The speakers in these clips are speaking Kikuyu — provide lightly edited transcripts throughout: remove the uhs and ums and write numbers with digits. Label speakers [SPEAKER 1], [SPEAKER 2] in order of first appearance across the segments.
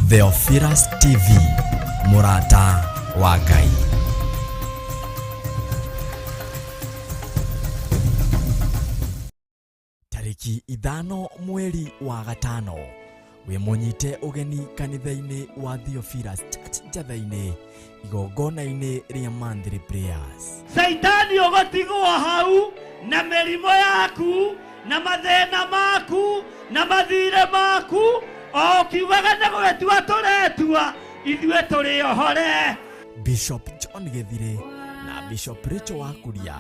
[SPEAKER 1] Theophilus TV, mũrata wa Ngai. Tarĩki 5 mweri wa 5 wĩ mũnyite ũgeni kanitha-inĩ wa Theophilus Church Njatha-inĩ, igongona-inĩ rĩa monthly prayers.
[SPEAKER 2] Caitani ũgũtigwo hau na mĩrimũ yaku na mathĩna maku na mathirĩ maku, o ũkiugaga nĩ gwĩtua tũretua, ithuĩ tũrĩ ohore.
[SPEAKER 1] Bishop John Gĩthirĩ na Bishop Rachel Wakuria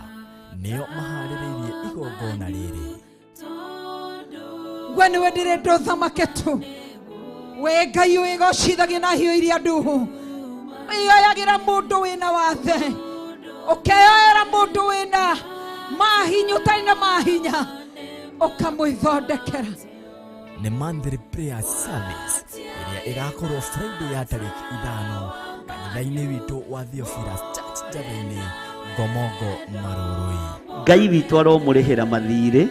[SPEAKER 1] nĩo maharĩrĩirie igongona rĩrĩ.
[SPEAKER 3] We nĩwe ndĩrenda ũthamake tu, we Ngai wĩgocithagia na hiũ iria nduhu, wĩyoyagĩra mũndũ wĩna wathe, ũkeyoera mũndũ wĩna mahinya ũtarĩ na mahinya, ũkamwĩthondekera.
[SPEAKER 1] Nĩ monthly prayer service ĩrĩa ĩgakorwo Friday ya tarĩki 5 kanitha-inĩ witũ wa Theophilus Church Njatha-inĩ, Ngomongo, Marũrũi.
[SPEAKER 4] Ngai witũ aromũrĩhĩra mathirĩ,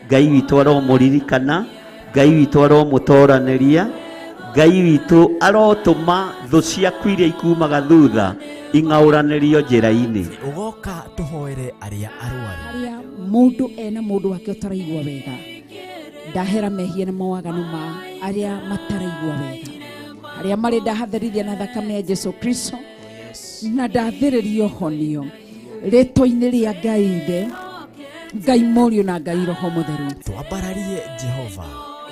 [SPEAKER 4] Ngai witũ aromũririkana, Ngai witũ aromũtoranĩria, Ngai witũ arotũma thũ ciaku iria ikumaga thutha ing'aũranĩrio njĩra-inĩ.
[SPEAKER 1] Ũgoka tũhoere arĩa arwaru.
[SPEAKER 3] Arĩa mũndũ ena mũndũ wake ũtaraigua wega, ndahera mehia na mawaganu ma arĩa mataraigua wega, arĩa marĩ ndahatherithia na thakame ya Jesu Kristo, na ndathĩrĩrio honio rĩtwa-inĩ rĩa Ngai Ithe, Ngai Mũriũ na Ngai Roho Mũtheru.
[SPEAKER 1] Twambararie Jehova.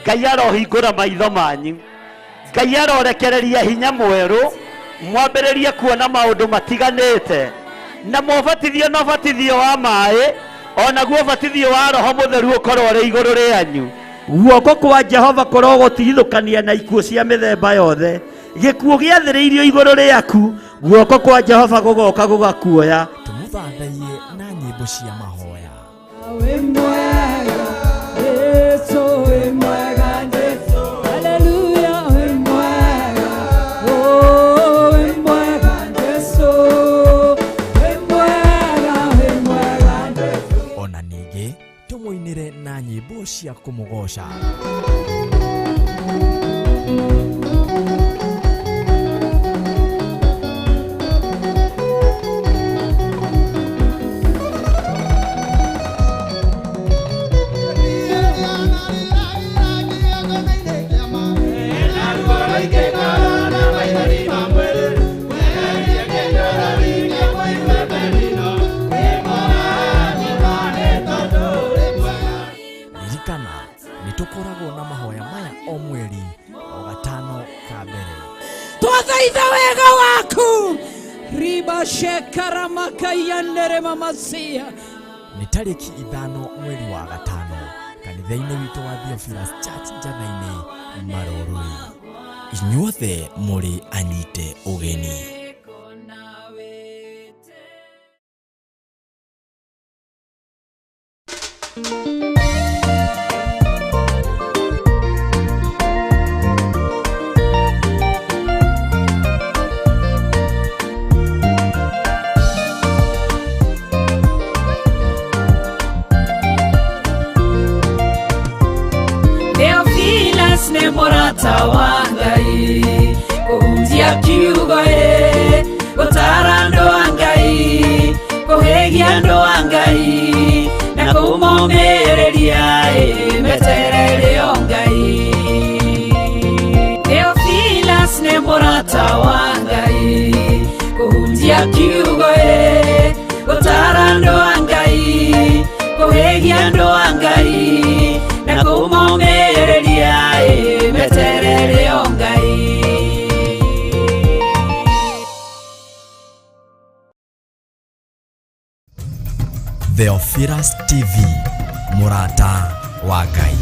[SPEAKER 4] Ngai arohingũra maitho manyu, Ngai arorekereria hinya mwerũ, mwambĩrĩrie kuona maũndũ matiganĩte, na mwabatithio na ũbatithio wa maĩ, onaguo ũbatithio wa Roho Mũtheru ũkorwo ũrĩ igũrũ rĩanyu. Guoko kwa Jehova kũrogũtigithũkania na ikuũ cia mĩthemba yothe. Gĩkuũ gĩathĩrĩirio igũrũ rĩaku, guoko kwa Jehova gũgoka gũgakuoya.
[SPEAKER 1] Tũmũthathaiye na nyĩmbo cia mahoya.
[SPEAKER 3] Wĩ mwega, Jesu, wĩ mwega, Jesu. Haleluya, wĩ mwega, oh, wĩ mwega, Jesu. Wĩ mwega, wĩ mwega, Jesu.
[SPEAKER 1] Ona ningĩ tũmũinĩre na nyĩmbo cia kũmũgoca. Ririkana nĩ tũkoragwo na mahoya maya o mweri o 5 ka mbere.
[SPEAKER 3] Twathaitha wega waku riba shekaramakayanere mamasia.
[SPEAKER 1] Nĩ tarĩki 5 mweri wa 5 kanitha-inĩ witũ wa Theophilus Church Njatha-inĩ, Marũrũi. Inyuothe mũrĩ anyite ũgeni.
[SPEAKER 5] Theophilus nĩ mũrata wa Ngai, kũhunjia kiugo ĩ, gũtara andũ a Ngai, kũhĩgia andũ a Ngai, na kũmomĩrĩria ĩ, meterere o Ngai. Theophilus nĩ mũrata wa Ngai, kũhunjia kiugo ĩ, gũtara andũ a Ngai, kũhĩgia andũ a Ngai, na kũmomĩrĩria ĩ, meterere o Ngai.
[SPEAKER 1] Theophilus TV, mũrata wa Ngai.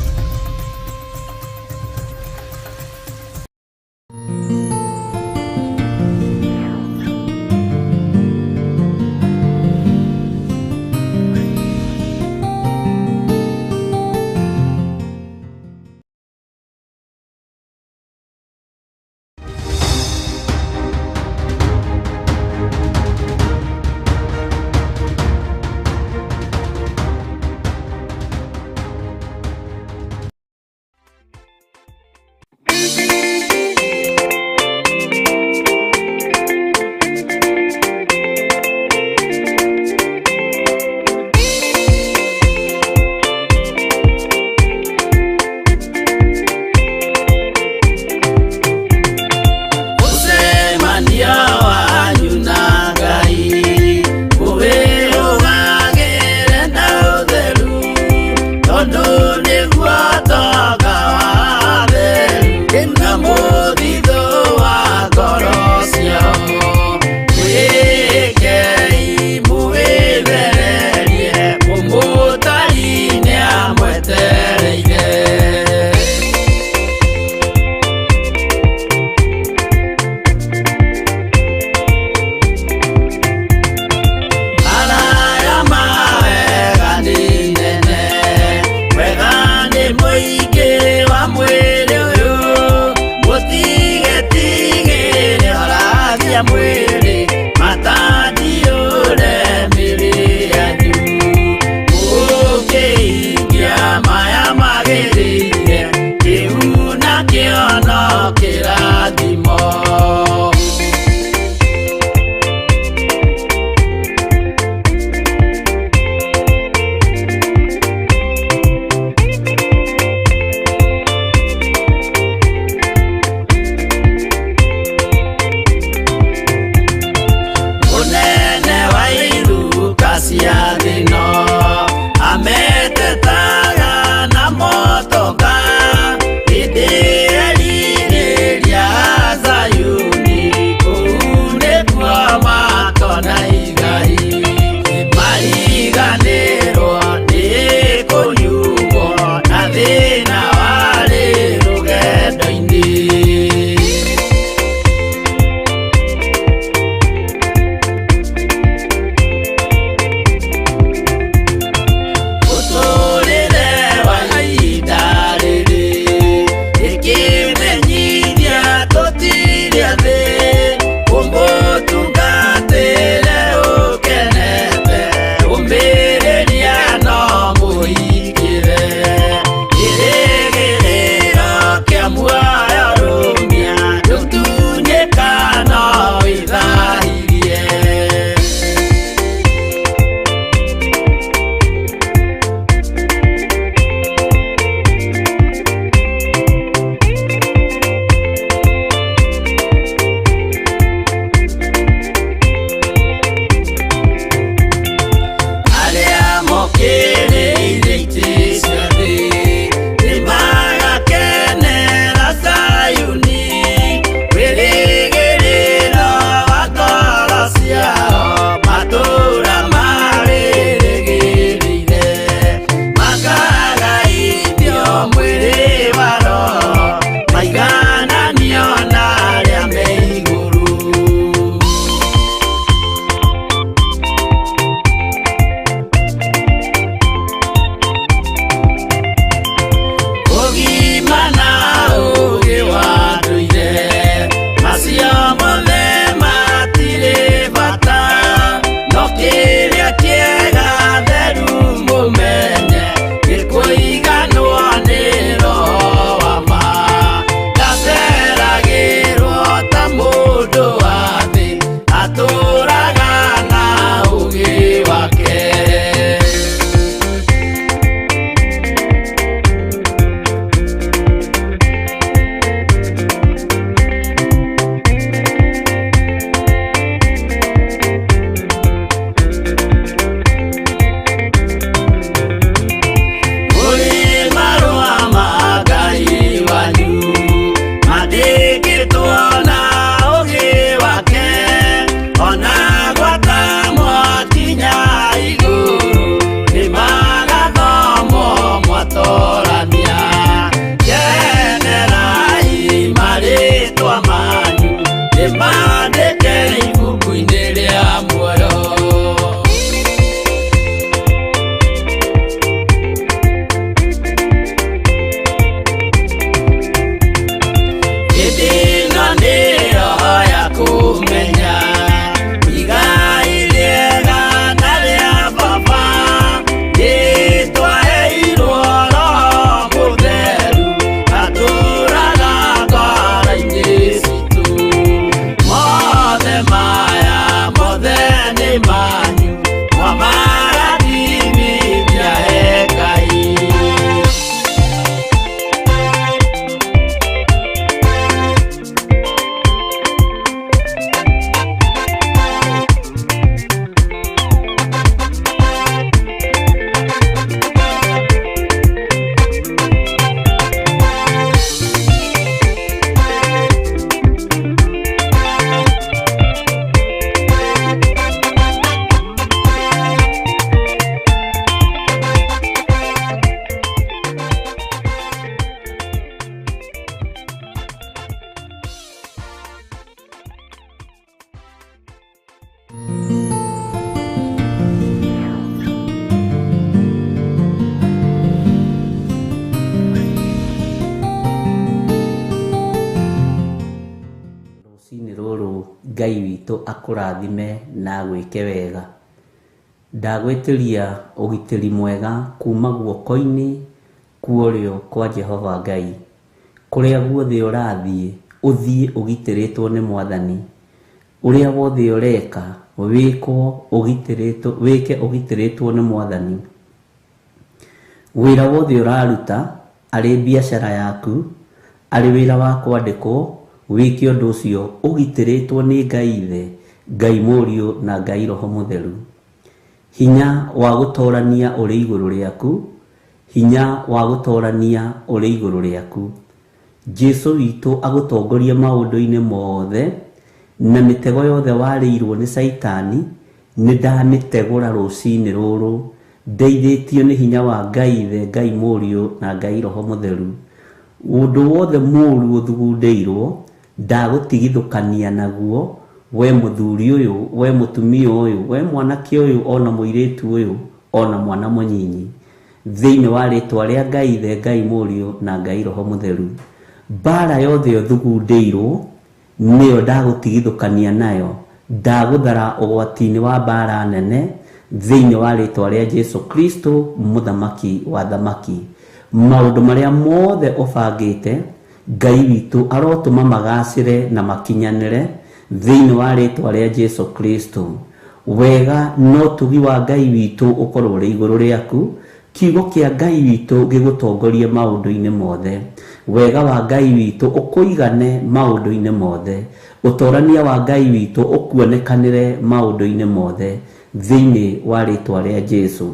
[SPEAKER 6] Rũcinĩ rũrũ Ngai witũ akũrathime na agwĩke wega. Ndagwĩtĩria ũgitĩri mwega kuma guoko-inĩ kwa ũrĩo kwa Jehova Ngai. Kũrĩa guothe ũrathiĩ, ũthiĩ ũgitĩrĩtwo nĩ Mwathani. Ũrĩa wothe ũreka, wĩkwo ũgitĩrĩtwo, wĩke ũgitĩrĩtwo nĩ Mwathani. Wĩra wothe ũraruta, arĩ biacara yaku, arĩ wĩra wa kwandĩkwo, wĩke ũndũ ũcio ũgitĩrĩtwo nĩ Ngai Ithe, Ngai Mũriũ na Ngai Roho Mũtheru. Hinya wa gũtorania ũrĩ igũrũ rĩaku, hinya wa gũtorania ũrĩ igũrũ rĩaku. Jesu witũ agũtongorie maũndũ-inĩ mothe, na mĩtego yothe warĩirwo nĩ Caitani, nĩ ndamĩtegũra rũcinĩ rũrũ, ndeithĩtio nĩ hinya wa Ngai Ithe, Ngai Mũriũ na Ngai Roho Mũtheru. Ũndũ wothe mũũru ũthugundĩirwo, ndagũtigithũkania naguo, we mũthuri ũyũ, we mũtumia ũyũ, we mwanake ũyũ, ona mũirĩtu ũyũ, ona mwana mũnyinyi. Thĩinĩ wa rĩtwa rĩa Ngai Ithe, Ngai Mũriũ na Ngai Roho Mũtheru. Mbara yothe ũthugundĩirwo, nĩyo ndagũtigithũkania nayo, ndagũthara ũgwati-inĩ wa mbara nene, thĩinĩ wa rĩtwa rĩa Jesu Kristo, mũthamaki wa thamaki. Maũndũ marĩa mothe ũbangĩte, Ngai witũ arotũma magacĩre na makinyanĩre, thĩinĩ wa rĩtwa rĩa Jesu Kristo. Wega no ũtugi wa Ngai witũ ũkorwo ũrĩ igũrũ rĩaku, kiugo kĩa Ngai witũ gĩgũtongorie maũndũ-inĩ mothe. Wega wa Ngai witũ ũkũigane maũndũ-inĩ mothe. Ũtorania wa Ngai witũ ũkuonekanĩre maũndũ-inĩ mothe, thĩinĩ wa rĩtwa rĩa Jesu.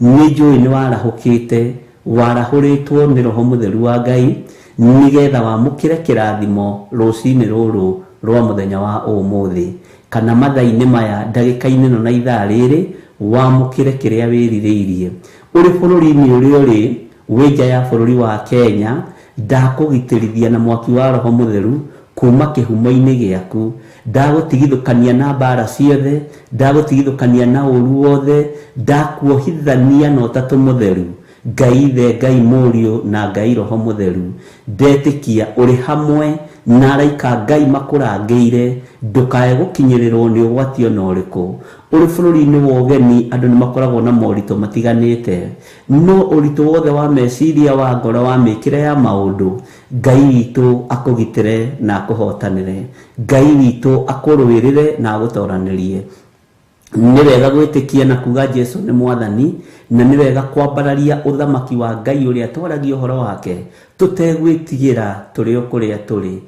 [SPEAKER 6] Nĩ njũĩ nĩ warahũkĩte, warahũrĩtwo nĩ Roho Mũtheru wa Ngai, nĩgetha wamũkĩre kĩrathimo rũcinĩ rũrũ rwa mũthenya wa ũmũthĩ, kana mathaa-inĩ maya, ndagĩka-inĩ ĩno na ithaa rĩrĩ, wamũkĩre kĩrĩa wĩrirĩirie. Ũrĩ bũrũri-inĩ ũrĩa ũrĩ, wĩ nja ya bũrũri wa Kenya, ndakũgitĩrithia na mwaki wa Roho Mũtheru kuma kĩhumo-inĩ gĩaku. Ndagũtigithũkania na mbara ciothe, ndagũtigithũkania na ũru wothe, ndakuohithania na Ũtatũ Mũtheru, Ngai Ithe, Ngai Mũriũ na Ngai Roho Mũtheru. Ndetĩkia ũrĩ hamwe na araika Ngai makũrangĩire, ndũkae gũkinyĩrĩrwo nĩ ũgwati ona ũrĩkũ. Ũrĩ bũrũri-inĩ wa ũgeni, andũ nĩ makoragwo na moritũ matiganĩte. No ũritũ wothe wa meciria, wa ngoro, wa mĩkĩre ya maũndũ, Ngai witũ akũgitĩre na akũhotanĩre. Ngai witũ akũrũĩrĩre na agũtoranĩrie. Nĩ wega gwĩtĩkia na kuga Jesu nĩ Mwathani, na nĩ wega kwambararia ũthamaki wa Ngai ũrĩa twaragia ũhoro wake, tũtegwĩtigĩra tũrĩ o kũrĩa tũrĩ.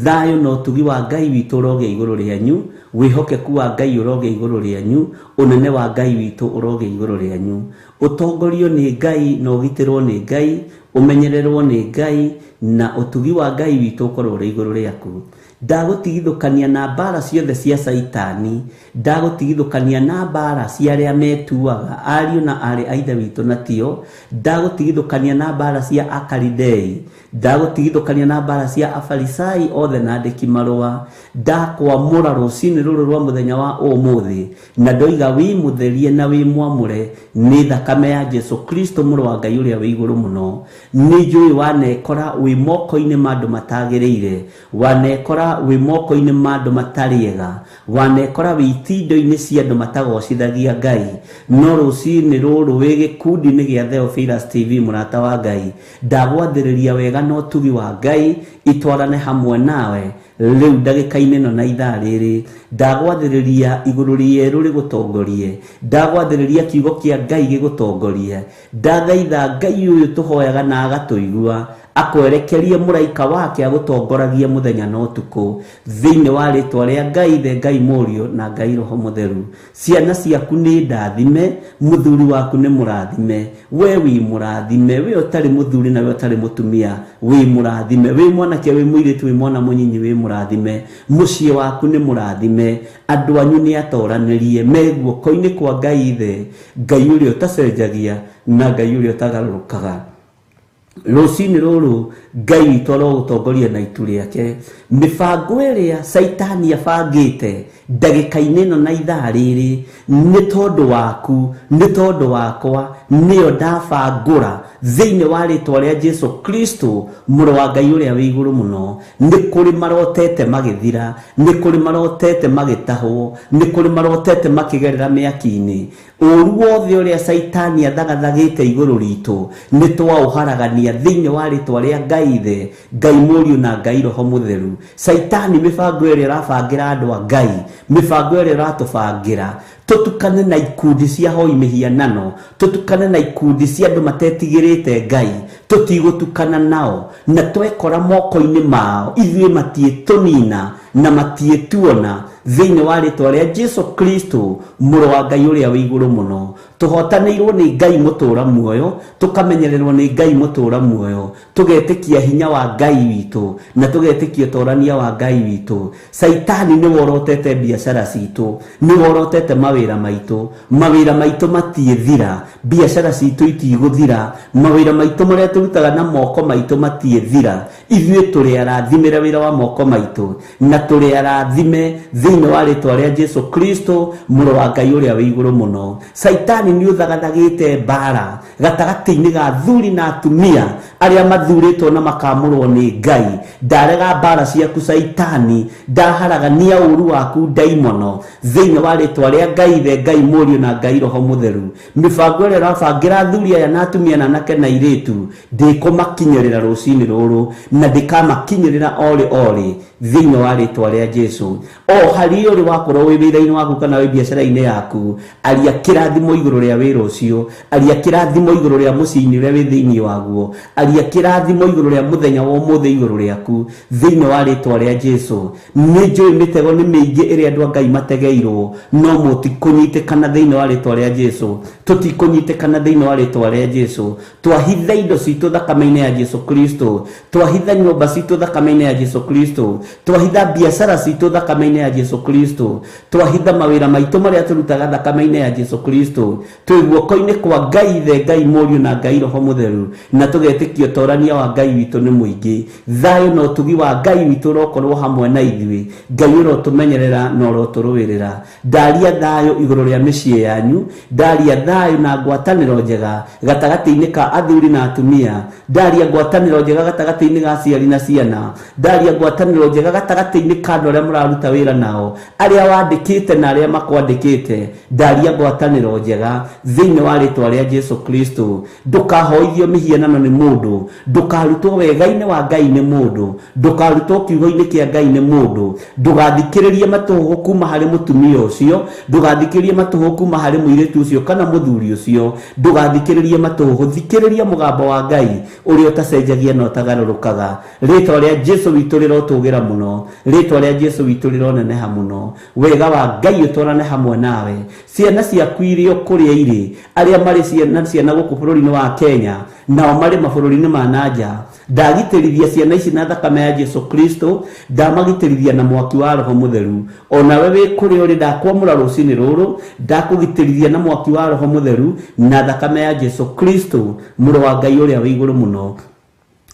[SPEAKER 6] Thayũ na ũtugi wa Ngai witũ ũrogĩa igũrũ rĩanyu, wĩhokeku wa Ngai ũrogĩa igũrũ rĩanyu, ũnene wa Ngai witũ ũrogĩa igũrũ rĩanyu. Ũtongorio nĩ Ngai na ũgitĩrwo nĩ Ngai, ũmenyererwo nĩ Ngai, na ũtugi wa Ngai witũ ũkorwo ũrĩ igũrũ rĩaku. Ndagũtigithũkania na mbara ciothe cia Caitani, ndagũtigithũkania na mbara cia arĩa metuaga ariũ na aarĩ a Ithe witũ na tio, ndagũtigithũkania na mbara cia Akalidei, ndagũtigithũkania na mbara cia Afarisai othe na andĩki marũa. Ndakwamũra rũcinĩ rũrũ rwa mũthenya wa ũmũthĩ, na ndoiga wĩ mũtherie na wĩ mwamũre nĩ thakame ya Jesu Kristo mũrũ wa Ngai ũrĩa wĩ igũrũ mũno. Nĩ njũĩ wanekora wĩ moko-inĩ ma andũ matagĩrĩire, wanekora wĩ moko-inĩ ma andũ matarĩ ega, wanekora wĩ itindo-inĩ cia andũ matagocithagia Ngai. No rũcinĩ rũrũ wĩ gĩkundi-inĩ gĩa Theophilus TV, mũrata wa Ngai, ndagwathĩrĩria wega na ũtugi wa Ngai itwarane hamwe nawe rĩu ndagĩka-inĩ ĩno na ithaa rĩrĩ. Ndagwathĩrĩria igũrũ rĩerũ rĩgũtongorie, ndagwathĩrĩria kiugo kĩa Ngai gĩgũtongorie. Ndathaitha Ngai ũyũ tũhoyaga na agatũigua akwerekerie mũraika wake agũtongoragie mũthenya na ũtukũ, thĩinĩ wa rĩtwa rĩa Ngai Ithe, Ngai Mũriũ na Ngai Roho Mũtheru. Ciana ciaku nĩ ndathime, mũthuri waku nĩ mũrathime, we wĩ mũrathime, we ũtarĩ mũthuri na we ũtarĩ mũtumia wĩ mũrathime, wĩ mwanake, wĩ mũirĩtu, wĩ mwana mũnyinyi wĩ mũrathime, mũciĩ waku nĩ mũrathime, andũ anyu nĩ atoranĩrie, me guoko-inĩ kwa Ngai Ithe, Ngai ũrĩa ũtacenjagia na Ngai ũrĩa ũtagarũrũkaga. Rũcinĩ rũrũ Ngai witũ arogũtongoria na itu rĩake. Mĩbango ĩrĩa Caitani abangĩte ndagĩka-inĩ ĩno na ithaa rĩrĩ nĩ tondũ waku, nĩ tondũ wakwa, nĩyo ndabangũra thĩinĩ wa rĩtwa rĩa Jesu Kristo mũrũ wa Ngai ũrĩa wĩ igũrũ mũno. Nĩ kũrĩ marotete magĩthira, nĩ kũrĩ marotete magĩtahwo, nĩ kũrĩ marotete makĩgerera mĩaki-inĩ. Ũru wothe ũrĩa Caitani athagathagĩte igũrũ ritũ nĩ twaũharagania thĩinĩ wa rĩtwa rĩa Ngai Ithe, Ngai Mũriũ na Ngai Roho Mũtheru. Caitani mĩbango ĩrĩa ĩrabangĩra andũ a Ngai, mĩbango ĩrĩa ĩratũbangĩra tũtukane na ikundi cia hoi mĩhianano, tũtukane na ikundi cia andũ matetigĩrĩte Ngai, tũtigũtukana nao na twekora moko-inĩ mao ithuĩ matiĩtũnina na matiĩtuona thĩinĩ wa rĩtwa rĩa Jesu Kristo mũrũ wa Ngai ũrĩa wĩ igũrũ mũno. Tũhotanĩirwo nĩ Ngai mũtũũra muoyo, tũkamenyererwo nĩ Ngai mũtũũra muoyo, tũgetĩkia hinya wa Ngai witũ na tũgetĩkia ũtorania wa Ngai witũ. Caitani nĩ worotete biacara citũ, nĩ worotete mawĩra maitũ, mawĩra maitũ matiĩthira, biacara citũ itigũthira, mawĩra maitũ marĩa tũrutaga na moko maitũ matiĩthira. Ithuĩ tũrĩ arathimĩre wĩra wa moko maitũ na tũrĩ arathime thĩinĩ wa rĩtwa rĩa Jesu Kristo mũrũ wa Ngai ũrĩa wĩ igũrũ mũno. Caitani nĩ ũthagathagĩte mbara gatagatĩ-inĩ ga athuri na atumia arĩa mathurĩtwo na makamũrwo nĩ Ngai. Ndarega mbara ciaku Caitani, ndaharagania ũru waku ndaimono thĩinĩ wa rĩtwa rĩa Ngai Ithe, Ngai Mũriũ na Ngai Roho Mũtheru. Mĩbango ĩrĩa ĩrabangĩra athuri aya na atumia na anake na airĩtu ndĩkũmakinyĩrĩra rũcinĩ rũrũ na ndĩkamakinyĩrĩra orĩ orĩ thĩinĩ wa rĩtwa rĩa Jesu. O harĩa ũrĩ wakorwo wĩ wĩra-inĩ waku kana wĩ biacara-inĩ yaku, aria kĩrathimo igũrũ rĩa wĩra ũcio, aria kĩrathimo igũrũ rĩa mũciĩ-inĩ ũrĩa wĩ thĩinĩ waguo, aria kĩrathimo igũrũ rĩa mũthenya wa ũmũthĩ igũrũ rĩaku thĩinĩ wa rĩtwa rĩa Jesu. Nĩ njũĩ mĩtego nĩ mĩingĩ ĩrĩa andũ a Ngai mategeirwo, no mũtikũnyitĩkana thĩinĩ wa rĩtwa rĩa Jesu. Tũtikũnyitĩkana thĩinĩ wa rĩtwa rĩa Jesu. Twahitha indo citũ thakame-inĩ ya Jesu Kristo, twahitha nyũmba citũ thakame-inĩ ya Jesu Kristo, twahitha biacara citũ thakame-inĩ ya Jesu Kristo, twahitha mawĩra maitũ marĩa tũrutaga thakame-inĩ ya Jesu Kristo. Twĩ guoko-inĩ kwa Ngai Ithe, Ngai Mũriũ na Ngai Roho Mũtheru, na tũgetĩkia ũtorania wa Ngai witũ nĩ mũingĩ. Thayũ na ũtugi wa Ngai witũ ũrokorwo hamwe na ithuĩ. Ngai ũrotũmenyerera na ũrotũrũĩrĩra. Ndaria thayũ igũrũ rĩa mĩciĩ yanyu, ndaria thayũ na ngwatanĩro njega gatagatĩ-inĩ ka athuri na atumia, ndaria ngwatanĩro njega gatagatĩ-inĩ ga aciari na ciana, ndaria ngwatanĩro njega gatagatĩ-inĩ ka andũ arĩa mũraruta wĩra nao, arĩa wandĩkĩte na arĩa makwandĩkĩte, ndaria ngwatanĩro njega thĩinĩ wa rĩtwa rĩa Jesu Kristo. Ndũkahoithio mĩhianano nĩ mũndũ, ndũkarutwo wega-inĩ wa Ngai nĩ mũndũ, ndũkarutwo kiugo-inĩ kĩa Ngai nĩ mũndũ, ndũgathikĩrĩrie matũhũhũ kuma harĩ mũtumia ũcio, ndũgathikĩrĩrie matũhũhũ kuma harĩ mũirĩtu ũcio kana mũthuri ũcio, ndũgathikĩrĩrie matũhũhũ, thikĩrĩria mũgambo wa Ngai ũrĩa ũtacenjagia na ũtagarũrũkaga. Rĩtwa rĩa Jesu witũ rĩrotũgĩra mũno, rĩtwa rĩa Jesu witũ rĩroneneha mũno. Wega wa Ngai ũtwarane hamwe nawe. Ciana ciaku iria kũrĩa irĩ, arĩa marĩ ciana gũkũ bũrũri-inĩ wa Kenya nao marĩ mabũrũri-inĩ ma na nja, ndagitĩrithia ciana ici na thakame ya Jesu Kristo, ndamagitĩrithia na mwaki wa Roho Mũtheru. Onawe wĩ kũrĩa ũrĩ, ndakwamũra rũcinĩ rũrũ, ndakũgitĩrithia na mwaki wa Roho Mũtheru na thakame ya Jesu Kristo mũrũ wa Ngai ũrĩa wĩ igũrũ mũno.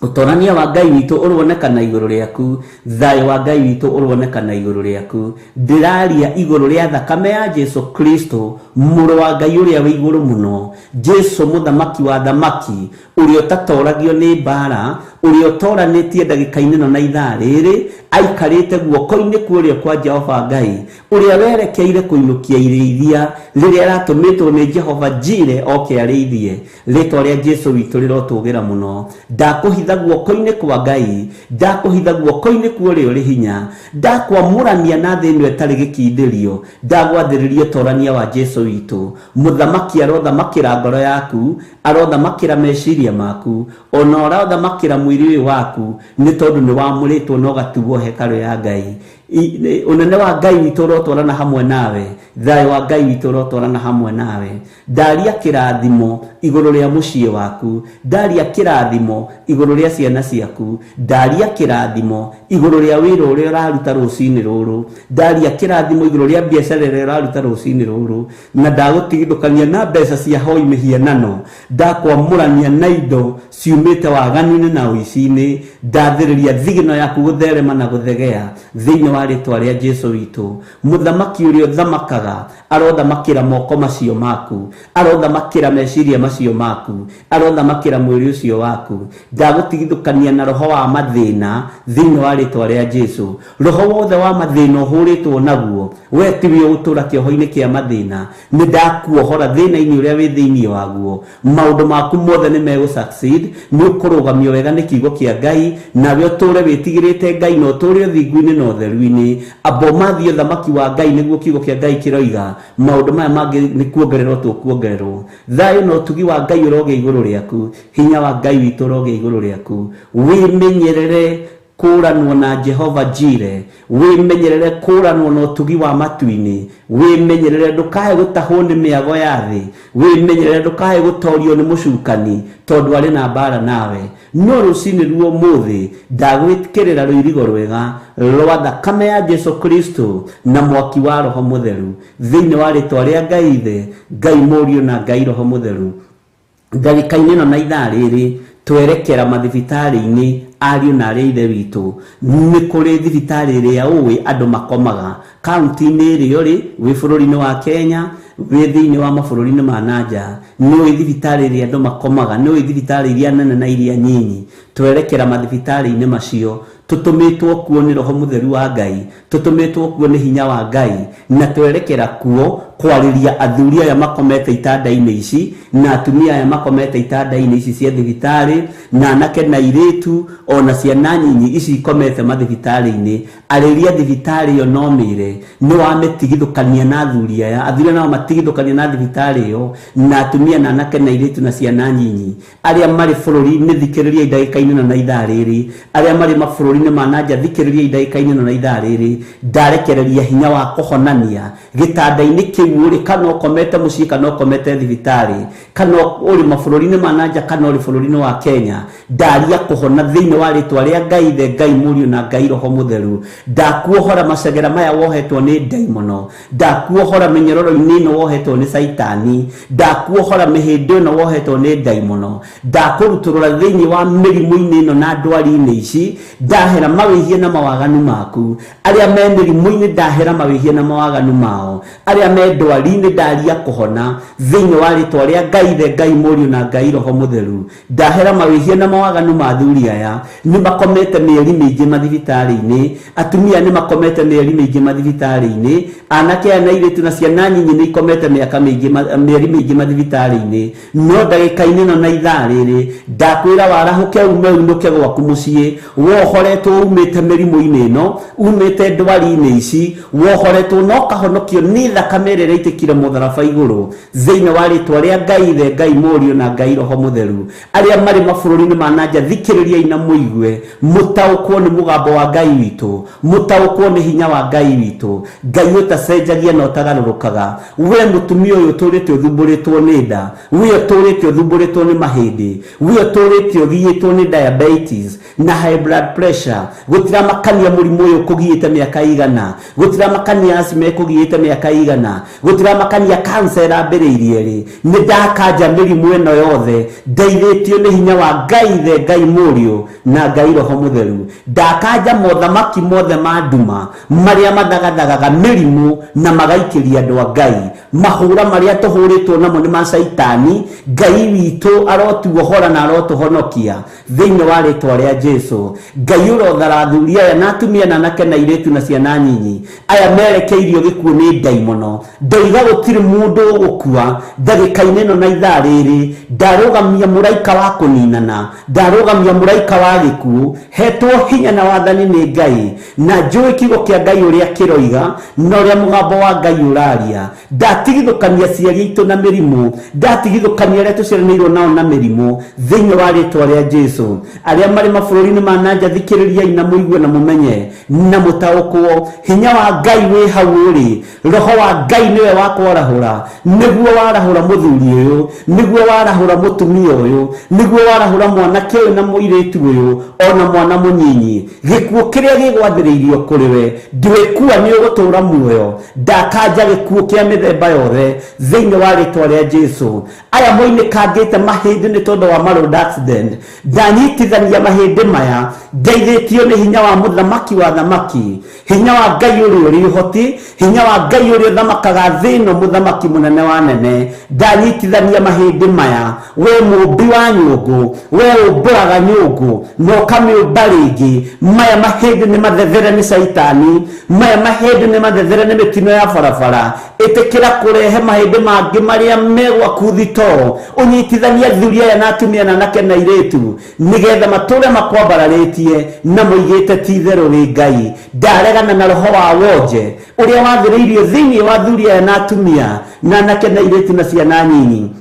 [SPEAKER 6] Ũtorania wa Ngai witũ ũronekana igũrũ rĩaku, thayũ wa Ngai witũ ũronekana igũrũ rĩaku. Ndĩraria igũrũ rĩa thakame ya Jesu Kristo mũrũ wa Ngai ũrĩa wĩ igũrũ mũno, Jesu mũthamaki wa thamaki, ũrĩa ũtatoragio nĩ mbara, ũrĩa ũtoranĩtie ndagĩka-inĩ ĩno na ithaa rĩrĩ, aikarĩte guoko-inĩ kũrĩa kwa Jehova Ngai, ũrĩa werekeire kũinũkia irĩithia rĩrĩa aratũmĩtwo nĩ Jehova Jire oke arĩithie. Rĩtwa rĩa Jesu witũ rĩrotũgĩra mũno. Ndakũhitha guoko-inĩ kwa Ngai, ndakũhitha guoko-inĩ kwa ũrĩa ũrĩ hinya, ndakwamũrania na thĩ ĩno ĩtarĩ gĩkindĩrio, ndagwathĩrĩria ũtorania wa Jesu witũ. Mũthamaki arothamakĩra ngoro yaku, arothamakĩra meciria maku, ona arothamakĩra mwĩrĩ ũyũ waku, nĩ tondũ nĩ wamũrĩtwo na ũgatuo hekarũ ya Ngai. Ũnene wa Ngai witũ ũrotwarana hamwe nawe, thayũ wa Ngai witũ ũrotwarana hamwe nawe. Ndaria kĩrathimo igũrũ rĩa mũciĩ waku, ndaria kĩrathimo igũrũ rĩa ciana ciaku, ndaria kĩrathimo igũrũ rĩa wĩra ũrĩa ũraruta rũcinĩ rũrũ, ndaria kĩrathimo igũrũ rĩa biacara ĩrĩa ũraruta rũcinĩ rũrũ, na ndagũtigithũkania na mbeca cia hoi mĩhianano, ndakwamũrania na indo ciumĩte waganu-inĩ na ũici-inĩ, ndathĩrĩria thigino yaku gũtherema na gũthegea thĩinĩ wa rĩtwa rĩa Jesu witũ. Mũthamaki ũrĩa ũthamakaga arothamakĩra moko macio maku, arothamakĩra meciria macio maku, arothamakĩra mwĩrĩ ũcio waku. Ndagũtigithũkania na roho wa mathĩna thĩinĩ wa rĩtwa rĩa Jesu. Roho wothe wa mathĩna ũhũrĩtwo naguo, we tiwe ũgũtũra kĩoho-inĩ kĩa mathĩna, nĩ ndakuohora thĩna-inĩ ũrĩa wĩ thĩinĩ waguo. Maũndũ maku mothe nĩ megũ succeed, nĩ ũkũrũgamio wega nĩ kiugo kĩa Ngai, nawe ũtũre wĩtigĩrĩte Ngai na ũtũre ũthingu-inĩ na ũtheru-inĩ. Amba ũmathie ũthamaki wa Ngai nĩguo kiugo kĩa Ngai kĩroiga, maũndũ maya mangĩ nĩ kuongererwo tũkuongererwo. Thayũ na ũtugi wa Ngai ũrogĩa igũrũ rĩaku, hinya wa Ngai witũ ũrogĩa igũrũ rĩaku. Wĩmenyerere kũranwo na Jehova Jire, wĩmenyerere kũranwo na ũtugi wa matu-inĩ, wĩmenyerere ndũkae gũtahwo nĩ mĩago ya thĩ, wĩmenyerere ndũkae gũtorio nĩ mũcukani tondũ arĩ na mbara nawe. No rũcinĩ ruo ũmũthĩ ndagwĩkĩrĩra rũirigo rwega rwa thakame ya Jesu Kristo na mwaki wa Roho Mũtheru thĩinĩ wa rĩtwa rĩa Ngai Ithe, Ngai Mũriũ na Ngai Roho Mũtheru. Ndagĩka-inĩ ĩno na ithaa rĩrĩ twerekera mathibitarĩ-inĩ ariũ na arĩ a ithe witũ. Nĩ kũrĩ thibitarĩ ĩrĩa ũĩ andũ makomaga kaunti-inĩ ĩrĩa ũrĩ, wĩ bũrũri-inĩ wa Kenya, wĩ thĩinĩ wa mabũrũri-inĩ ma na nja, nĩ ũĩ thibitarĩ ĩrĩa andũ makomaga, nĩ ũĩ thibitarĩ iria nene na iria nyinyi. Twerekera mathibitarĩ-inĩ macio, tũtũmĩtwo kuo nĩ Roho Mũtheru wa Ngai, tũtũmĩtwo kuo nĩ hinya wa Ngai, na twerekera kuo kwarĩria athuri aya makomete itanda-inĩ ici na atumia aya makomete itanda-inĩ ici cia thibitarĩ, na anake na airĩtu ona ciana nyinyi ici ikomete mathibitarĩ-inĩ. Arĩria thibitarĩ ĩyo no mĩre nĩ wamĩtigithũkania na athuri aya, athuri aya no matigithũkania na thibitarĩ ĩyo na atumia na anake na airĩtu na ciana nyinyi arĩa marĩ bũrũri-inĩ. Thikĩrĩria ndagĩka-inĩ ĩno na ithaa rĩrĩ, arĩa marĩ mabũrũri-inĩ ma na nja, thikĩrĩria ndagĩka-inĩ ĩno na ithaa rĩrĩ. Ndarekereria hinya wa kũhonania gĩtanda-inĩ kĩu ũrĩ, kana ũkomete mũciĩ kana ũkomete thibitarĩ, kana ũrĩ mabũrũri-inĩ ma na nja kana ũrĩ bũrũri-inĩ wa Kenya. Ndaria kũhona thĩinĩ wa rĩtwa rĩa Ngai Ithe, Ngai Mũriũ na Ngai Roho Mũtheru. Ndakuohora macegera maya wohetwo nĩ ndaimono, ndakuohora mĩnyororo-inĩ ĩno wohetwo nĩ Caitani, ndakuohora mĩhĩndĩ ĩno wohetwo nĩ ndaimono, ndakũrutũrũra thĩinĩ wa mĩrimũ-inĩ ĩno na ndwari-inĩ ici, ndahera mawĩhia na mawaganu maku. Arĩa me mĩrimũ-inĩ ndahera mawĩhia na mawaganu mao, arĩa me ndwari-inĩ ndaria kũhona thĩinĩ wa rĩtwa rĩa Ngai Ithe, Ngai Mũriũ na Ngai Roho Mũtheru. Ndahera mawĩhia na mawaganu ma athuri aya, nĩ makomete mĩeri mĩingĩ mathibitarĩ-inĩ, atumia nĩ makomete mĩeri mĩingĩ mathibitarĩ-inĩ, anake aya na airĩtu na ciana nyinyi nĩ ikomete mĩaka mĩingĩ mĩeri mĩingĩ mathibitarĩ-inĩ. No ndagĩka-inĩ ĩno na ithaa rĩrĩ ndakwĩra warahũke ume unũke gwaku mũciĩ, wohoretwo umĩte mĩrimũ-inĩ ĩno, umĩte ndwari-inĩ ici, wohoretwo na ũkahonokio nĩ thakame ĩrĩa ĩraitĩkire mũtharaba igũrũ thĩinĩ wa rĩtwa rĩa Ngai Ithe, Ngai Mũriũ na Ngai Roho Mũtheru. Arĩa marĩ mabũrũri-inĩ ma na nja, thikĩrĩriai na mũigue, mũtaũkwo nĩ mũgambo wa Ngai witũ, mũtaũkwo nĩ hinya wa Ngai witũ, Ngai ũtacenjagia na ũtagarũrũkaga. We mũtumia ũyũ ũtũrĩte ũthumbũrĩtwo nĩ nda, we ũtũrĩte ũthumbũrĩtwo nĩ mahĩndĩ, we ũtũrĩte ũgiĩtwo nĩ diabetes na high blood pressure, gũtiramakania mũrimũ ũyũ ũkũgiĩte mĩaka igana, gũtiramakania asthma ĩkũgiĩte mĩaka igana, gũtiramakania cancer ĩrambĩrĩirie rĩ, nĩ ndakanja mĩrimũ ĩno yothe ndeithĩtio nĩ hinya wa Ngai Ithe, Ngai Mũriũ na Ngai Roho Mũtheru. Ndakanja mothamaki mothe ma nduma marĩa mathagathagaga mĩrimũ na magaikĩria andũ a Ngai. Mahũra marĩa tũhũrĩtwo namo nĩ ma Caitani. Ngai witũ arotuohora na arotũhonokia thĩinĩ wa rĩtwa rĩa Jesu. Ngai ũrothara athuri aya na atumia na anake na airĩtu na ciana nyinyi aya merekeirio gĩkuũ nĩ ndaimono. Ndoiga gũtirĩ mũndũ ũgũkua ndagĩka-inĩ ĩno na ithaa rĩrĩ. Ndarũgamia mũraika wa kũninana, ndarũgamia mũraika wa gĩkuũ, hetwo hinya na wathani nĩ Ngai, na njũĩ kiugo kĩa Ngai ũrĩa kĩroiga na ũrĩa mũgambo wa Ngai ũraria. Ndatigithũkania aciari aitũ na mĩrimũ, ndatigithũkania arĩa tũciaranĩirwo nao na mĩrimũ thĩinĩ wa rĩtwa rĩa Jesu. Arĩa marĩ mabũrũri-inĩ ma na nja, thikĩrĩria Thikĩrĩriai na mũigue na mũmenye na mũtaũkwo. Hinya wa Ngai wĩ hau ũrĩ, roho wa Ngai nĩwe wa kwarahũra, nĩguo warahũra mũthuri ũyũ, nĩguo warahũra mũtumia ũyũ, nĩguo warahũra mwanake ũyũ na mũirĩtu ũyũ, ona mwana mũnyinyi. Gĩkuũ kĩrĩa gĩgwathĩrĩirio kũrĩ we, ndwĩkua nĩ ũgũtũũra muoyo. Ndakanja gĩkuũ kĩa mĩthemba yothe thĩinĩ wa rĩtwa rĩa Jesu. Aya moinĩkangĩte mahĩndĩ nĩ tondũ wa ma road accident, ndanyitithania mahĩndĩ maya ndeithĩtio nĩ hinya wa mũthamaki wa thamaki, hinya wa Ngai ũrĩa ũrĩ ũhoti, hinya wa Ngai ũrĩa ũthamakaga thĩ ĩno, mũthamaki mũnene wa nene. Ndanyitithania mahĩndĩ maya, we mũmbi wa nyũngũ, we ũmbũraga nyũngũ na ũkamĩũmba rĩngĩ. Maya mahĩndĩ nĩ mathethere nĩ caitani, maya mahĩndĩ nĩ mathethere nĩ mĩtino ya barabara. Ĩtĩkĩra kũrehe mahĩndĩ mangĩ marĩa megwaku thitoo, ũnyitithanie athuri aya na atumia na anake na airĩtu, nĩgetha matũre makwambararĩtie na moigĩte ti itherũ wĩ Ngai. Ndaregana na roho wa wonje ũrĩa wathĩrĩirio thĩinĩ wa athuri aya na atumia na anake na airĩtu na ciana nyinyi.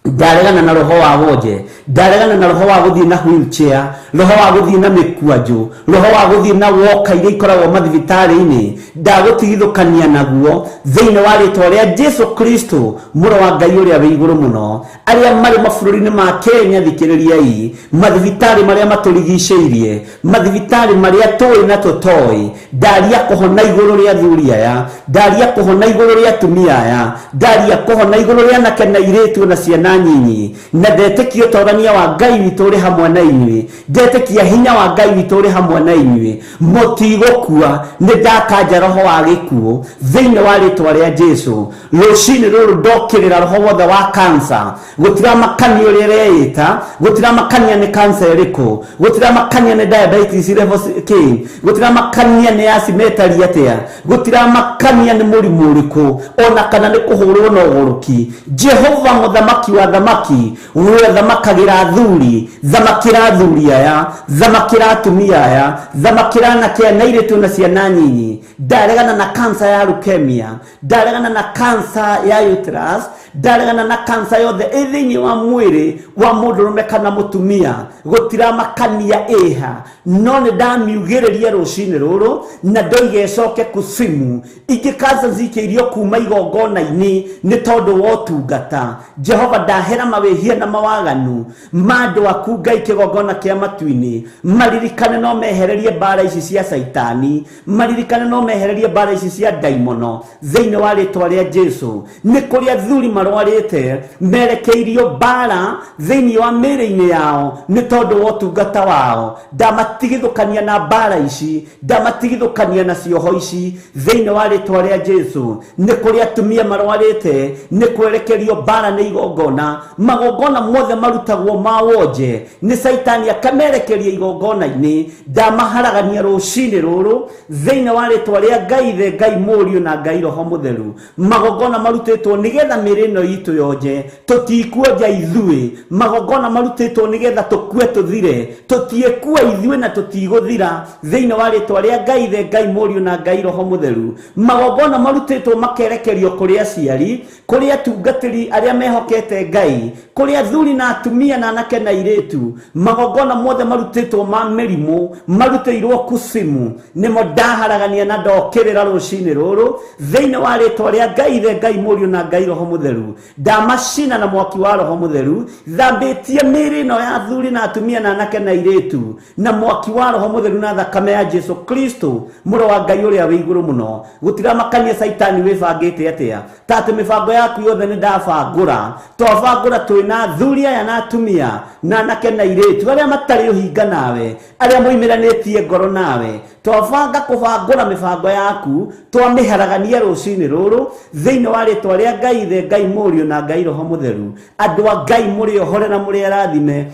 [SPEAKER 6] Ndaregana na roho wa wonje, ndaregana na roho wa gũthiĩ na wheelchair, roho wa gũthiĩ na mĩkwanjũ, roho wa gũthiĩ na woka iria ikoragwo mathibitarĩ-inĩ. Ndagũtigithũkania naguo thĩinĩ wa rĩtwa rĩa Jesu Kristo, mũrũ wa Ngai ũrĩa wĩ igũrũ mũno. Arĩa marĩ mabũrũri-inĩ ma Kenya, thikĩrĩriai, mathibitarĩ marĩa matũrigicĩirie, mathibitarĩ marĩa tũĩ na tũtoĩ, ndaria kũhona igũrũ rĩa athuri aya, ndaria kũhona igũrũ rĩa atumia aya, ndaria kũhona igũrũ rĩa anake na airĩtu na ciana nyinyi. Na ndetĩkia ũtorania wa Ngai witũ ũrĩ hamwe na inyuĩ, ndetĩkia hinya wa Ngai witũ ũrĩ hamwe na inyuĩ. Mũtigũkua, nĩ ndakanja roho wa gĩkuũ thĩinĩ wa rĩtwa rĩa Jesu. Rũcinĩ rũrũ ndokĩrĩra roho wothe wa cancer, gũtiramakania ũrĩa ĩreĩta, gũtiramakania nĩ cancer ĩrĩkũ, gũtiramakania nĩ diabetes level kĩ, gũtiramakania nĩ asthma ĩtariĩ atĩa, gũtiramakania nĩ mũrimũ ũrĩkũ, ona kana nĩ kũhũrwo na ũgũrũki. Jehova mũthamaki wa thamaki, we thamakagĩra athuri, thamakĩra athuri aya, thamakĩra atumia aya, thamakĩra anake aya na airĩtu na ciana nyinyi. Ndaregana na cancer ya leukemia, ndaregana na cancer ya uterus, ndaregana na cancer yothe ĩ thĩinĩ wa mwĩrĩ wa mũndũrũme kana mũtumia. Gũtiramakania ĩha, no nĩ ndamiugĩrĩria rũcinĩ rũrũ na ndoiga ĩcoke kusimu. Ingĩ cancer cikĩirio kuma igongona-inĩ nĩ tondũ wa ũtungata. Jehova, ndahera mawĩhia na mawaganu ma andũ aku Ngai kĩgongona kĩa matu-inĩ. Maririkane no mehererie mbara ici cia caitani, maririkane no mehererie mbara ici cia ndaimono thĩinĩ wa rĩtwa rĩa Jesu. Nĩ kũrĩ athuri marwarĩte merekeirio mbara thĩinĩ wa mĩĩrĩ-inĩ yao nĩ tondũ wa ũtungata wao. Ndamatigithũkania na mbara ici, ndamatigithũkania na cioho ici thĩinĩ wa rĩtwa rĩa Jesu. Nĩ kũrĩ atumia marwarĩte nĩ kwerekerio mbara nĩ igongona, magongona mothe marutagwo ma wonje nĩ caitani akamerekeria igongona-inĩ. Ndamaharagania rũcinĩ rũrũ thĩinĩ wa rĩtwa rĩa Ngai Ithe, Ngai Mũriũ na Ngai Roho Mũtheru. Magongona marutĩtwo nĩgetha mĩĩrĩ ĩno itũ yonje, tũtikuonja ithuĩ. Magongona marutĩtwo nĩgetha tũkue tũthire, tũtiĩkua ithuĩ na tũtigũthira thĩinĩ wa rĩtwa rĩa Ngai Ithe, Ngai Mũriũ na Ngai Roho Mũtheru. Magongona marutĩtwo makerekerio kũrĩ aciari, kũrĩ atungatĩri arĩa mehokete Ngai, kũrĩ athuri na atumia na anake na airĩtu. Magongona mothe marutĩtwo ma mĩrimũ marutĩirwo kusimu, nĩmo ndaharagania na ndokĩrĩra rũcinĩ rũrũ thĩinĩ wa rĩtwa rĩa Ngai Ithe, Ngai Mũriũ na Ngai Roho Mũtheru. Ndamacina na mwaki wa Roho Mũtheru, thambĩtie mĩĩrĩ ĩno ya athuri na atumia na anake na airĩtu na mwaki wa Roho Mũtheru na thakame ya Jesu Kristo mũrũ wa Ngai ũrĩa wĩ igũrũ mũno. Gũtiramakania caitani wĩbangĩte atĩa, ta atĩ mĩbango yaku yothe nĩ ndabangũra. Twabangũra twĩna athuri aya na atumia na anake na airĩtu arĩa matarĩ ũhinga nawe, arĩa moimĩranĩtie ngoro nawe. Twabanga kũbangũra mĩbango yaku, twamĩharagania rũcinĩ rũrũ thĩinĩ wa rĩtwa rĩa Ngai Ithe, Ngai Mũriũ na Ngai Roho Mũtheru. Andũ a Ngai mũrĩ ohore na mũrĩ arathime.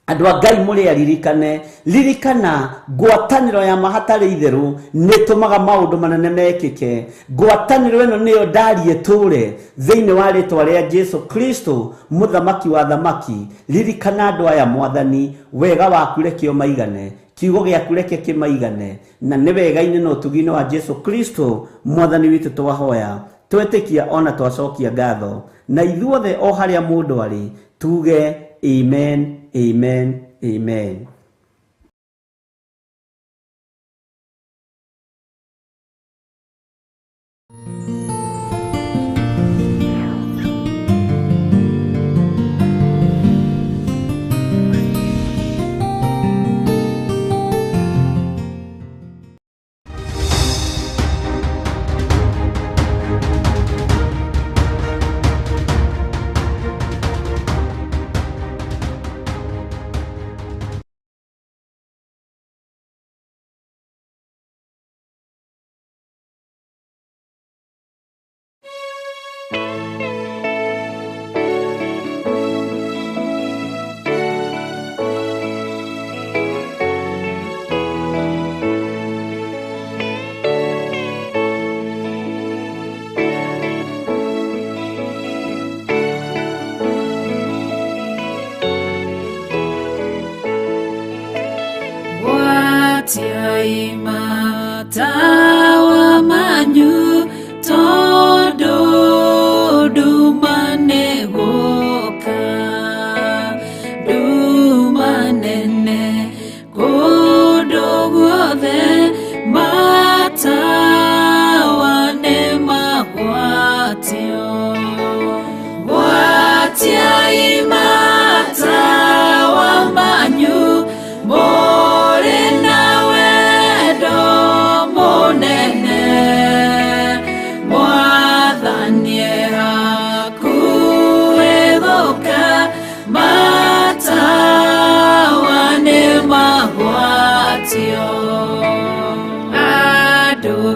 [SPEAKER 6] Andũ a Ngai mũrĩ aririkane. Ririkana ngwatanĩro ya ma hatarĩ itherũ nĩ ĩtũmaga maũndũ manene mekĩke. Ngwatanĩro ĩno nĩyo ndarie tũre thĩinĩ wa rĩtwa rĩa Jesu Kristo mũthamaki wa thamaki. Ririkana andũ aya Mwathani, wega waku reke ũmaigane, kiugo gĩaku reke kĩmaigane, na nĩ wega-inĩ na ũtugi-inĩ wa Jesu Kristo Mwathani witũ twahoya, twetĩkia ona twacokia ngatho, na ithuothe o harĩa mũndũ arĩ tuge amen, amen, amen.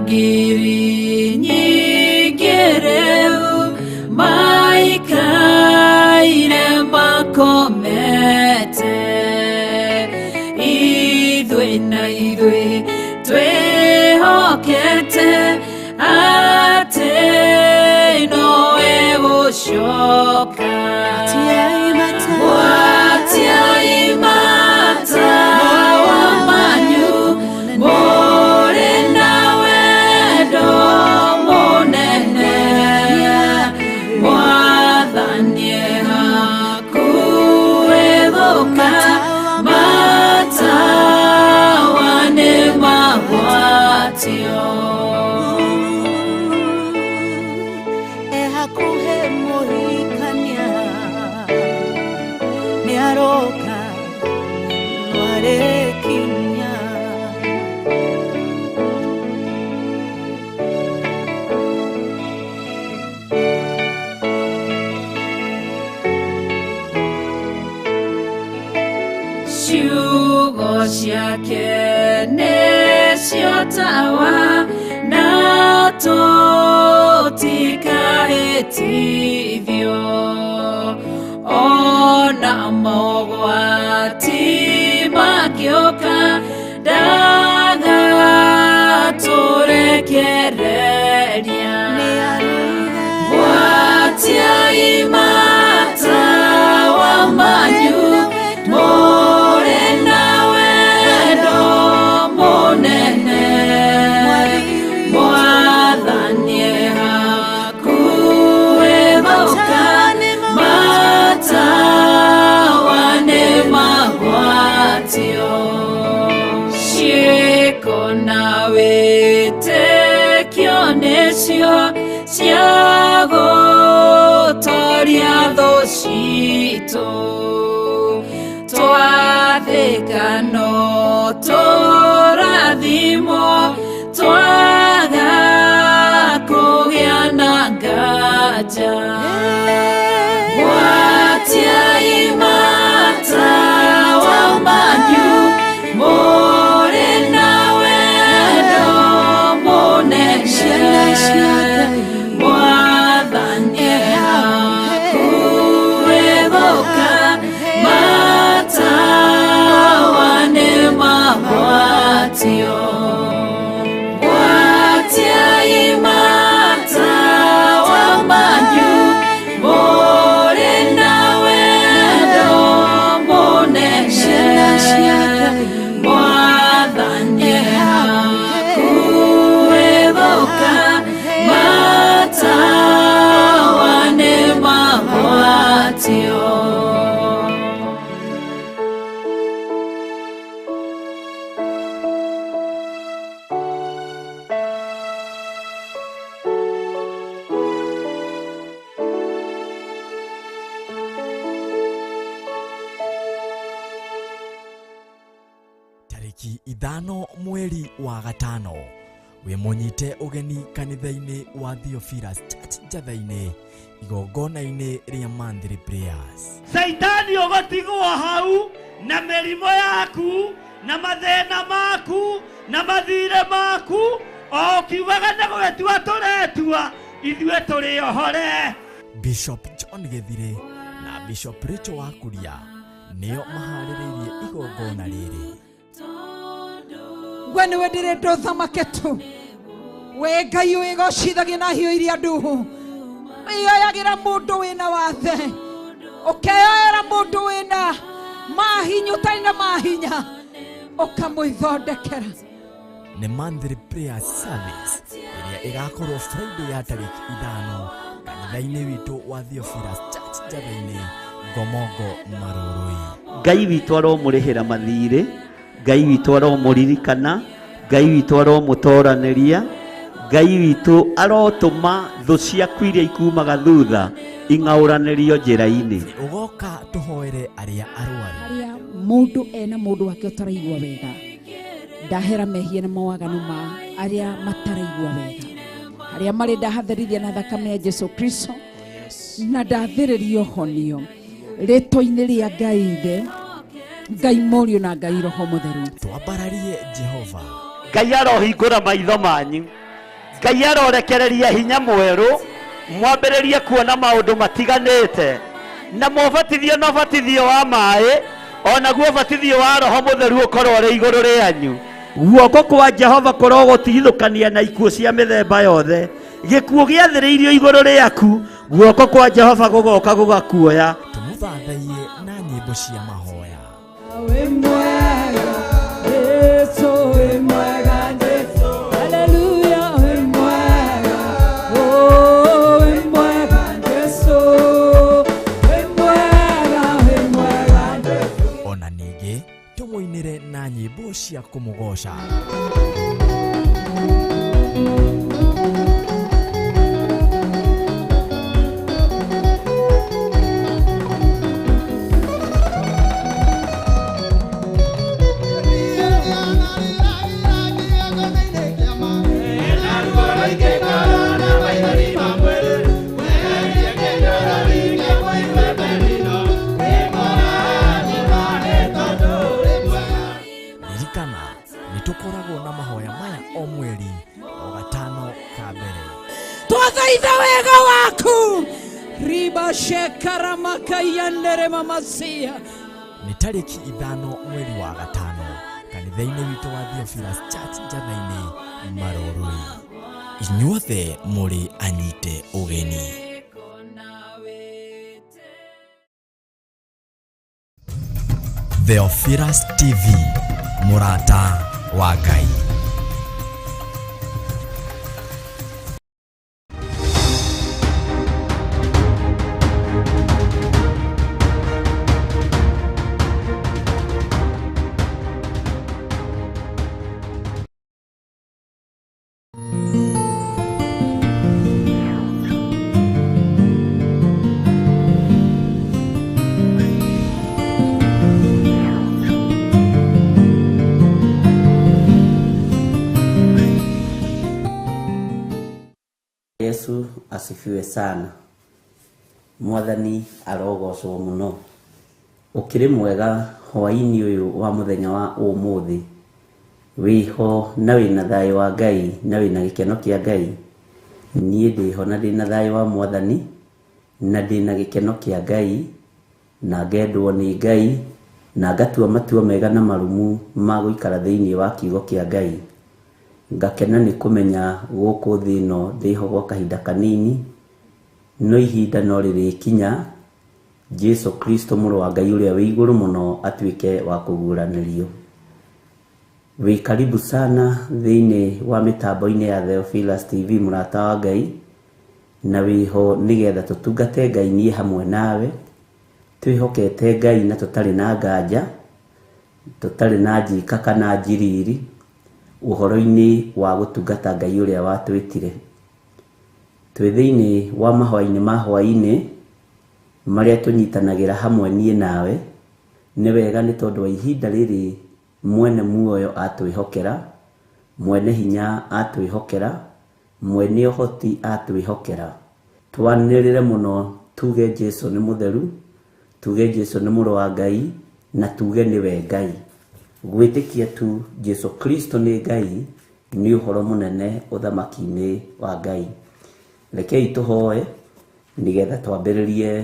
[SPEAKER 5] Andũ ngiri nyingĩ rĩu maikaire makomete. Ithuĩ na ithuĩ twĩhokete atĩ nowe gũcoka. Gwatiai matawa manyu mũrĩ na wendo mũnene. Mwathani e hakuhĩ gũka, matawa nĩ magwatio.
[SPEAKER 7] E hakuhĩ mũhikania nĩ aroka no arĩkinya.
[SPEAKER 5] Ciugo ciake nĩcio tawa na tũtikahĩtithio ona mogwati mangĩũka ndagatũrekereria. Gwatiai matawa manyu mũrĩ na wendo mũnene. Mwathani e hakuhĩ gũka, matawa nĩ magwatio. Ciĩko na wĩtĩkio nĩcio cia gũtoria thũ citũ. Twathĩka no tũrathimwo, twaga kũgĩa na nganja. Gwatiai matawa manyu mũrĩ na wendo mũnene. Mwathani e hakuhĩ gũka, matawa nĩ magwatio. Gwatiai matawa manyu mũrĩ na wendo mũnene. Mwathani e hakuhĩ gũka, matawa nĩ magwatio.
[SPEAKER 1] Tarĩki 5 mweri wa 5 wĩ mũnyite ũgeni kanitha-inĩ wa Theophilus Church Njatha-inĩ igongona-inĩ rĩa monthly prayers.
[SPEAKER 2] Caitani ũgũtigwo hau na mĩrimũ yaku na mathĩna maku na mathirĩ maku o ũkiugaga nĩ gũgĩtua tũretua ithuĩ tũrĩ ohore.
[SPEAKER 1] Bishop John Gĩthirĩ na Bishop Rachel Wakuria nĩo maharĩrĩirie igongona rĩrĩ.
[SPEAKER 3] We nĩwe ndĩrenda ũthamake tu, we Ngai wĩgocithagia na hiũ iria nduhu, wĩyoyagĩra mũndũ wĩna wathe, ũkeyoera mũndũ wĩna mahinya ũtarĩ na mahinya ũkamũithondekera.
[SPEAKER 1] Nĩ monthly prayer service ĩrĩa ĩgakorwo Friday ya tarĩki 5 kanitha-inĩ witũ wa Theophilus Church Njatha-inĩ, Ngomongo, Marũrũi.
[SPEAKER 4] Ngai witũ aromũrĩhĩra mathirĩ, Ngai witũ aromũririkana, Ngai witũ aromũtoranĩria, Ngai witũ arotũma thũ ciaku iria ikumaga thutha ing'aũranĩrio njĩra-inĩ.
[SPEAKER 1] Ũgoka tũhoere arĩa arwaru.
[SPEAKER 3] Harĩa mũndũ ena mũndũ wake ũtaraigua wega, ndahera mehia na mawaganu ma arĩa mataraigua wega, harĩa marĩ ndahatherithia na thakame ya Jesu Kristo na ndathĩrĩrio honio rĩtwa-inĩ rĩa Ngai Ithe, Ngai Mũriũ na Ngai Roho Mũtheru.
[SPEAKER 1] Twambararie Jehova.
[SPEAKER 4] Ngai arohingũra maitho manyu. Ngai arorekereria hinya mwerũ, mwambĩrĩrie kuona maũndũ matiganĩte. Na mwabatithio na ũbatithio wa maĩ, onaguo ũbatithio wa Roho Mũtheru ũkorwo ũrĩ igũrũ rĩanyu. Guoko kwa Jehova kũrogũtigithũkania na ikuũ cia mĩthemba yothe. Gĩkuũ gĩathĩrĩirio igũrũ rĩaku, guoko kwa Jehova gũgoka gũgakuoya.
[SPEAKER 1] Tũmũthathaiye na nyĩmbo cia mahoya.
[SPEAKER 5] Wĩ mwega, Jesũ wĩ mwega, Jesũ. Haleluya, wĩ mwega, oh, wĩ mwega, Jesũ. Wĩ mwega, wĩ mwega, Jesũ.
[SPEAKER 1] Ona ningĩ tũmũinĩre na nyĩmbo cia kũmũgoca. Ririkana nĩ tũkoragwo na mahoya maya o mweri o gatano ka mbere.
[SPEAKER 3] Twathaitha wega waku riba shekaramakaiyanere mamasia.
[SPEAKER 1] Nĩ tarĩki 5 mweri wa 5 kanitha-inĩ witũ wa Theophilus Church Njatha-inĩ Maroroi. Inyuothe mũrĩ anyite ũgeni. Theophilus TV, mũrata wa Ngai.
[SPEAKER 6] Yesu asifiwe sana. Mwathani arogocwo muno. Ukiri mwega hwaini uyu wa muthenya wa umuthi. Wiho na wina thayo wa Ngai na wina gikeno kia Ngai. Niĩ ndĩho na ndĩna thayũ wa Mwathani na ndĩna gĩkeno kĩa Ngai na ngendwo nĩ Ngai na ngatua matua mega na marumu ma gũikara thĩinĩ wa kiugo kĩa Ngai. Ngakena nĩ kũmenya gũkũ thĩ ĩno ndĩho gwa kahinda kanini, no ihinda no rĩrĩkinya Jesu Kristo mũrũ wa Ngai ũrĩa wĩ igũrũ mũno atuĩke wa kũguũranĩrio. Wĩ karibu sana thĩinĩ wa mĩtambo-inĩ ya Theophilus TV mũrata wa Ngai, na wĩho nĩgetha tũtungate Ngai niĩ hamwe nawe, twĩhokete Ngai na tũtarĩ na nganja, tũtarĩ na njika kana njiriri ũhoro-inĩ wa gũtungata Ngai ũrĩa watwĩtire. Twĩ thĩinĩ wa mahoya-inĩ ma hwaĩ-inĩ marĩa tũnyitanagĩra hamwe niĩ nawe. Nĩ wega nĩ tondũ wa ihinda rĩrĩ mwene muoyo atwĩhokera, mwene hinya atwĩhokera, mwene ũhoti atwĩhokera. Twanĩrĩre mũno tuge Jesu nĩ mũtheru, tuge Jesu nĩ mũrũ wa Ngai, na tuge nĩwe Ngai. Gwĩtĩkia tu Jesu Kristo nĩ Ngai nĩ ũhoro mũnene ũthamaki-inĩ wa Ngai. Rekei tũhoe nĩgetha twambĩrĩrie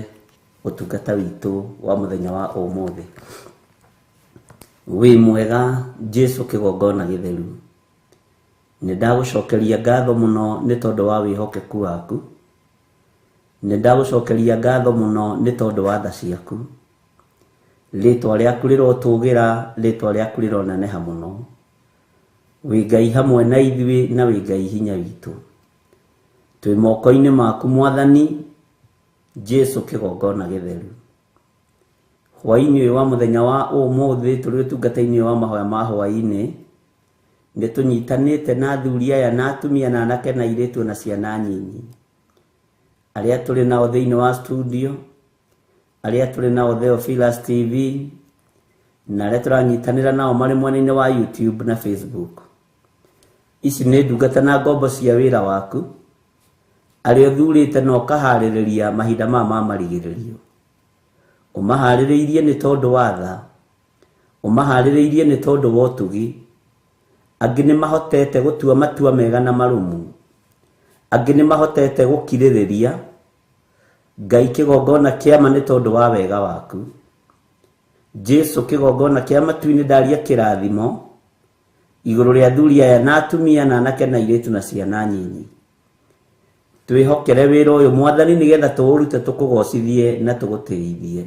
[SPEAKER 6] ũtungata witũ wa mũthenya wa ũmũthĩ. Wĩ mwega Jesu kĩgongona gĩtheru. Nĩ ndagũcokeria ngatho mũno nĩ tondũ wa wĩhokeku waku. Nĩ ndagũcokeria ngatho mũno nĩ tondũ wa tha ciaku. Rĩtwa rĩaku rĩrotũgĩra, rĩtwa rĩaku rĩroneneha mũno. Wĩ Ngai hamwe na ithuĩ na wĩ Ngai hinya witũ. Twĩ moko-inĩ maku Mwathani Jesu kĩgongona gĩtheru. Hwaĩ-inĩ ũyũ wa mũthenya wa ũmũthĩ tũrĩ ũtungata-inĩ wa mahoya ma hwaĩ-inĩ, nĩ tũnyitanĩte na athuri aya na atumia na anake na airĩtu na ciana nyinyi, arĩa tũrĩ nao thĩinĩ wa studio, arĩa tũrĩ nao Theophilus TV, na arĩa tũranyitanĩra nao marĩ mwena-inĩ wa YouTube na Facebook. Ici nĩ ndungata na ngombo cia wĩra waku, arĩa ũthurĩte na ũkaharĩrĩria mahinda maya ma marigĩrĩrio. Ũmaharĩrĩirie nĩ tondũ wa tha, ũmaharĩrĩirie nĩ tondũ wa ũtugi. Angĩ nĩ mahotete gũtua matua mega na marũmu, Angĩ nĩ mahotete gũkirĩrĩria. Ngai kĩgongona kĩa ma nĩ tondũ wa wega waku. Jesu kĩgongona kĩa matu-inĩ ndaria kĩrathimo igũrũ rĩa athuri aya na atumia na anake na airĩtu na ciana nyinyi. Twĩhokere wĩra ũyũ Mwathani nĩgetha tũũrute tũkũgocithie na tũgũtĩithie.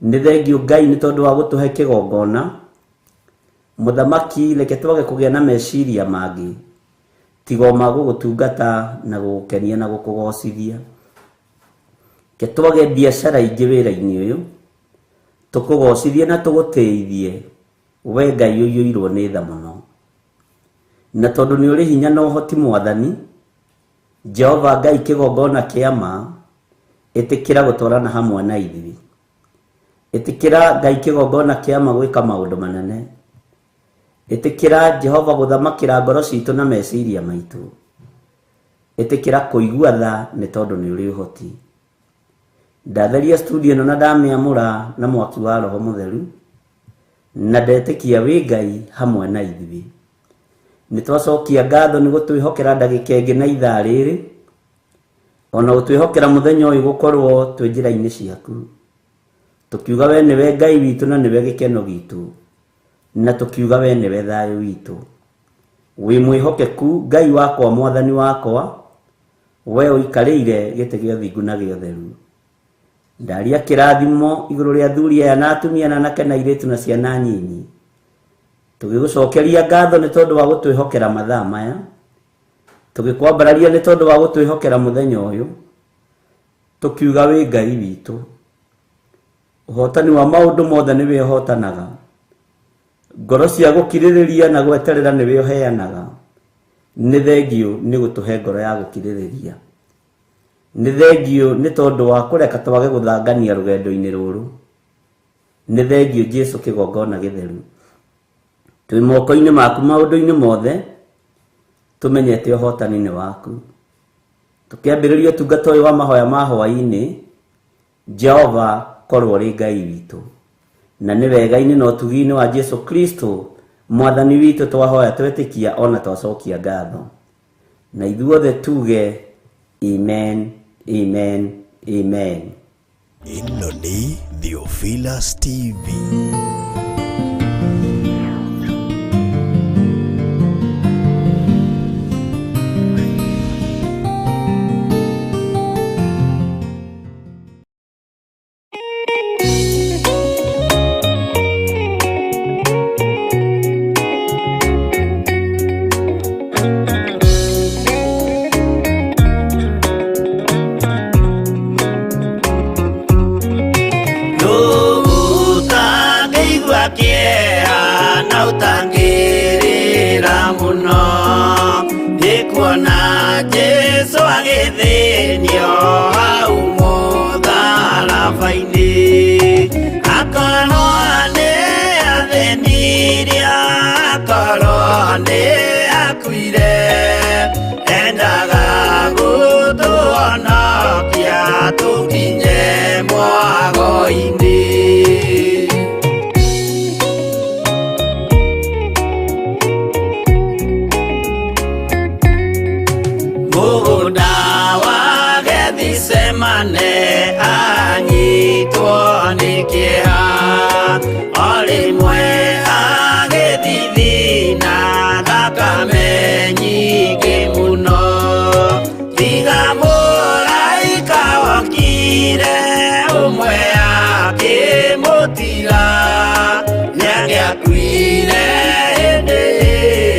[SPEAKER 6] Nĩ thengiũ Ngai nĩ tondũ wa gũtũhe kĩgongona. Mũthamaki reke twage kũgĩa na meciria mangĩ tiga o ma gũgũtungata na gũgũkenia na gũkũgocithia. Reke twage biacara ingĩ wĩra-inĩ ũyũ tũkũgocithie na tũgũtĩithie we Ngai ũiyũirwo nĩ tha mũno. Na tondũ nĩ ũrĩ hinya na ũhoti Mwathani, Jehova Ngai kĩgongona kĩa ma, ĩtĩkĩra gũtwarana hamwe na ithuĩ. Ĩtĩkĩra Ngai kĩgongona kĩa ma gwĩka maũndũ manene. Ĩtĩkĩra Jehova gũthamakĩra ngoro citũ na meciria maitũ. Ĩtĩkĩra kũigua tha nĩ tondũ nĩ ũrĩ ũhoti. Ndatheria studio ĩno na ndamĩamũra na mwaki wa Roho Mũtheru, na ndetĩkia wĩ Ngai hamwe na ithuĩ. Nĩ twacokia ngatho nĩ gũtwĩhokera ndagĩka ĩngĩ na ithaa rĩrĩ, ona gũtwĩhokera mũthenya ũyũ gũkorwo twĩ njĩra-inĩ ciaku. Tũkiuga we nĩwe Ngai witũ na nĩwe gĩkeno gitũ, na tũkiuga we nĩwe thayũ witũ. Wĩ mwĩhokeku Ngai wakwa Mwathani wakwa, we ũikarĩire gĩtĩ gĩa ũthingu na gĩa ũtheru. Ndaria kĩrathimo igũrũ rĩa athuri aya na atumia na anake na airĩtu na ciana nyinyi. Tũgĩgũcokeria ngatho nĩ tondũ wa gũtwĩhokera mathaa maya. Tũgĩkwambararia nĩ tondũ wa gũtwĩhokera mũthenya ũyũ. Tũkiuga wĩ Ngai witũ. Ũhotani wa maũndũ mothe nĩwe ũhotanaga. Ngoro cia gũkirĩrĩria na gweterera nĩwe ũheanaga. Nĩ thengiũ nĩ gũtũhe ngoro ya gũkirĩrĩria. Nĩ thengiũ nĩ tondũ wa kũreka twage gũthangania rũgendo-inĩ rũrũ. Nĩ thengiũ Jesu kĩgongona gĩtheru. Twĩ moko-inĩ maku maũndũ-inĩ mothe, tũmenyete ũhotani nĩ waku. Tũkĩambĩrĩria ũtungata ũyũ wa mahoya ma hwaĩ-inĩ, Jehova korwo ũrĩ Ngai witũ. Na nĩ wega-inĩ na ũtugi-inĩ wa Jesu Kristo Mwathani witũ twahoya twetĩkia ona twacokia ngatho. Na ithuothe tuge amen, amen, amen.
[SPEAKER 1] Ĩno nĩ Theophilus TV.
[SPEAKER 8] Ũtangĩigua kĩeha na ũtangĩrĩra mũno nĩ kuona Jesũ agĩthĩnio hau mũtharaba-inĩ akorwo nĩ athĩnirie akorwo nĩ akuire endaga gũtũhonokia tũkinye mwago-inĩ. Mũgũnda wa Gethisemane anyitwo nĩ kĩeha, o rĩmwe agĩthithina thakame nyingĩ mũno. Tiga mũraika wokire ũmwe akĩmũtiga, nĩangĩakuire hĩndĩ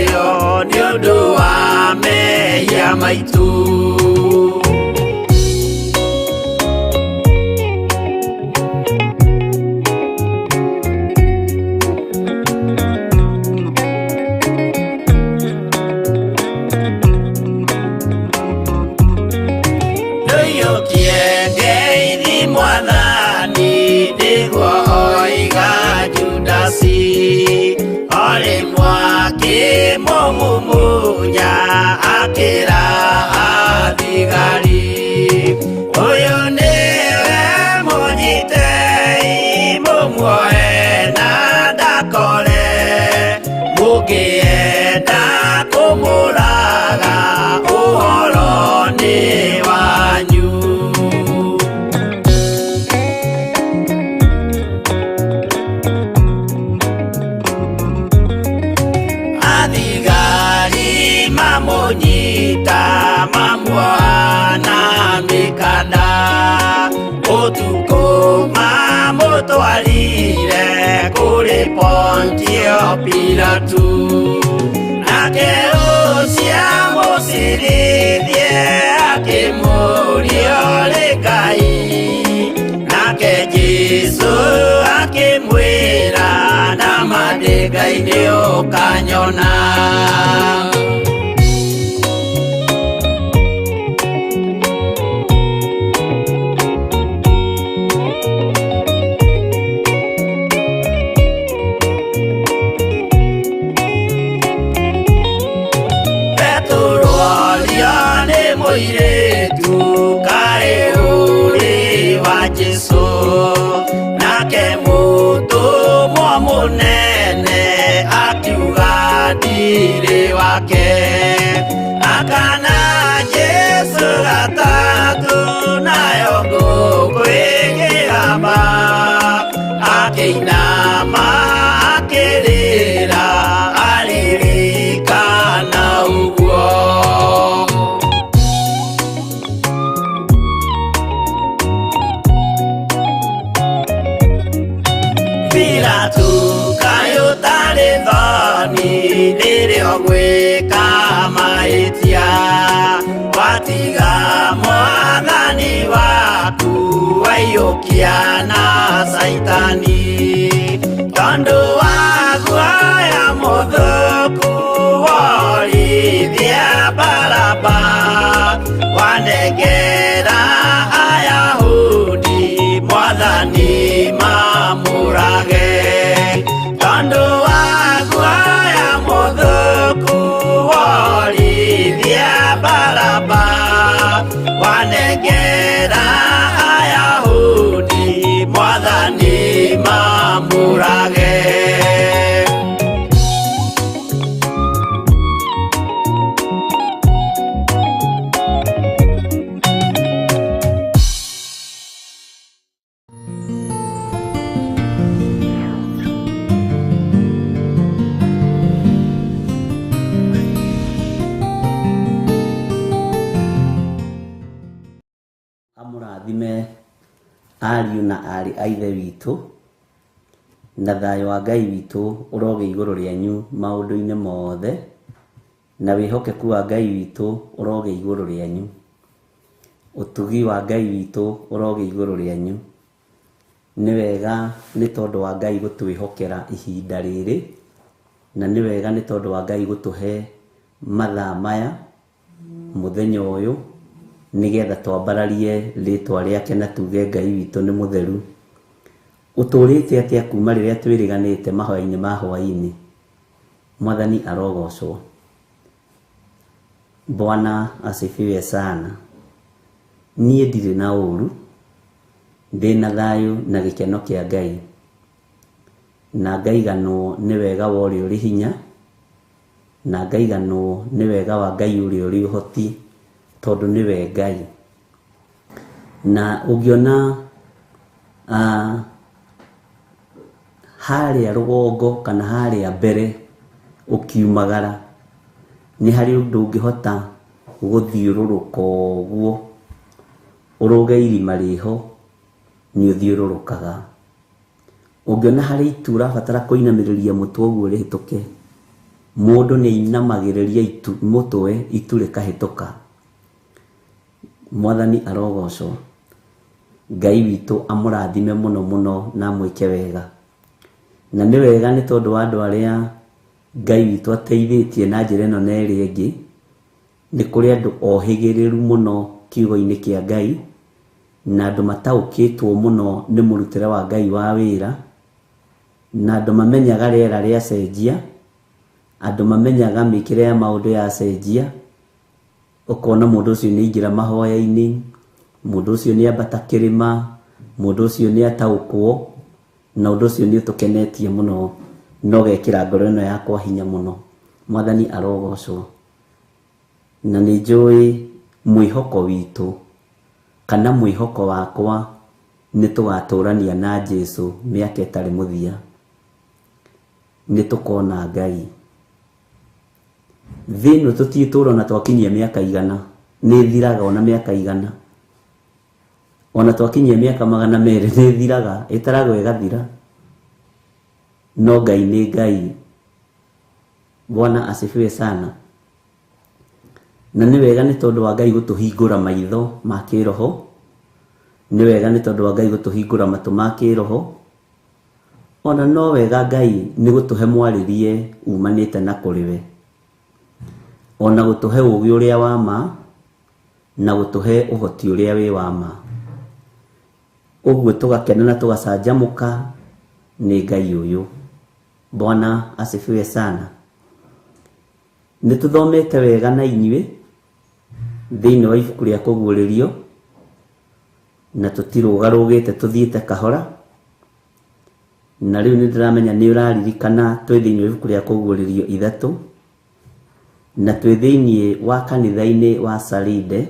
[SPEAKER 8] ĩyo nĩ ũndũ wa mehia maitũ. Ndũiyũkie ngeithi Mwathani nĩguo oiga Judasi, o rĩmwe akĩmũmumunya akĩra athigari, ũyũ nĩwe mũnyitei mũmuoe na ndakore, mũngĩenda kũmũraga ũhoro Pilatu nake ũcio mũcirithie akĩmũria ũrĩ Ngai nake Jesũ akĩmwĩra nama ndĩ Ngai nĩ ũkanyona. Mũirĩtu kaĩ ũrĩ wa Jesũ nake mũtũmwo mũnene akiuga ndirĩ wake akana Jesũ gatatũ nayo ngũkũ ĩkĩgamba akĩinama akĩrĩra aririkana ũguo. Pilatu kaĩ ũtarĩ thoni rĩrĩa ũgwĩka mahĩtia watiga mwathani waku waiyũkia na Caitani tondũ wa guoya mũthũku worithia Baraba wanengera Ayahudi mwathani mamũrage tondũ wa guoya mũthũku worithia Baraba wanengera Ayahudi mwathani mamũrage.
[SPEAKER 6] Amũrathime ariũ na aarĩ a Ithe witũ na thayũ wa Ngai witũ ũrogĩa igũrũ rĩanyu maũndũ-inĩ mothe na wĩhokeku wa Ngai witũ ũrogĩa igũrũ rĩanyu ũtugi wa Ngai witũ ũrogĩa igũrũ rĩanyu. Nĩ wega nĩ tondũ wa Ngai gũtwĩhokera ihinda rĩrĩ na nĩ wega nĩ tondũ wa Ngai gũtũhe mathaa maya mũthenya ũyũ nĩgetha twambararie rĩtwa rĩake na tuge Ngai witũ nĩ mũtheru. Ũtũrĩte atĩa kuma rĩrĩa twĩrĩganĩte mahoya-inĩ ma hwaĩ-inĩ? Mwathani arogocwo. Bwana asifiwe sana. Niĩ ndirĩ na ũru, ndĩna thayũ na gĩkeno kĩa Ngai na ngaiganwo nĩ wega wa ũrĩa ũrĩ hinya na ngaiganwo nĩ wega wa Ngai ũrĩa ũrĩ ũhoti tondũ nĩwe Ngai. Na ũngĩona harĩa rũgongo kana harĩa mbere ũkiumagara nĩ harĩ ũndũ ũngĩhota gũthiũrũrũka ũguo ũrũge irima rĩho nĩ ũthiũrũrũkaga. Ũngĩona harĩ itu ũrabatara kũinamĩrĩria mũtwe ũguo rĩhĩtũke, mũndũ nĩ ainamagĩrĩria itu mũtwe itu rĩkahĩtũka. Mwathani arogocwo. Ngai witũ amũrathime mũno mũno na amwĩke wega. Na nĩ wega nĩ tondũ wa andũ arĩa Ngai witũ ateithĩtie na njĩra ĩno na ĩrĩa ĩngĩ. Nĩ kũrĩ andũ ohĩgĩrĩru mũno kiugo-inĩ kĩa Ngai na andũ mataũkĩtwo mũno nĩ mũrutĩre wa Ngai wa wĩra na andũ mamenyaga rĩera rĩacenjia, andũ mamenyaga mĩkĩre ya maũndũ yacenjia. Ũkona mũndũ ũcio nĩ aingĩra mahoya-inĩ, mũndũ ũcio nĩ ambata kĩrĩma, mũndũ ũcio nĩ ataũkwo, na ũndũ ũcio nĩ ũtũkenetie mũno na ũgekĩra ngoro ĩno yakwa hinya mũno. Mwathani arogocwo. Na nĩ njũĩ mwĩhoko witũ kana mwĩhoko wakwa nĩ tũgatũrania na Jesũ mĩaka ĩtarĩ mũthia. Nĩ tũkona Ngai. Thĩ ĩno tũtiĩtũra ona twakinyia mĩaka igana, nĩ ĩthiraga ona mĩaka igana. Ona twakinyia mĩaka 200 nĩ ĩthiraga, ĩtaragwo ĩgathira. No Ngai nĩ Ngai Bwana asifiwe sana. Na nĩ wega nĩ tondũ wa Ngai gũtũhingũra maitho ma kĩroho, nĩ wega nĩ tondũ wa Ngai gũtũhingũra matũ ma kĩroho, ona no wega Ngai nĩ gũtũhe mwarĩrie umanĩte na kũrĩ we, ona gũtũhe ũũgĩ ũrĩa wa ma, na gũtũhe ũhoti ũrĩa wĩ wa ma. Ũguo tũgakena na tũgacanjamũka nĩ Ngai ũyũ. Bwana asifiwe sana. Nĩ tũthomete wega na inyuĩ thĩinĩ wa ibuku rĩa kũguũrĩrio, na tũtirũgarũgĩte tũthiĩte kahora, na rĩu nĩ ndĩramenya nĩ ũraririkana twĩ thĩinĩ wa ibuku rĩa kũguũrĩrio 3, na twĩ thĩinĩ wa kanitha-inĩ wa Saride,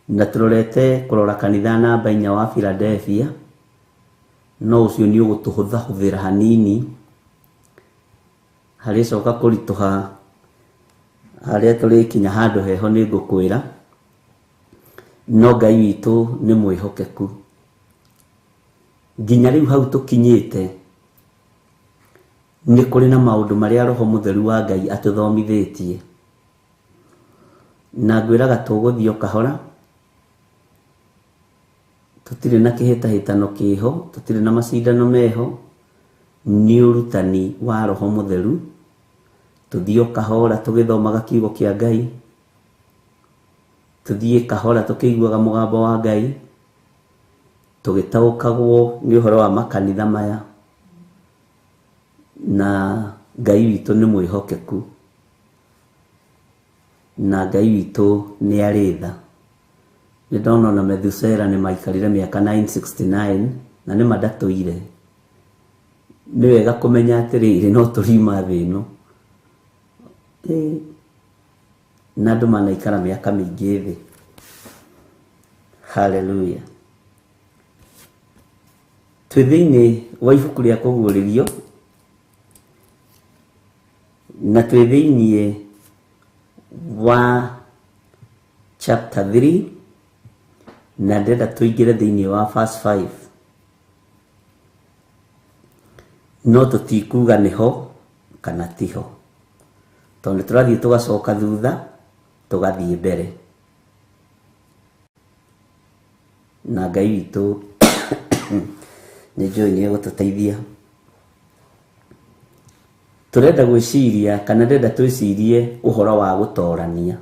[SPEAKER 6] na tũrorete kũrora kanitha namba 4 wa Philadelphia, no ũcio nĩ ũgũtũhũthahũthĩra hanini, harĩcoka kũritũha harĩa tũrĩkinya handũ heho nĩ ngũkwĩra, no Ngai witũ nĩ mwĩhokeku. Nginya rĩu hau tũkinyĩte nĩ kũrĩ na maũndũ marĩa Roho Mũtheru wa Ngai atũthomithĩtie, na ngwĩraga tũgũthiĩ o kahora, tũtirĩ na kĩhĩtahĩtano kĩho, tũtirĩ na macindano meho, nĩ ũrutani wa Roho Mũtheru. Tũthiĩ o kahora tũgĩthomaga kiugo kĩa Ngai, tũthiĩ kahora tũkĩiguaga mũgambo wa Ngai, tũgĩtaũkagwo nĩ ũhoro wa makanitha maya, na Ngai witũ nĩ mwĩhokeku, na Ngai witũ nĩ arĩ tha. Nĩ ndona ona Methusela nĩ maikarire mĩaka 969 na nĩ mandatũire. Nĩ wega kũmenya atĩrĩrĩ, no tũriuma thĩ ĩno. Na andũ manaikara mĩaka mĩingĩ thĩ. Hallelujah. Twĩ thĩinĩ wa ibuku rĩa kũguũrĩrio, na twĩ thĩinĩ wa chapter 3, na ndĩrenda tũingĩre thĩinĩ wa verse 5. No tũtikuga nĩho kana tiho, tondũ tũrathiĩ tũgacoka thutha tũgathiĩ mbere, na Ngai witũ nĩ njũĩ nĩ egũtũteithia. Tũrenda gwĩciria kana ndĩrenda twĩcirie ũhoro wa gũtorania,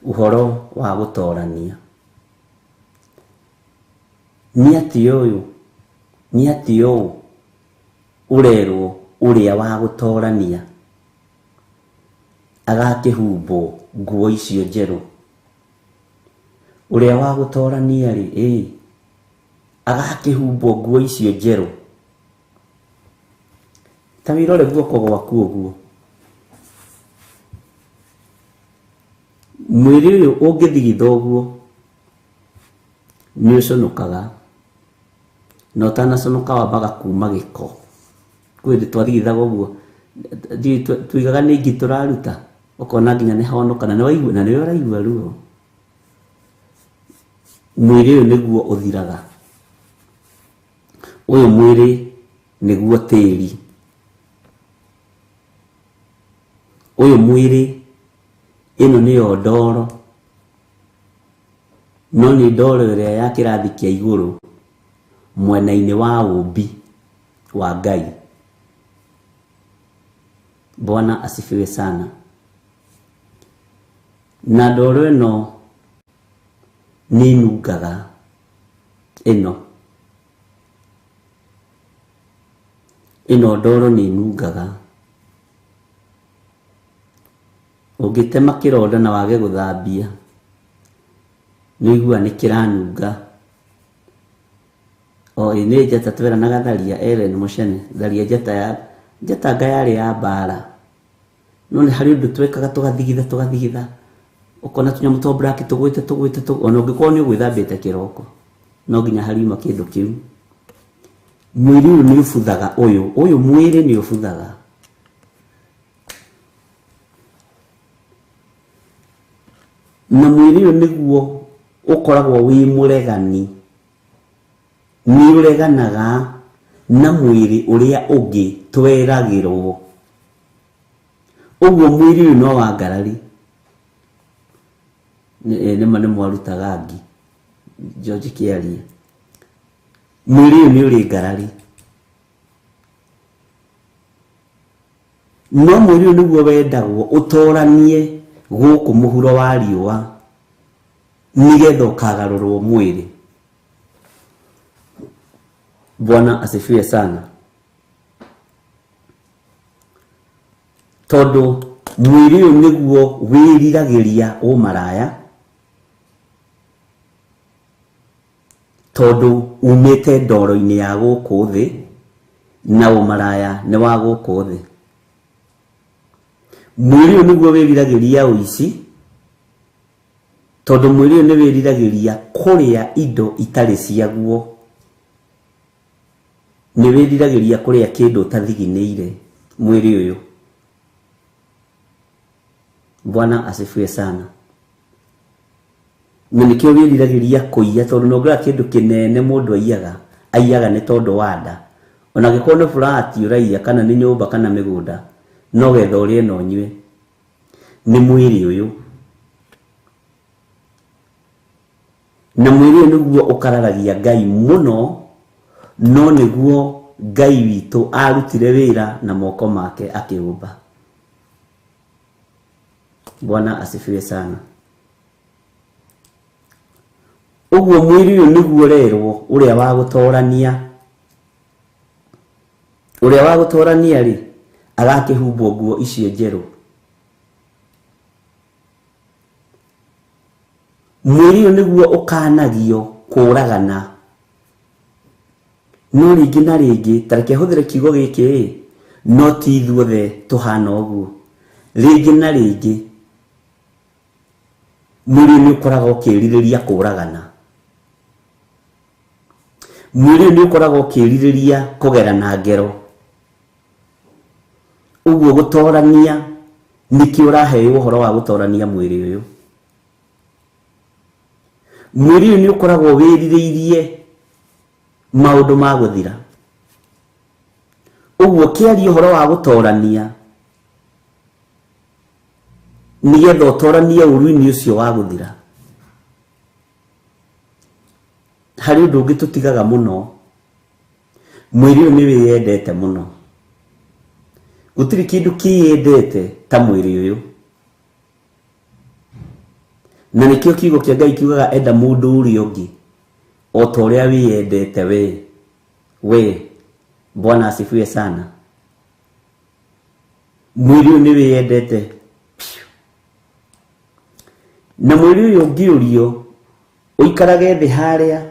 [SPEAKER 6] ũhoro wa gũtorania. Nĩ atĩ ũyũ, nĩ atĩ ũũ ũrerwo ũrĩa wa gũtorania agakĩhumbwo nguo icio njerũ. Ũrĩa wa gũtorania rĩ, agakĩhumbwo nguo icio njerũ. Ta wĩrore guoko gwaku ũguo. Mwĩrĩ ũyũ ũngĩthigitha ũguo nĩ ũconokaga, na ũtanaconoka wambaga kuma gĩko. Kwĩ hĩndĩ twathigithaga ũguo, tuigaga nĩ ingi tũraruta, ũkona nginya nĩ honoka, na nĩ waigua, na nĩ ũraigua ruo. Mwĩrĩ ũyũ nĩguo ũthiraga. Ũyũ mwĩrĩ nĩguo tĩri. Ũyũ mwĩrĩ ĩno nĩyo ndoro, no nĩ ndoro ĩrĩa ya kĩrathi kĩa igũrũ mwena-inĩ wa ũmbi wa Ngai. Bwana asifiwe sana. Na ndoro ĩno nĩ ĩnungaga, ĩno ĩno ndoro nĩ ĩnungaga. Ũngĩtema kĩronda na wage gũthambia, nĩ ũiguaga nĩ kĩranunga. O ĩ nĩ njata tweranaga tharia Ellen Mũcene, tharia njata ya njata anga yarĩ ya mbara. No nĩ harĩ ũndũ twekaga tũgathigitha tũgathigitha, ũkona tũnyamũ twa black tũgwĩte tũgwĩte tũgwĩte, ona ũngĩkorwo nĩ ũgwĩthambĩte kĩroko, no nginya hariuma kĩndũ kĩu. Mwĩrĩ ũyũ nĩ ũbuthaga, ũyũ, ũyũ mwĩrĩ nĩ ũbuthaga. Na mwĩrĩ ũyũ nĩguo ũkoragwo wĩ mũregani, nĩ ũreganaga Na mwĩrĩ ũrĩa ũngĩ tweragĩrwo. Ũguo mwĩrĩ ũyũ no wa ngarari. Nĩma nĩ mwarutaga ngi George Kĩarie. Mwĩrĩ ũyũ nĩ ũrĩ ngarari. No mwĩrĩ ũyũ nĩguo wendagwo ũtoranie gũkũ mũhuro wa riũa nĩgetha ũkagarũrwo mwĩrĩ. Bwana asifiwe sana. Tondũ mwĩrĩ ũyũ nĩguo wĩriragĩria ũmaraya, tondũ umĩte ndoro-inĩ ya gũkũ thĩ na ũmaraya nĩ wa gũkũ thĩ. Mwĩrĩ ũyũ nĩguo wĩriragĩria ũici, tondũ mwĩrĩ ũyũ nĩ wĩriragĩria kũrĩa indo itarĩ ciaguo. Nĩ wĩriragĩria kũrĩa kĩndũ ũtathiginĩire mwĩrĩ ũyũ. Bwana asifiwe sana. Na nĩkĩo wĩriragĩria kũiya, tondũ no ũngĩrora kĩndũ kĩnene mũndũ aiyaga, aiyaga nĩ tondũ wa nda. Ona angĩkorwo nĩ flat ũraiya kana nĩ nyũmba kana mĩgũnda, no getha ũrĩe na ũnyue. Nĩ mwĩrĩ ũyũ. Na mwĩrĩ ũyũ nĩguo ũkararagia Ngai mũno, no nĩguo Ngai witũ arutire wĩra na moko make akĩũmba. Bwana asifiwe sana. Ũguo mwĩrĩ ũyũ nĩguo ũrerwo ũrĩa wa gũtorania. Ũrĩa wa gũtorania rĩ, agakĩhumbwo nguo icio njerũ. Mwĩrĩ ũyũ nĩguo ũkanagio kũragana. No rĩngĩ na rĩngĩ, ta reke hũthĩre kiugo gĩkĩ ĩ, no ti ithuothe tũhana ũguo. Rĩngĩ na rĩngĩ, mwĩrĩ ũyũ nĩ ũkoragwo ũkĩrirĩria kũragana. Mwĩrĩ ũyũ nĩ ũkoragwo ũkĩrirĩria kũgerana ngero. Ũguo gũtorania nĩkĩo ũraheo ũhoro wa gũtorania mwĩrĩ ũyũ. Mwĩrĩ ũyũ nĩ ũkoragwo wĩrirĩirie maũndũ ma gũthira. Ũguo kĩaria ũhoro wa gũtorania nĩgetha ũtoranie ũru-inĩ ũcio wa gũthira. Harĩ ũndũ ũngĩ tũtigaga mũno, mwĩrĩ ũyũ nĩ wĩyendete mũno. Gũtirĩ kĩndũ kĩyendete ta mwĩrĩ ũyũ. Na nĩkĩo kiugo kĩa Ngai kiugaga enda mũndũ ũrĩa ũngĩ o ta ũrĩa wĩyendete we. We, Bwana asifiwe sana. Mwĩrĩ ũyũ nĩ wĩyendete. Na mwĩrĩ ũyũ ũngĩũrio ũikarage thĩ harĩa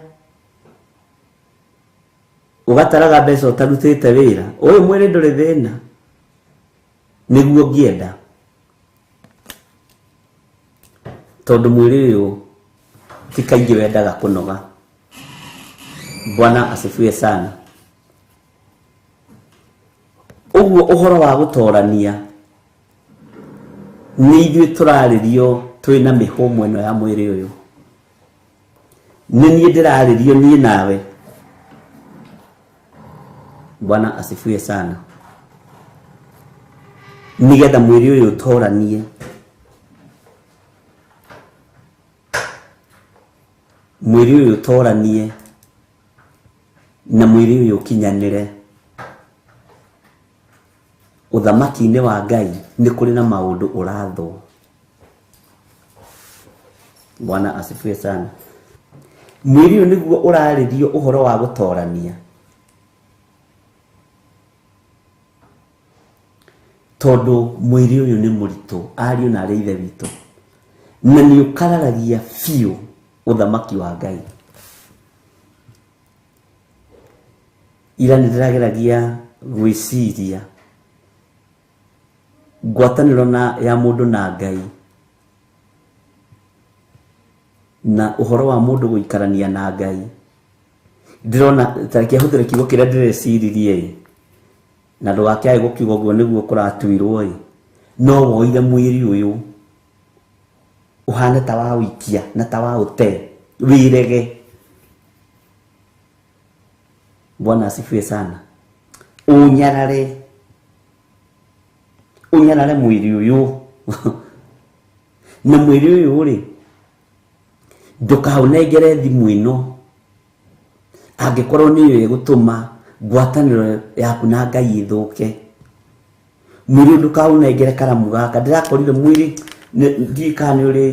[SPEAKER 6] ũgataraga mbeca ũtarutĩte wĩra, ũyũ mwĩrĩ ndũrĩ thĩna, nĩguo ũngĩenda. Tondũ mwĩrĩ ũyũ ti kaingĩ wendaga kũnoga. Bwana asifiwe sana. Ũguo ũhoro wa gũtorania nĩ ithuĩ tũrarĩrio twĩna mĩhũmũ ĩno ya mwĩrĩ ũyũ. Nĩ niĩ ndĩrarĩrio niĩ nawe. Bwana asifiwe sana. Nĩgetha mwĩrĩ ũyũ ũtoranie. Mwĩrĩ ũyũ ũtoranie na mwĩrĩ ũyũ ũkinyanĩre. Ũthamaki-inĩ wa Ngai nĩ kũrĩ na maũndũ ũrathwo. Bwana asifiwe sana. Mwĩrĩ ũyũ nĩguo ũrarĩrio ũhoro wa gũtorania. Tondũ mwĩrĩ ũyũ nĩ mũritũ, ariũ na arĩ ithe witũ. Na nĩ ũkararagia biũ ũthamaki wa Ngai. Ira nĩ ndĩrageragia gwĩciria ngwatanĩro na ya mũndũ na Ngai na ũhoro wa mũndũ gũikarania na Ngai. Ndĩrona ta reke hũthĩre kiugo kĩrĩa ndĩreciririe ĩ, na ndũgakĩage gũkiuga ũguo nĩguo kũratuirwo ĩ, no woire mwĩrĩ ũyũ ũhane ta wa ũikia na ta wa ũte, wĩrege. Bwana asifiwe sana. Ũnyarare, ũnyarare mwĩrĩ ũyũ. Na mwĩrĩ ũyũ rĩ, ndũkaũnengere thimũ ĩno angĩkorwo nĩyo ĩgũtũma ngwatanĩro yaku na Ngai ĩthũke. Mwĩrĩ ũyũ ndũkaũnengere karamu gaka. Ndĩrakorire mwĩrĩ, ndiũĩ kana nĩ ũrĩ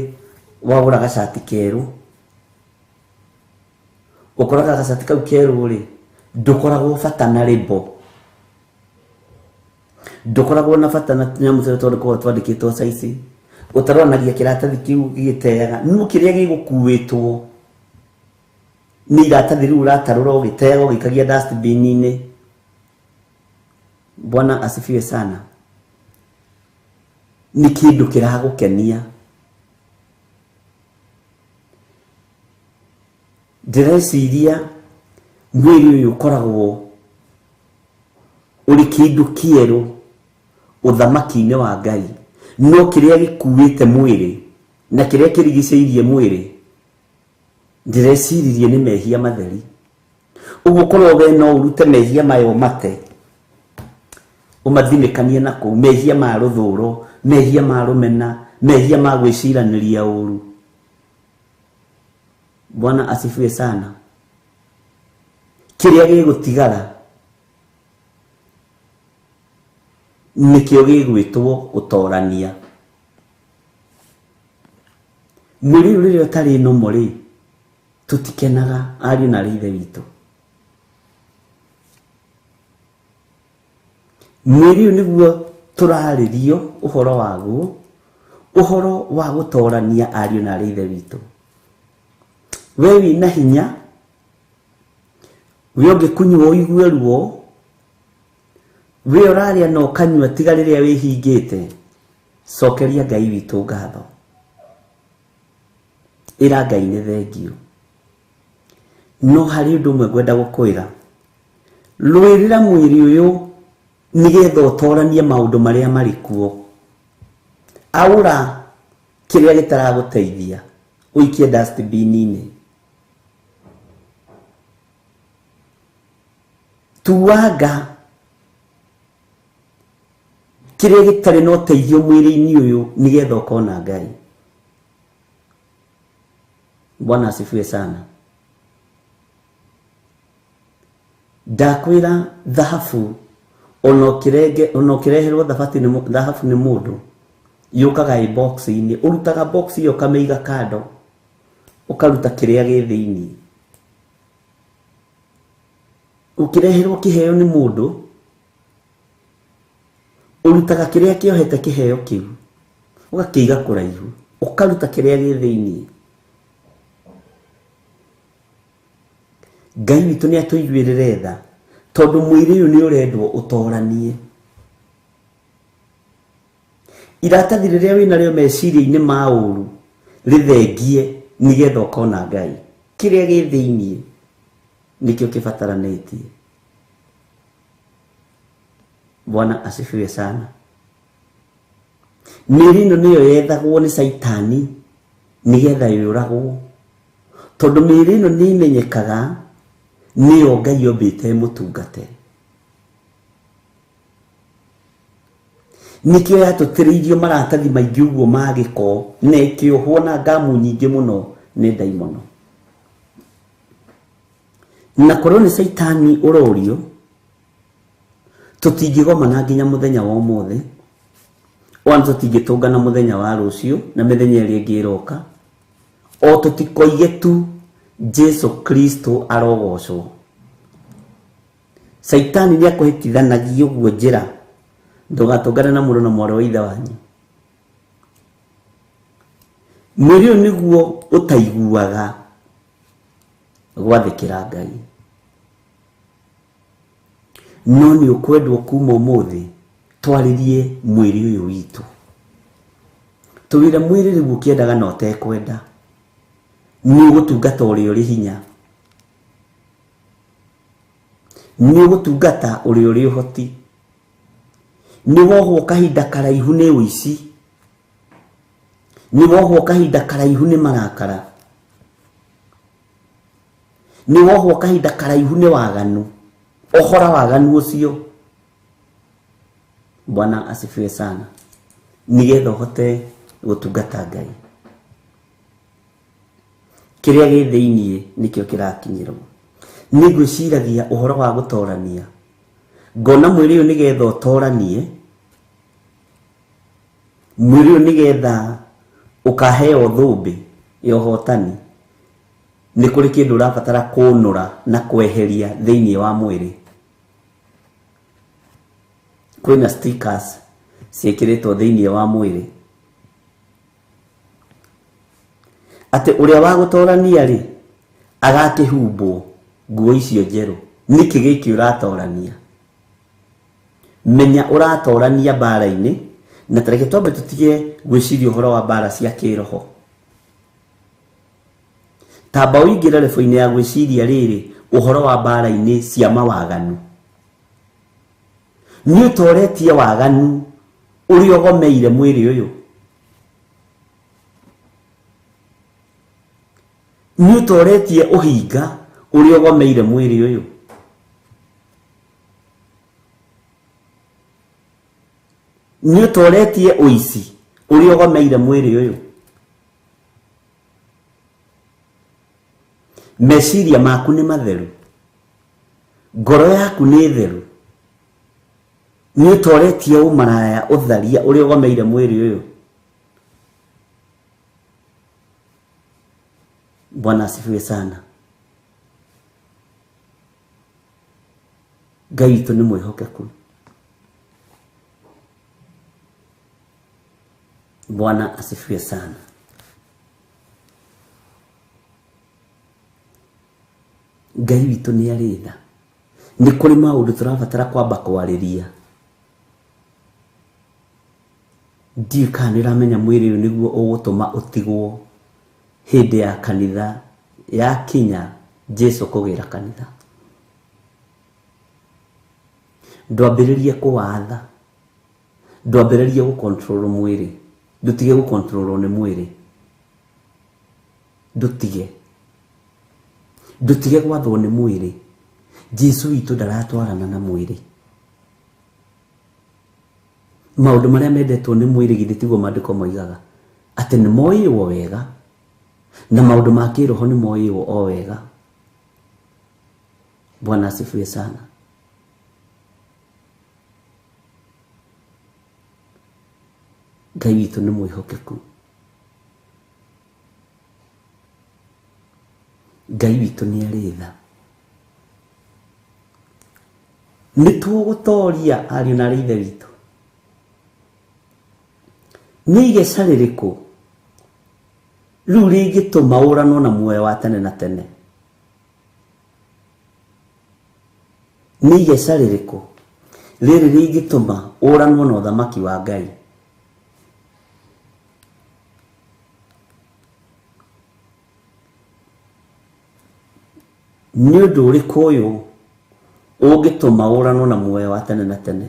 [SPEAKER 6] wagũra gacati kerũ. Ũkoraga gacati kau kerũ rĩ, ndũkoragwo bata na rĩmbo, ndũkoragwo na bata na nyamũ tũrĩa tondũ twandĩkĩtwo saici, ũtaroranagia kĩratathi kĩu gĩgĩteaga, no kĩrĩa gĩgũkuĩtwo nĩ iratathi rĩu ũratarũra ũgĩteaga ũgĩikagia dustbin-inĩ. Bwana asifiwe sana. Nĩ kĩndũ kĩragũkenia. Ndĩreciria mwĩrĩ ũyũ ũkoragwo ũrĩ kĩndũ kĩerũ ũthamaki-inĩ wa Ngai, no kĩrĩa gĩkuĩte mwĩrĩ na kĩrĩa kĩrigicĩirie mwĩrĩ, ndĩreciririe nĩ mehia matheri. Ũguo korwo we no ũrute mehia maya ũmate, ũmathinĩkanie na kũu, mehia ma rũthũro, mehia ma rũmena, mehia ma gwĩciranĩria ũru. Bwana asifiwe sana. Kĩrĩa gĩgũtigara nĩkĩo gĩgwĩtwo ũtorania. Mwĩrĩ ũyũ rĩrĩa ũtarĩ nomo rĩ, tũtikenaga ariũ na arĩ ithe witũ. Mwĩrĩ ũyũ nĩguo tũrarĩrio ũhoro waguo, ũhoro wa gũtorania ariũ na arĩ ithe witũ. We wĩna hinya, we ũngĩkunyua ũigue ruo, we ũrarĩa na ũkanyua tiga rĩrĩa wĩhingĩte, cokeria Ngai witũ ngatho. Ĩra Ngai nĩ thengio. No harĩ ũndũ ũmwe ngwenda gũkwĩra, rũĩrĩra mwĩrĩ ũyũ nĩgetha ũtoranie maũndũ marĩa marĩ kuo. Aũra kĩrĩa gĩtaragũteithia, ũikie dustbin-inĩ. Tuanga kĩrĩa gĩtarĩ na ũteithio mwĩrĩ-inĩ ũyũ nĩgetha ũkona Ngai. Bwana asifiwe sana. Ndakwĩra thahabu ona ũkĩreherwo thahabu nĩ mũndũ, yũkaga ĩ box-inĩ, ũrutaga box ĩyo ũkamĩiga kando, ũkaruta kĩrĩa gĩ thĩinĩ. Ũkĩreherwo kĩheo nĩ mũndũ, ũrutaga kĩrĩa kĩohete kĩheo kĩu, ũgakĩiga kũraihu, ũkaruta kĩrĩa gĩ thĩinĩ. Ngai witũ nĩ atũiguĩrĩre tha, tondũ mwĩrĩ ũyũ nĩ ũrendwo ũtoranie. Iratathi rĩrĩa wĩnarĩo meciria-inĩ ma ũru rĩthengie nĩgetha ũkona Ngai. Kĩrĩa gĩ thĩinĩ nĩkĩo kĩbataranĩtie. Bwana asifiwe sana. Mĩĩrĩ ĩno nĩyo yethagwo nĩ Caitani nĩgetha yũragwo, tondũ mĩĩrĩ ĩno nĩ imenyekaga nĩyo Ngai ombĩte ĩmũtungate. Nĩkĩo yatũtĩrĩirio maratathi maingĩ ũguo ma gĩko na ĩkĩohwo na ngamu nyingĩ mũno nĩ ndaimono. Na korwo nĩ Caitani ũrorio, tũtingĩgomana nginya mũthenya wa ũmũthĩ, ona tũtingĩtũngana mũthenya wa rũciũ na mĩthenya ĩrĩa ĩngĩ ĩroka, o tũtikoige tu Jesu Kristo arogocwo. Caitani nĩ akũhĩtithanagia ũguo njĩra, ndũgatũngane na mũndũ na mwarĩ wa ithe wanyu. Mwĩrĩ ũyũ nĩguo ũtaiguaga gwathĩkĩra Ngai, no nĩ ũkwendwo kuma ũmũthĩ twarĩrie mwĩrĩ ũyũ witũ, tũwĩre mwĩrĩ rĩu ũkĩendaga na ũtekwenda, nĩ ũgũtungata ũrĩa ũrĩ hinya, nĩ ũgũtungata ũrĩa ũrĩ ũhoti, nĩ wohwo kahinda karaihu nĩ ũici, nĩ wohwo kahinda karaihu nĩ marakara, nĩ wohwo kahinda karaihu nĩ waganu, ohora waganu ũcio. Bwana asifiwe sana. Nĩgetha ũhote gũtungata Ngai. Kĩrĩa gĩ thĩiniĩ nĩkĩo kĩrakinyĩrwo. Nĩ ngwĩciragia ũhoro wa gũtorania. Ngona mwĩrĩ ũyũ nĩgetha ũtoranie, mwĩrĩ ũyũ nĩgetha ũkaheo thũmbĩ ya ũhotani, nĩ kũrĩ kĩndũ ũrabatara kũnũra na kweheria thĩiniĩ wa mwĩrĩ. Kwĩna stickers ciĩkĩrĩtwo thĩiniĩ wa mwĩrĩ. Atĩ ũrĩa wa gũtorania rĩ, agakĩhumbwo nguo icio njerũ. Nĩkĩ gĩkĩ ũratorania? Menya ũratorania mbara-inĩ, na tareke twambe tũtige gwĩciria ũhoro wa mbara cia kĩroho. Tamba ũingĩre rebo-inĩ ya gwĩciria rĩrĩ ũhoro wa mbara-inĩ cia mawaganu. Nĩ ũtoretie waganu ũrĩa ũgomeire mwĩrĩ ũyũ. Nĩ ũtoretie ũhinga ũrĩa ũgomeire mwĩrĩ ũyũ. Nĩ ũtoretie ũici ũrĩa ũgomeire mwĩrĩ ũyũ. Meciria maku nĩ matheru, ngoro yaku nĩ theru. Nĩ ũtoretie ũmaraya, ũtharia ũrĩa ũgomeire mwĩrĩ ũyũ. Bwana asifiwe sana. Ngai witũ nĩ mwĩhokeku. Bwana asifiwe sana. Ngai witũ nĩ arĩ tha. Nĩ kũrĩ maũndũ tũrabatara kwamba kwarĩria. Ndiũĩ kana nĩ ũramenya mwĩrĩ ũyũ nĩguo ũgũtũma ũtigwo hĩndĩ ya kanitha yakinya Jesu kũgĩra kanitha. Ndwambĩrĩrie kũwatha, ndwambĩrĩrie gũcontrol mwĩrĩ, ndũtige gũcontrolwo nĩ mwĩrĩ. Ndũtige. Ndũtige gwathwo nĩ mwĩrĩ. Jesu witũ ndaratwarana na mwĩrĩ. Maũndũ marĩa mendetwo nĩ mwĩrĩ githĩ tiguo maandĩko moigaga atĩ nĩ moĩywo wega, na maũndũ ma kĩroho nĩ moĩywo o wega. Bwana asifiwe sana. Ngai witũ nĩ mwĩhokeku. Ngai witũ nĩ arĩ tha. Nĩ tũgũtoria ariũ na aarĩ a Ithe witũ. Nĩ igeca rĩrĩkũ rĩu rĩngĩtũma ũranwo na muoyo wa tene na tene? Nĩ igeca rĩrĩkũ rĩrĩ rĩngĩtũma ũranwo na ũthamaki wa Ngai? Nĩ ũndũ ũrĩkũ ũyũ ũngĩtũma ũranwo na muoyo wa tene na tene?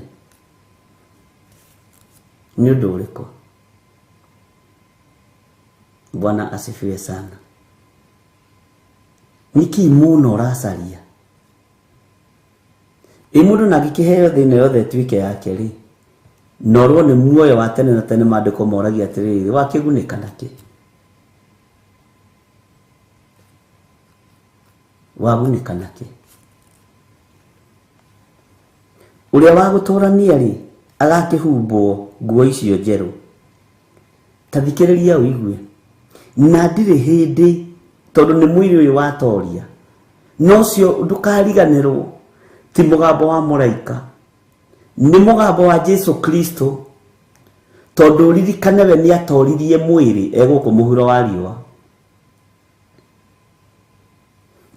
[SPEAKER 6] Nĩ ũndũ ũrĩkũ? Bwana asifiwe sana. Nĩkĩ mũno ũracaria? Ĩ mũndũ nangĩkĩheo thĩ ĩno yothe ĩtuĩke yake rĩ, na ũrwo nĩ muoyo wa tene na tene, maandĩko moragia atĩrĩrĩ, wakĩgunĩka nakĩ? Wagunĩka nakĩ? Ũrĩa wa gũtũrania rĩ, agakĩhumbwo nguo icio njerũ. Ta thikĩrĩria ũigue. Na ndirĩ hĩndĩ, tondũ nĩ mwĩrĩ ũyũ watoria, no ũcio ndũkariganĩrwo ti mũgambo wa mũraika, nĩ mũgambo wa Jesu Kristo, tondũ ũririkane we nĩ atoririe mwĩrĩ egũkũ mũhuro wa riũa.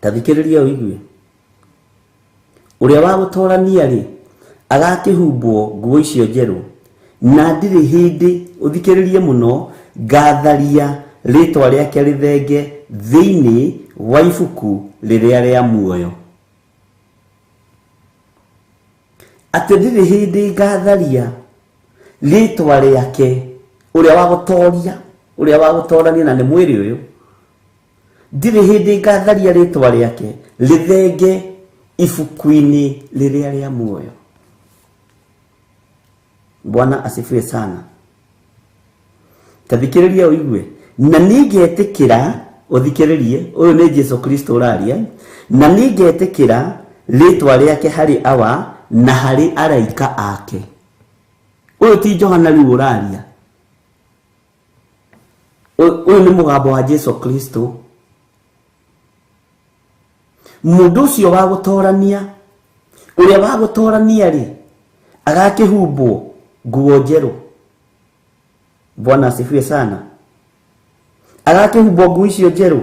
[SPEAKER 6] Ta thikĩrĩria ũigue. Ũrĩa wa gũtorania rĩ, agakĩhumbwo nguo icio njerũ, na ndirĩ hĩndĩ, ũthikĩrĩrie mũno, ngatharia rĩtwa rĩake rĩthenge thĩinĩ wa ibuku rĩrĩa rĩa muoyo. Atĩ ndirĩ hĩndĩ ngatharia rĩtwa rĩake, ũrĩa wa gũtoria, ũrĩa wa gũtorania na nĩ mwĩrĩ ũyũ, ndirĩ hĩndĩ ngatharia rĩtwa rĩake rĩthenge ibuku-inĩ rĩrĩa rĩa muoyo. Bwana asifiwe sana. Tathikĩrĩria ũigue, na nĩngetĩkĩra, ũthikĩrĩrie, ũyũ nĩ Jesu Kristo ũraria, na nĩngetĩkĩra rĩtwa rĩake harĩ awa na harĩ araika ake. Ũyũ ti Johana rĩu ũraria, ũyũ nĩ mũgambo wa Jesu Kristo. Mũndũ ũcio wa gũtorania, ũrĩa wa gũtorania rĩ, agakĩhumbwo nguo njerũ. Bwana asifiwe sana. Agakĩhumbwo nguo icio njerũ.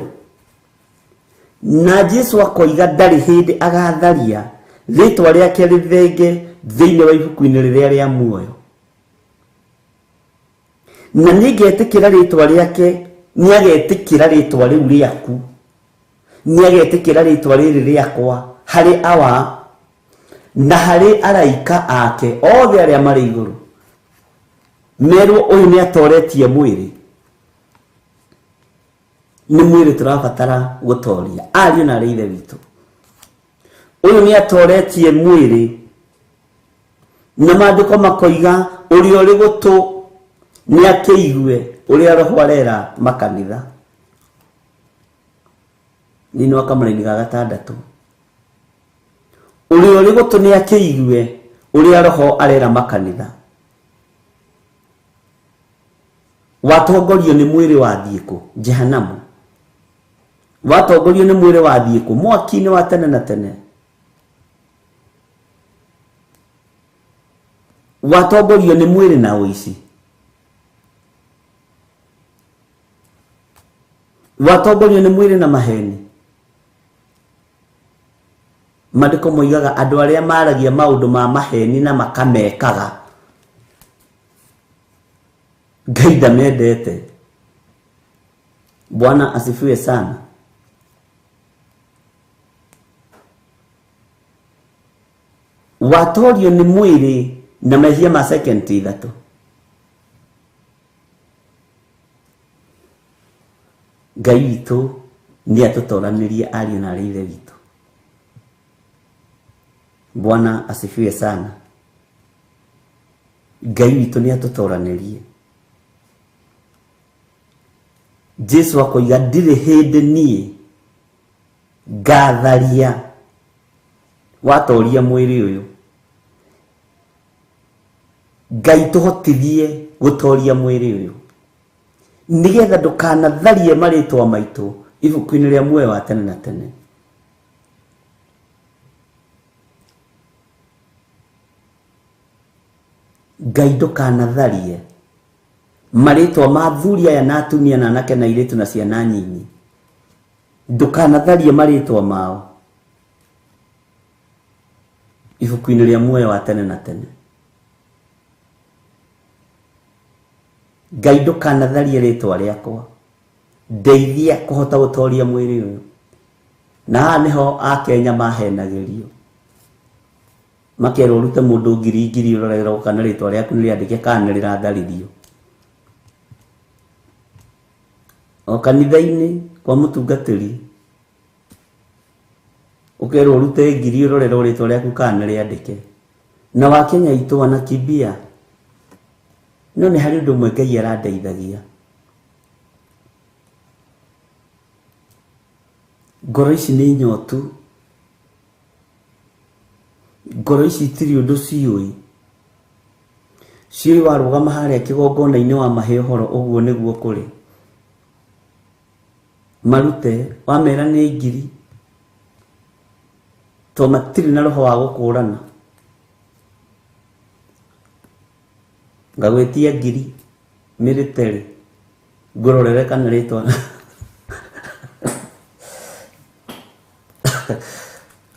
[SPEAKER 6] Na Jesu akoiga ndarĩ hĩndĩ agatharia rĩtwa rĩake rĩthenge thĩinĩ wa ibuku-inĩ rĩrĩa rĩa muoyo. Na nĩngetĩkĩra rĩtwa rĩake, nĩagetĩkĩra rĩtwa rĩu rĩaku, nĩagetĩkĩra rĩtwa rĩrĩ rĩakwa harĩ awa na harĩ araika ake othe arĩa marĩ igũrũ. Merwo ũyũ nĩ atoretie mwĩrĩ, nĩ mwĩrĩ tũrabatara gũtoria, ariũ na arĩ ithe witũ. Ũyũ nĩ atoretie mwĩrĩ, na maandĩko makoiga ũrĩa ũrĩ gũtũ nĩ akĩigue ũrĩa roho arera makanitha. Thĩinĩ wa kamũraini ga gatandatũ, ũrĩa ũrĩ gũtũ nĩ akĩigue ũrĩa roho arera makanitha. Watongorio nĩ mwĩrĩ wathiĩ kũ? Jehanamu. Watongorio nĩ mwĩrĩ wathiĩ kũ? Mwaki-inĩ wa tene na tene. Watongorio nĩ mwĩrĩ na ũici. Watongorio nĩ mwĩrĩ na maheni. Maandĩko moigaga andũ arĩa maragia maũndũ ma maheni na makamekaga, Ngai ndamendete. Bwana asifiwe sana. Watorio nĩ mwĩrĩ na mehia ma second ithatũ. Ngai witũ nĩ atũtoranĩrie ariũ na arĩ ithe witũ. Bwana asifiwe sana. Ngai witũ nĩ atũtoranĩrie. Jesu akoiga ndirĩ hĩndĩ niĩ ngatharia watoria mwĩrĩ ũyũ. Ngai tũhotithie gũtoria mwĩrĩ ũyũ, nĩgetha ndũkanatharie marĩtwa maitũ ibuku-inĩ rĩa muoyo wa tene na tene. Ngai ndũkanatharie marĩtwa ma athuri aya na atumia na anake na airĩtu na ciana nyinyi, ndũkanatharie marĩtwa mao ibuku-inĩ rĩa muoyo wa tene na tene. Ngai ndũkanatharie rĩtwa rĩakwa, ndeithia kũhota gũtoria mwĩrĩ ũyũ. Na haha nĩho akenya mahenagĩrio, makerwo ũrute mũndũ ngiri ngiri ũrorerwo kana rĩtwa rĩaku nĩ rĩandĩke kana nĩ rĩratharirio. O kanitha-inĩ kwa mũtungatĩri ũkerwo ũrute ngiri ũrorerwo rĩtwa rĩaku kana nĩ rĩandĩke. Na wakenya aitũ wanakimbia. No nĩ harĩ ũndũ ũmwe Ngai arandeithagia. Ngoro ici nĩ nyotu, ngoro ici itirĩ ũndũ ciũĩ. Ciũĩ warũgama harĩa kĩgongona-inĩ wamahe ũhoro ũguo nĩguo kũrĩ. Marute wamera nĩ ngiri, to matirĩ na roho wa gũkũrana. Ngagwĩtia ngiri mĩrĩterĩ ngũrorere kana rĩtwa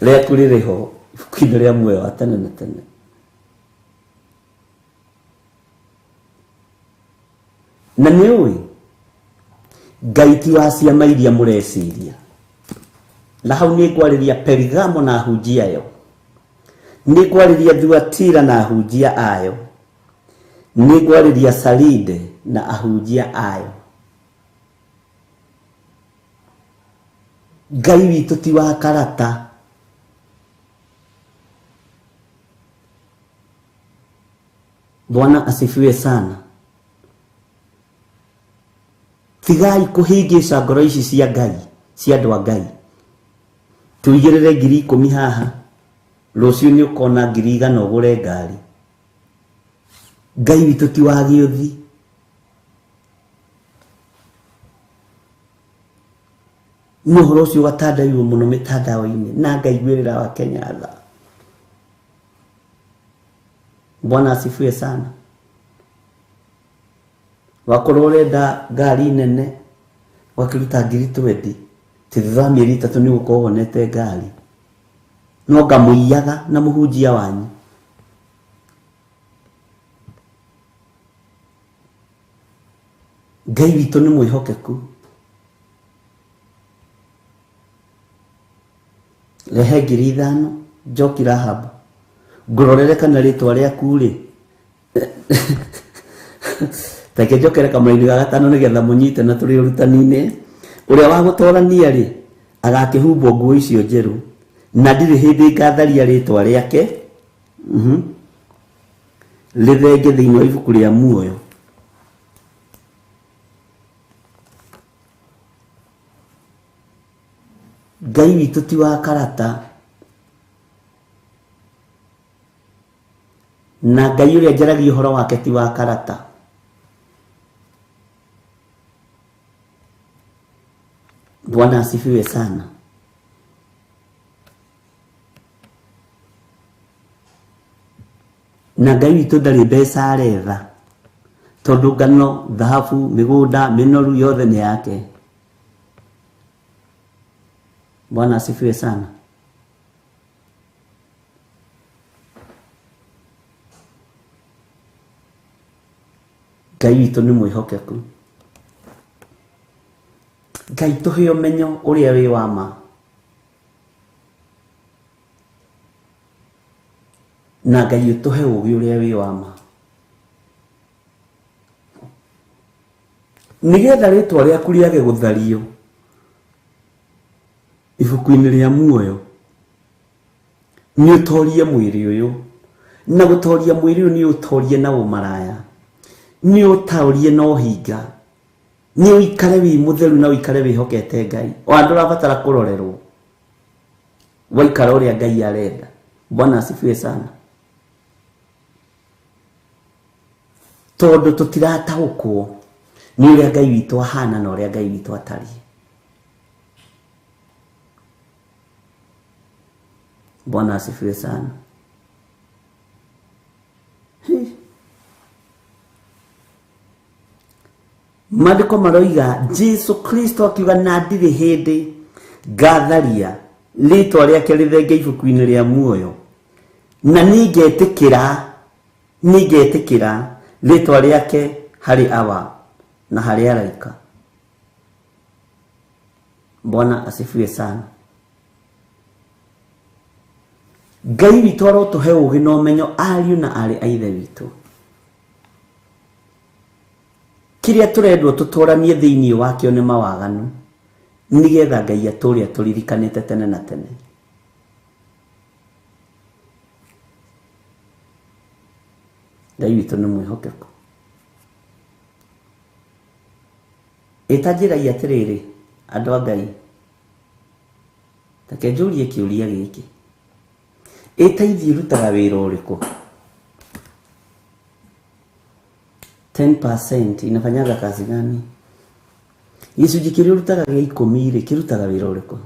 [SPEAKER 6] rĩaku rĩrĩ ho ibuku-inĩ rĩa muoyo wa tene na tene. Na nĩ ũĩ Ngai ti wa ciama iria mũreciria. Na hau nĩ ngwarĩria Perigamo na ahunjia ayo, nĩ ngwarĩria Thuatira na ahunjia ayo, nĩ ngwarĩria Saride na ahunjia ayo. Ngai witũ ti wa karata. Bwana asifiwe sana. Tigai kũhĩngĩca ngoro ici cia Ngai, cia andũ a Ngai. Tũigĩrĩre 10,000 haha, rũciũ nĩ ũkona 100,000 ũgũre ngari. Ngai witũ ti wa gĩũthi. Nĩ ũhoro ũcio ũgatandaiwo mũno mĩtandao-inĩ na ngaiguĩrĩra wa Kenya tha. Bwana asifiwe sana. Wakorwo ũrenda ngari nene ũgakĩruta 20,000, ti thutha wa mĩeri 3 nĩ ũgũkorwo wonete ngari. No ngamũiyaga na mũhunjia wanyu. Ngai witũ nĩ mwĩhokeku. Rehe 5,000 Njoki Rahab, ngũrorere kana rĩtwa rĩaku rĩ. Reke njokere kamũraini ga gatano nĩgetha mũnyite na tũrĩ ũrutani-inĩ. Ũrĩa wa gũtorania rĩ, agakĩhumbwo nguo icio njerũ, na ndirĩ hĩndĩ ngatharia rĩtwa rĩake rĩthenge thĩinĩ wa ibuku rĩa muoyo. Ngai witũ ti wa karata, na Ngai ũrĩa njaragia ũhoro wake ti wa karata. Bwana asifiwe sana. Na Ngai witũ ndarĩ mbeca aretha, tondũ ngano, thahabu, mĩgũnda, mĩnoru yothe nĩ yake. Bwana asifiwe sana. Ngai witũ nĩ mwĩhokeku. Ngai tũhe ũmenyo ũrĩa wĩ wa ma, na Ngai ũtũhe ũũgĩ ũrĩa wĩ wa ma, nĩgetha rĩtwa rĩaku rĩage gũthario ibuku-inĩ rĩa muoyo. Nĩ ũtorie mwĩrĩ ũyũ, na gũtoria mwĩrĩ ũyũ nĩ ũtorie na ũmaraya, nĩ ũtorie na ũhinga, nĩ ũikare wĩ mũtheru na ũikare wĩhokete Ngai. O andũ ũrabatara kũrorerwo, waikara ũrĩa Ngai arenda. Bwana asifiwe sana. Tondũ tũtirataũkwo nĩ ũrĩa Ngai witũ ahana na ũrĩa Ngai witũ atariĩ. Bwana asifiwe sana. Maandĩko maroiga Jesu Kristo akiuga na ndirĩ hĩndĩ ngatharia rĩtwa rĩake rĩthenge ibuku-inĩ rĩa muoyo, na nĩngetĩkĩra rĩtwa rĩake harĩ Awa na harĩ araika. Bwana asifiwe sana. Ngai witũ arotũhe ũũgĩ na ũmenyo, ariũ na aarĩ a Ithe witũ. Kĩrĩa tũrendwo tũtũranie thĩinĩ wakĩo nĩ mawaganu, nĩgetha Ngai atũũre atũririkanĩte tene na tene. Ngai witũ nĩ mwĩhokeku. Ĩta njĩrai atĩrĩrĩ, andũ a Ngai, reke njũrie kĩũria gĩkĩ. Ĩtaithi ĩrutaga wĩra ũrĩkũ? 10% inafanyaga kazi gani? Gĩcunjĩ kĩrĩa ũrutaga gĩa 10 rĩ, kĩrutaga wĩra ũrĩkũ?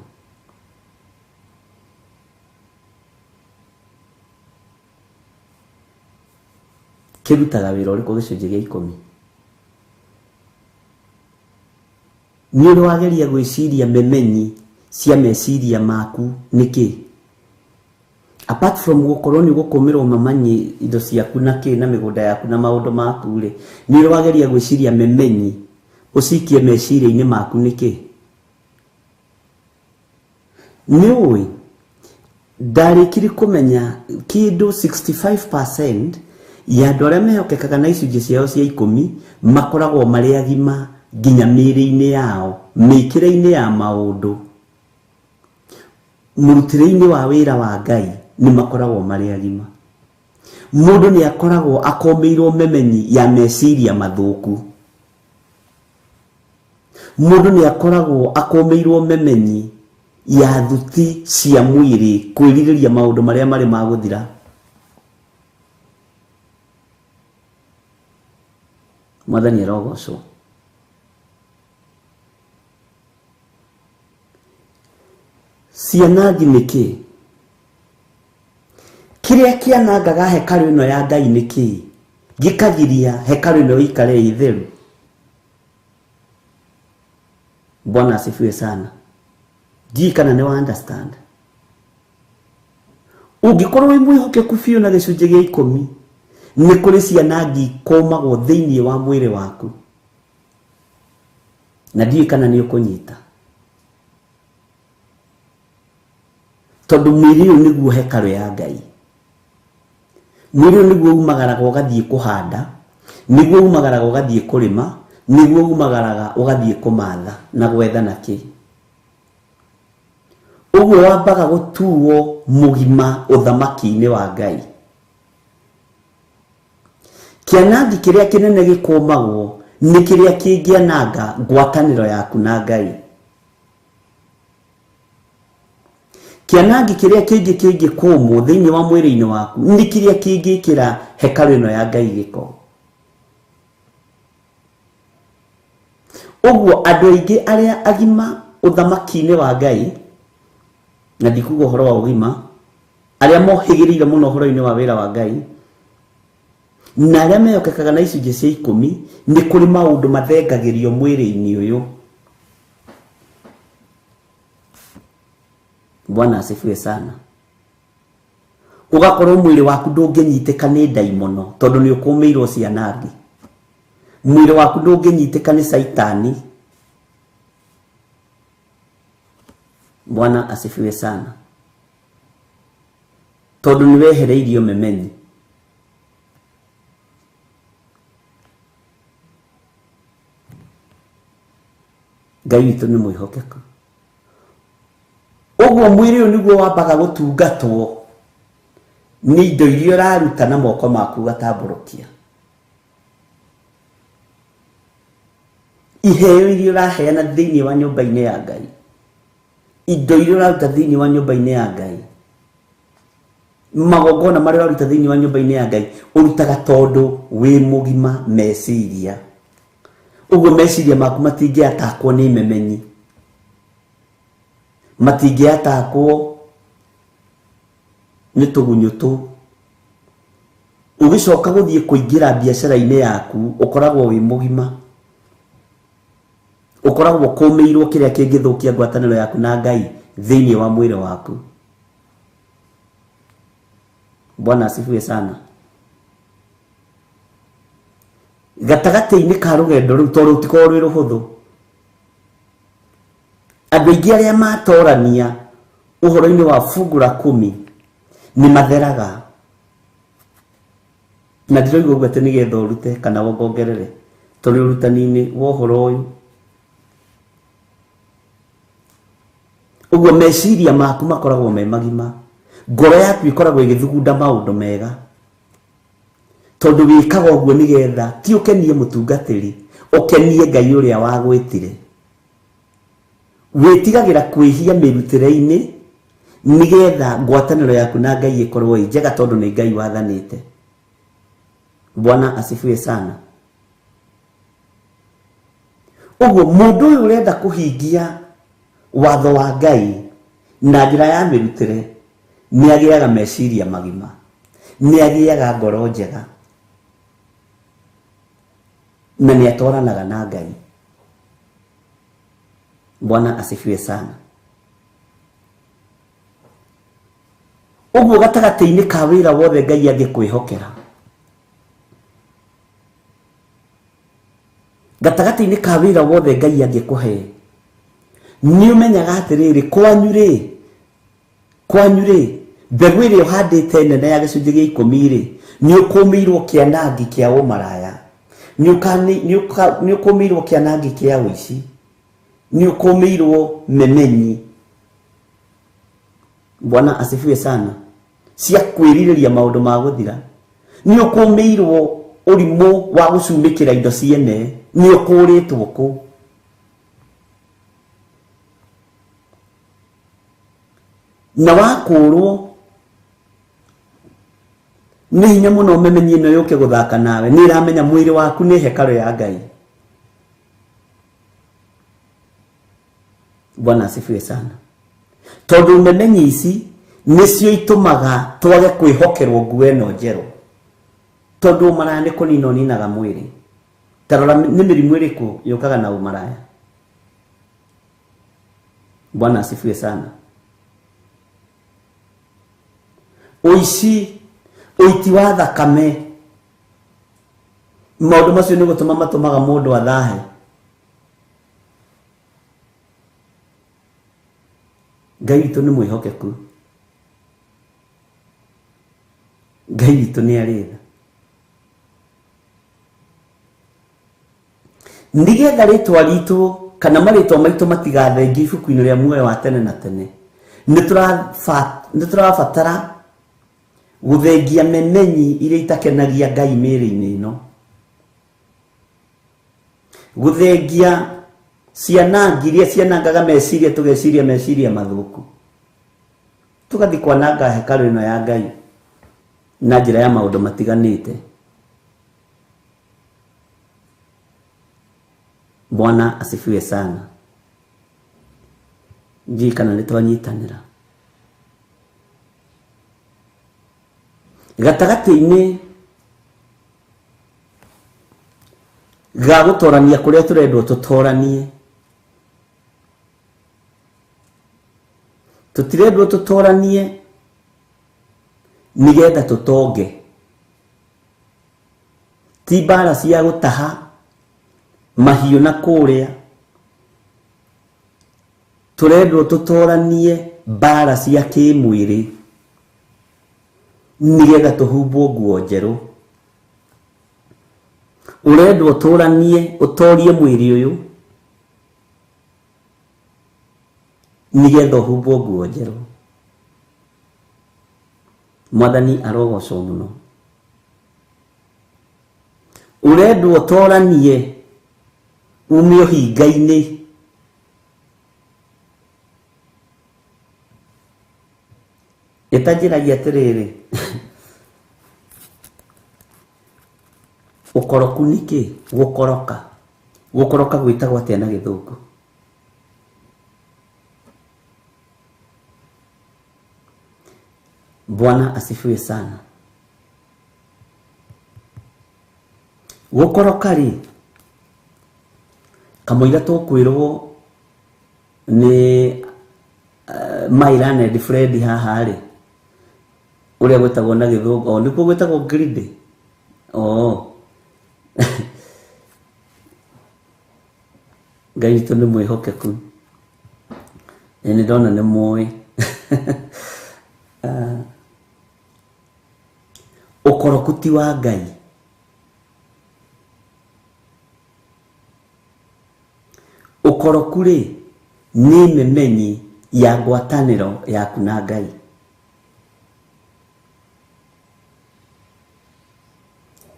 [SPEAKER 6] Kĩrutaga wĩra ũrĩkũ gĩcunjĩ gĩa 10? Nĩ ũrĩ wageria gwĩciria memenyi cia meciria maku nĩkĩ? Apart from gũkorwo nĩ ũgũkũmĩrwo mamanyi indo ciaku na kĩ na mĩgũnda yaku na maũndũ maku rĩ, nĩ ũrĩ wageria gwĩciria memenyi ũcikie meciria-inĩ maku nĩkĩ? Nĩ ũĩ ndarĩkirie kũmenya kĩndũ 65% ya andũ arĩa mehokekaga na icunjĩ ciao cia 10 makoragwo marĩ agima nginya mĩĩrĩ-inĩ yao, mĩkĩre-inĩ ya maũndũ, mũrutĩre-inĩ wa wĩra wa Ngai nĩ makoragwo marĩ agima. Mũndũ nĩ akoragwo akomĩirwo memenyi ya meciria mathũku. Mũndũ nĩ akoragwo akomĩirwo memenyi ya thuti cia mwĩrĩ kwĩrirĩria maũndũ marĩa marĩ ma gũthira. Mwathani arogocwo. Cianangi nĩ kĩĩ? Kĩrĩa kĩanangaga hekarũ ĩno ya Ngai nĩ kĩĩ? Gĩkagiria hekarũ ĩno ĩikare ĩ theru. Bwana asifiwe sana. Ndiũĩ kana nĩ wa understand. Ũngĩkorwo wĩ mwĩhokeku biũ na gĩcunjĩ gĩa ikũmi, nĩ kũrĩ cianangi ikũmagwo thĩinĩ wa mwĩrĩ waku. Na ndiũĩ kana nĩ ũkũnyita. Tondũ mwĩrĩ ũyũ nĩguo hekarũ ya Ngai. Mwĩrĩ ũyũ nĩguo umagaraga ũgathiĩ kũhanda, nĩguo umagaraga ũgathiĩ kũrĩma, nĩguo umagaraga ũgathiĩ kũmatha na gwetha na kĩ. Ũguo wambaga gũtuo mũgima ũthamaki-inĩ wa Ngai. Kĩanangi kĩrĩa kĩnene gĩkũmagwo nĩ kĩrĩa kĩngĩananga ngwatanĩro yaku na Ngai. Kĩanangi kĩrĩa kĩngĩ kĩngĩkũmwo thĩinĩ wa mwĩrĩ-inĩ waku nĩ kĩrĩa kĩngĩkĩra hekarũ ĩno ya Ngai gĩko. Ũguo andũ aingĩ arĩa agima ũthamaki-inĩ wa Ngai, na ndikuga ũhoro wa ũgima, arĩa mohĩgĩrĩire mũno ũhoro-inĩ wa wĩra wa Ngai, na arĩa meyokekaga na icunjĩ cia ikũmi, nĩ kũrĩ maũndũ mathengagĩrio mwĩrĩ-inĩ ũyũ. Bwana asifiwe sana. Ũgakorwo mwĩrĩ waku ndũngĩnyitĩka nĩ ndaimono tondũ nĩ ũkũmĩirwo cianangi. Mwĩrĩ waku ndũngĩnyitĩka nĩ caitani. Bwana asifiwe sana. Tondũ nĩ wehereirio memenyi. Ngai witũ nĩ mwĩhokeku. Ũguo mwĩrĩ ũyũ nĩguo wambaga gũtungatwo nĩ indo iria ũraruta na moko maku ũgatambũrũkia. Iheo iria ũraheana thĩinĩ wa nyũmba-inĩ ya Ngai, indo iria ũraruta thĩinĩ wa nyũmba-inĩ ya Ngai, magongona marĩa ũraruta thĩinĩ wa nyũmba-inĩ ya Ngai, ũrutaga tondũ wĩ mũgima meciria. Ũguo meciria maku matingĩatakwo nĩ memenyi, matingĩatakwo nĩ tũgunyũ tũu. Ũgĩcoka gũthiĩ kũingĩra biacara-inĩ yaku, ũkoragwo wĩ mũgima. Ũkoragwo ũkũmĩirwo kĩrĩa kĩngĩthũkia ngwatanĩro yaku na Ngai thĩinĩ wa mwĩrĩ waku. Bwana asifiwe sana. Gatagatĩ-inĩ ka rũgendo rũu, tondũ rũtikoragwo rwĩ rũhũthũ, andũ aingĩ arĩa matorania ũhoro-inĩ wa fungu la kumi nĩ matheraga. Na ndiroiga ũguo atĩ nĩgetha ũrute kana wongongerere, tũrĩ ũrutani-inĩ wa ũhoro ũyũ. Ũguo meciria maku makoragwo me magima, ngoro yaku ĩkoragwo ĩgĩthugunda maũndũ mega, tondũ wĩkaga ũguo nĩgetha ti ũkenie mũtungatĩri, ũkenie Ngai ũrĩa wagwĩtire. Wĩtigagĩra kwĩhia mĩrutĩre-inĩ nĩgetha ngwatanĩro yaku na Ngai ĩkorwo ĩ njega, tondũ nĩ Ngai wathanĩte. Bwana asifiwe sana. Ũguo mũndũ ũyũ ũrenda kũhingia watho wa Ngai na njĩra ya mĩrutĩre nĩ agĩaga meciria magima, nĩ agĩaga ngoro njega, na nĩ atwaranaga na Ngai. Bwana asifiwe sana. Ũguo gatagatĩ-inĩ ka wĩra wothe Ngai angĩkwĩhokera, gatagatĩ-inĩ ka wĩra wothe Ngai angĩkũhe, nĩ ũmenyaga atĩrĩrĩ, kwanyu rĩ, kwanyu rĩ, mbegũ ĩrĩa ũhandĩte nene ya gĩcunjĩ gĩa ikũmi rĩ, nĩ ũkũmĩirwo kĩanangi kĩa ũmaraya, nĩ ũkũmĩirwo kĩanangi kĩa ũici, nĩ ũkũmĩirwo memenyi. Bwana asifiwe sana. Cia kwĩrirĩria maũndũ ma gũthira. Nĩ ũkũmĩirwo ũrimũ wa gũcumĩkĩra indo ciene, nĩ ũkũrĩtwo kũ. Na wakũrwo nĩ hinya mũno memenyi ĩno yũke gũthaka nawe, nĩ ĩramenya mwĩrĩ waku nĩ hekarũ ya Ngai. Bwana asifiwe sana. Tondũ memenyi ici nĩcio itũmaga twage kwĩhokerwo nguo ĩno njerũ, tondũ ũmaraya nĩ kũnina ũninaga mwĩrĩ. Ta rora nĩ mĩrimũ ĩrĩkũ yũkaga na ũmaraya. Bwana asifiwe sana. Ũici, ũiti wa thakame, maũndũ macio nĩ gũtũma matũmaga mũndũ athahe. Ngai witũ nĩ mwĩhokeku, Ngai witũ nĩ arĩ tha. Nĩgetha rĩtwa ritũ kana marĩtwa maitũ matigathengie ibuku-inĩ rĩa muoyo wa tene na tene, nĩ tũrabatara gũthengia memenyi iria itakenagia Ngai mĩĩrĩ-inĩ ĩno, gũthengia cianangi iria cianangaga meciria, tũgeciria meciria mathũku, tũgathiĩ kwananga hekarũ ĩno ya Ngai na njĩra ya maũndũ matiganĩte. Bwana asifiwe sana. Ndiũĩ kana nĩ twanyitanĩra. Gatagatĩ-inĩ ga gũtorania kũrĩa tũrendwo tũtoranie, tũtirendwo tũtoranie nĩgetha tũtonge. Ti mbara cia gũtaha mahiũ na kũrĩa, tũrendwo tũtoranie mbara cia kĩmwĩrĩ nĩgetha tũhumbwo nguo njerũ. Ũrendwo ũtũranie, ũtorie mwĩrĩ ũyũ nĩgetha ũhumbwo nguo njerũ. Mwathani arogocwo mũno. Ũrendwo ũtoranie ume ũhinga-inĩ ĩtanjĩragia atĩrĩrĩ, ũkoroku nĩ kĩ? Gũkoroka. Gũkoroka gwĩtagwo atĩa na gĩthũngũ? Bwana asifiwe sana. Gũkoroka rĩ, kamũira tũkwĩrwo nĩ my learned friend haha rĩ, ũrĩa gwĩtagwo na gĩthũngũ, o nĩkuo gwĩtagwo greedy. Oh. Ngai witũ nĩ mwĩhokeku. Ĩ nĩ ndona nĩ mũĩ. Ũkoroku ti wa Ngai. Ũkoroku rĩ, nĩ memenyi ya ngwatanĩro yaku na Ngai.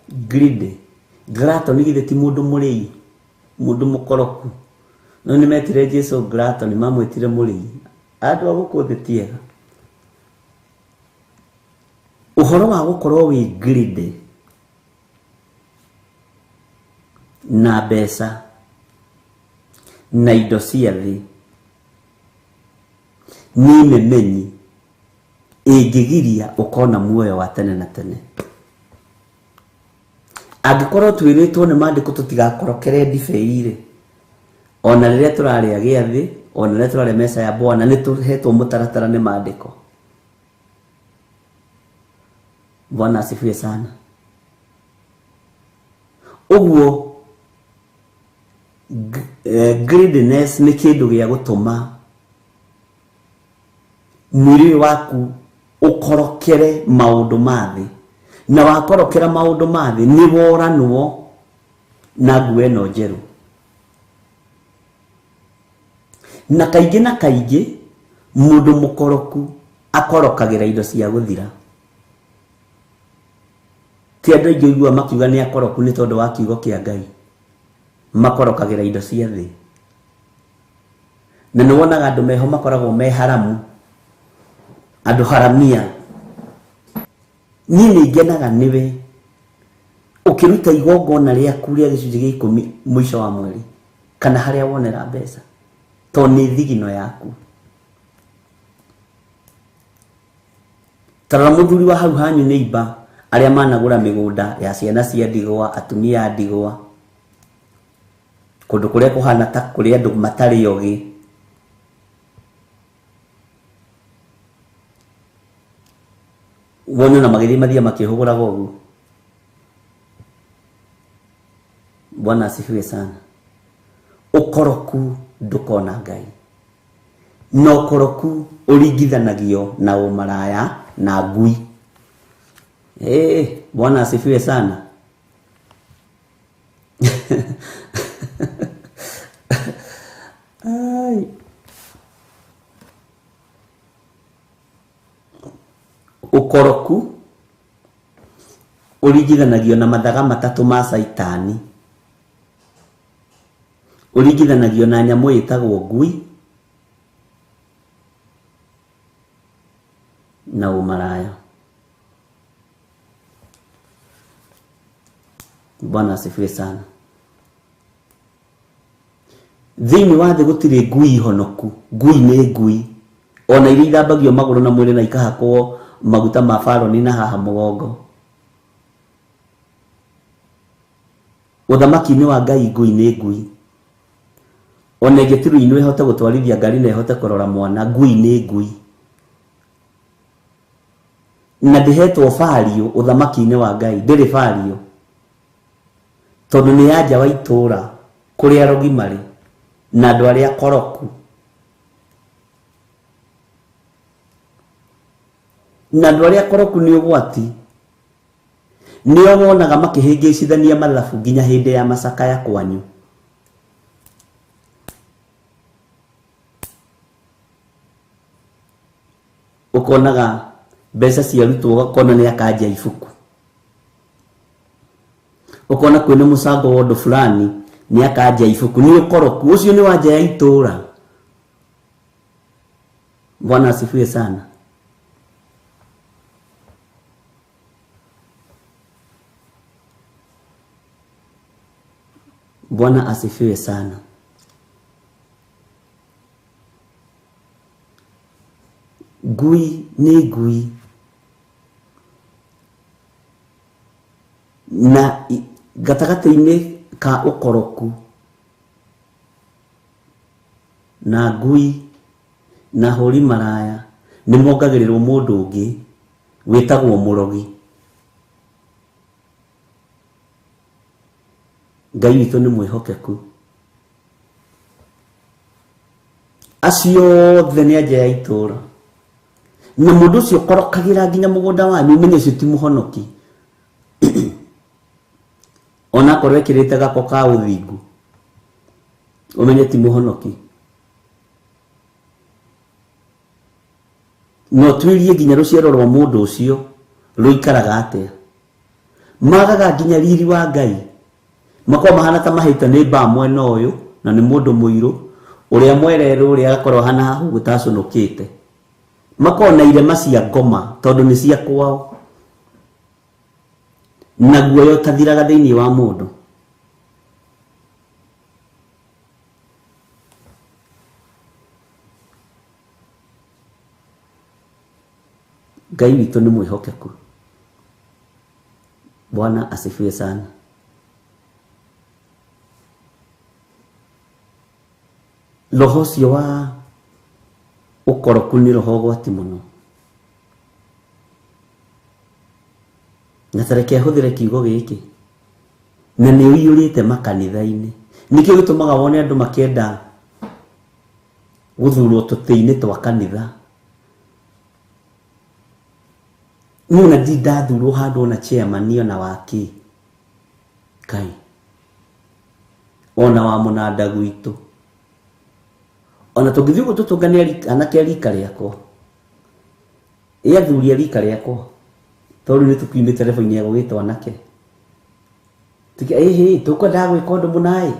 [SPEAKER 6] Greedy. Glutton githĩ ti mũndũ mũrĩi, mũndũ mũkoroku. No nĩ metire Jesu glutton, mamwĩtire mũrĩi. Andũ a gũkũ thĩ ti ega. Ũhoro wa gũkorwo wĩ greedy na mbeca na indo cia thĩ nĩ memenyi ĩngĩgiria ũkona muoyo wa tene na tene. Angĩkorwo twĩrĩtwo nĩ maandĩko tũtigakorokere ndibei rĩ, ona rĩrĩa tũrarĩa gĩathĩ, ona rĩrĩa tũrarĩa meza ya Bwana, nĩ tũhetwo mũtaratara nĩ maandĩko. Bwana asifiwe sana. Ũguo greediness nĩ kĩndũ gĩa gũtũma mwĩrĩ ũyũ waku ũkorokere maũndũ ma thĩ, na wakorokera maũndũ ma thĩ nĩ woranwo na nguo ĩno njerũ. Na kaingĩ na kaingĩ mũndũ mũkoroku akorokagĩra indo cia gũthira. Ti andũ aingĩ ũiguaga makiuga nĩ akoroku nĩ tondũ wa kiugo kĩa Ngai. Makorokagĩra indo cia thĩ. Na nĩ wonaga andũ meho makoragwo me haramu. Andũ haramia. Niĩ nĩ ngenaga nĩwe ũkĩruta igongona rĩaku rĩa gĩcunjĩ gĩa ikũmi mũico wa mweri kana harĩa wonera mbeca, tondũ nĩ thigino yaku. Ta rora mũthuri wa hau hanyu nĩ imba arĩa managũra mĩgũnda ya ciana cia ndigwa, atumia a ndigwa, kũndũ kũrĩa kũhana ta kũrĩ andũ matarĩ ogĩ. Wone ona magĩthiĩ mathiaga makĩhũgũraga ũguo. Bwana asifiwe sana. Ũkoroku ndũkona Ngai. Na ũkoroku ũringithanagio na ũmaraya na ngui. Bwana asifiwe sana. Ai. Ũkoroku ũringithanagio na mathaga matatũ ma Caitani. Ũringithanagio na nyamũ ĩtagwo ngui na ũmaraya. Bwana asifiwe sana. Thĩinĩ wa thĩ gũtirĩ ngui honoku. Ngui nĩ ngui. Ona iria ithambagio magũrũ na mwĩrĩ na ikahakwo maguta ma baroni na haha mũgongo. Ũthamaki-inĩ wa Ngai ngui nĩ ngui. Ona ĩngĩtirwo inwe ĩhote gũtwarithia ngari na ĩhote kũrora mwana, ngui nĩ ngui. Na ndĩhetwo value ũthamaki-inĩ wa Ngai, ndĩrĩ value. Tondũ nĩ ya nja wa itũũra kũrĩa arogi marĩ na andũ arĩa akoroku. Na andũ arĩa akoroku nĩ ũgwati. Nĩo wonaga makĩhĩngĩcithania mathabu nginya hĩndĩ ya macakaya kwanyu. Ũkonaga mbeca ciarutwo ũgakona nĩ akanja ibuku. Ũkona kwĩna mũcango wa ũndũ fulani nĩ akanja ibuku. Nĩ ũkoroku ũcio nĩ wa nja ya itũũra. Bwana asifiwe sana. Bwana asifiwe sana. Ngui nĩ ngui. Na gatagatĩ-inĩ ka ũkoroku na ngui na hũri maraya nĩ mongagĩrĩrwo mũndũ ũngĩ wĩtagwo mũrogi. Ngai witũ nĩ mwĩhokeku. Acio othe nĩ anja ya itũũra. Na mũndũ ũcio ũkorokagĩra nginya mũgũnda wanyu, ũmenye ũcio ti mũhonoki. Onakorwo ekĩrĩte gako ka ũthingu, ũmenye ti mũhonoki. Na ũtuĩrie nginya rũciaro rwa mũndũ ũcio rũikaraga atĩa. Magaga nginya riri wa Ngai. Makoragwo mahana ta mahĩte nĩ mbaa mwena ũyũ, na nĩ mũndũ mũirũ, ũrĩa mwererũ ũrĩa agakorwo ahana haha ũguo tacũnũkĩte. Makoragwo na irema cia ngoma, tondũ nĩ cia kwao. Na guoya ũtathiraga thĩinĩ wa mũndũ. Ngai witũ nĩ mwĩhokeku. Bwana asifiwe sana. Roho ũcio wa ũkoroku nĩ roho ũgwati mũno. Na ta reke hũthĩre kiugo gĩkĩ, na nĩ ũiyũrĩte makanitha-inĩ. Nĩkĩo gĩtũmaga wone andũ makĩenda gũthurwo tũtĩ-inĩ twa kanitha. Niĩ ona ndirĩ ndathurwo handũ ona chairman ona wa kĩ. Kai. Ona wa mũnanda gwitũ. Ona tũngĩthiĩ ũguo tũtũngane anake a rika rĩakwa. Ĩ athuri a rika rĩakwa. Tondũ nĩ tũkiumĩte level-inĩ ya gũgĩtwo anake. Tuge ĩhĩ tũkwendaga gwĩka ũndũ mũna ĩ.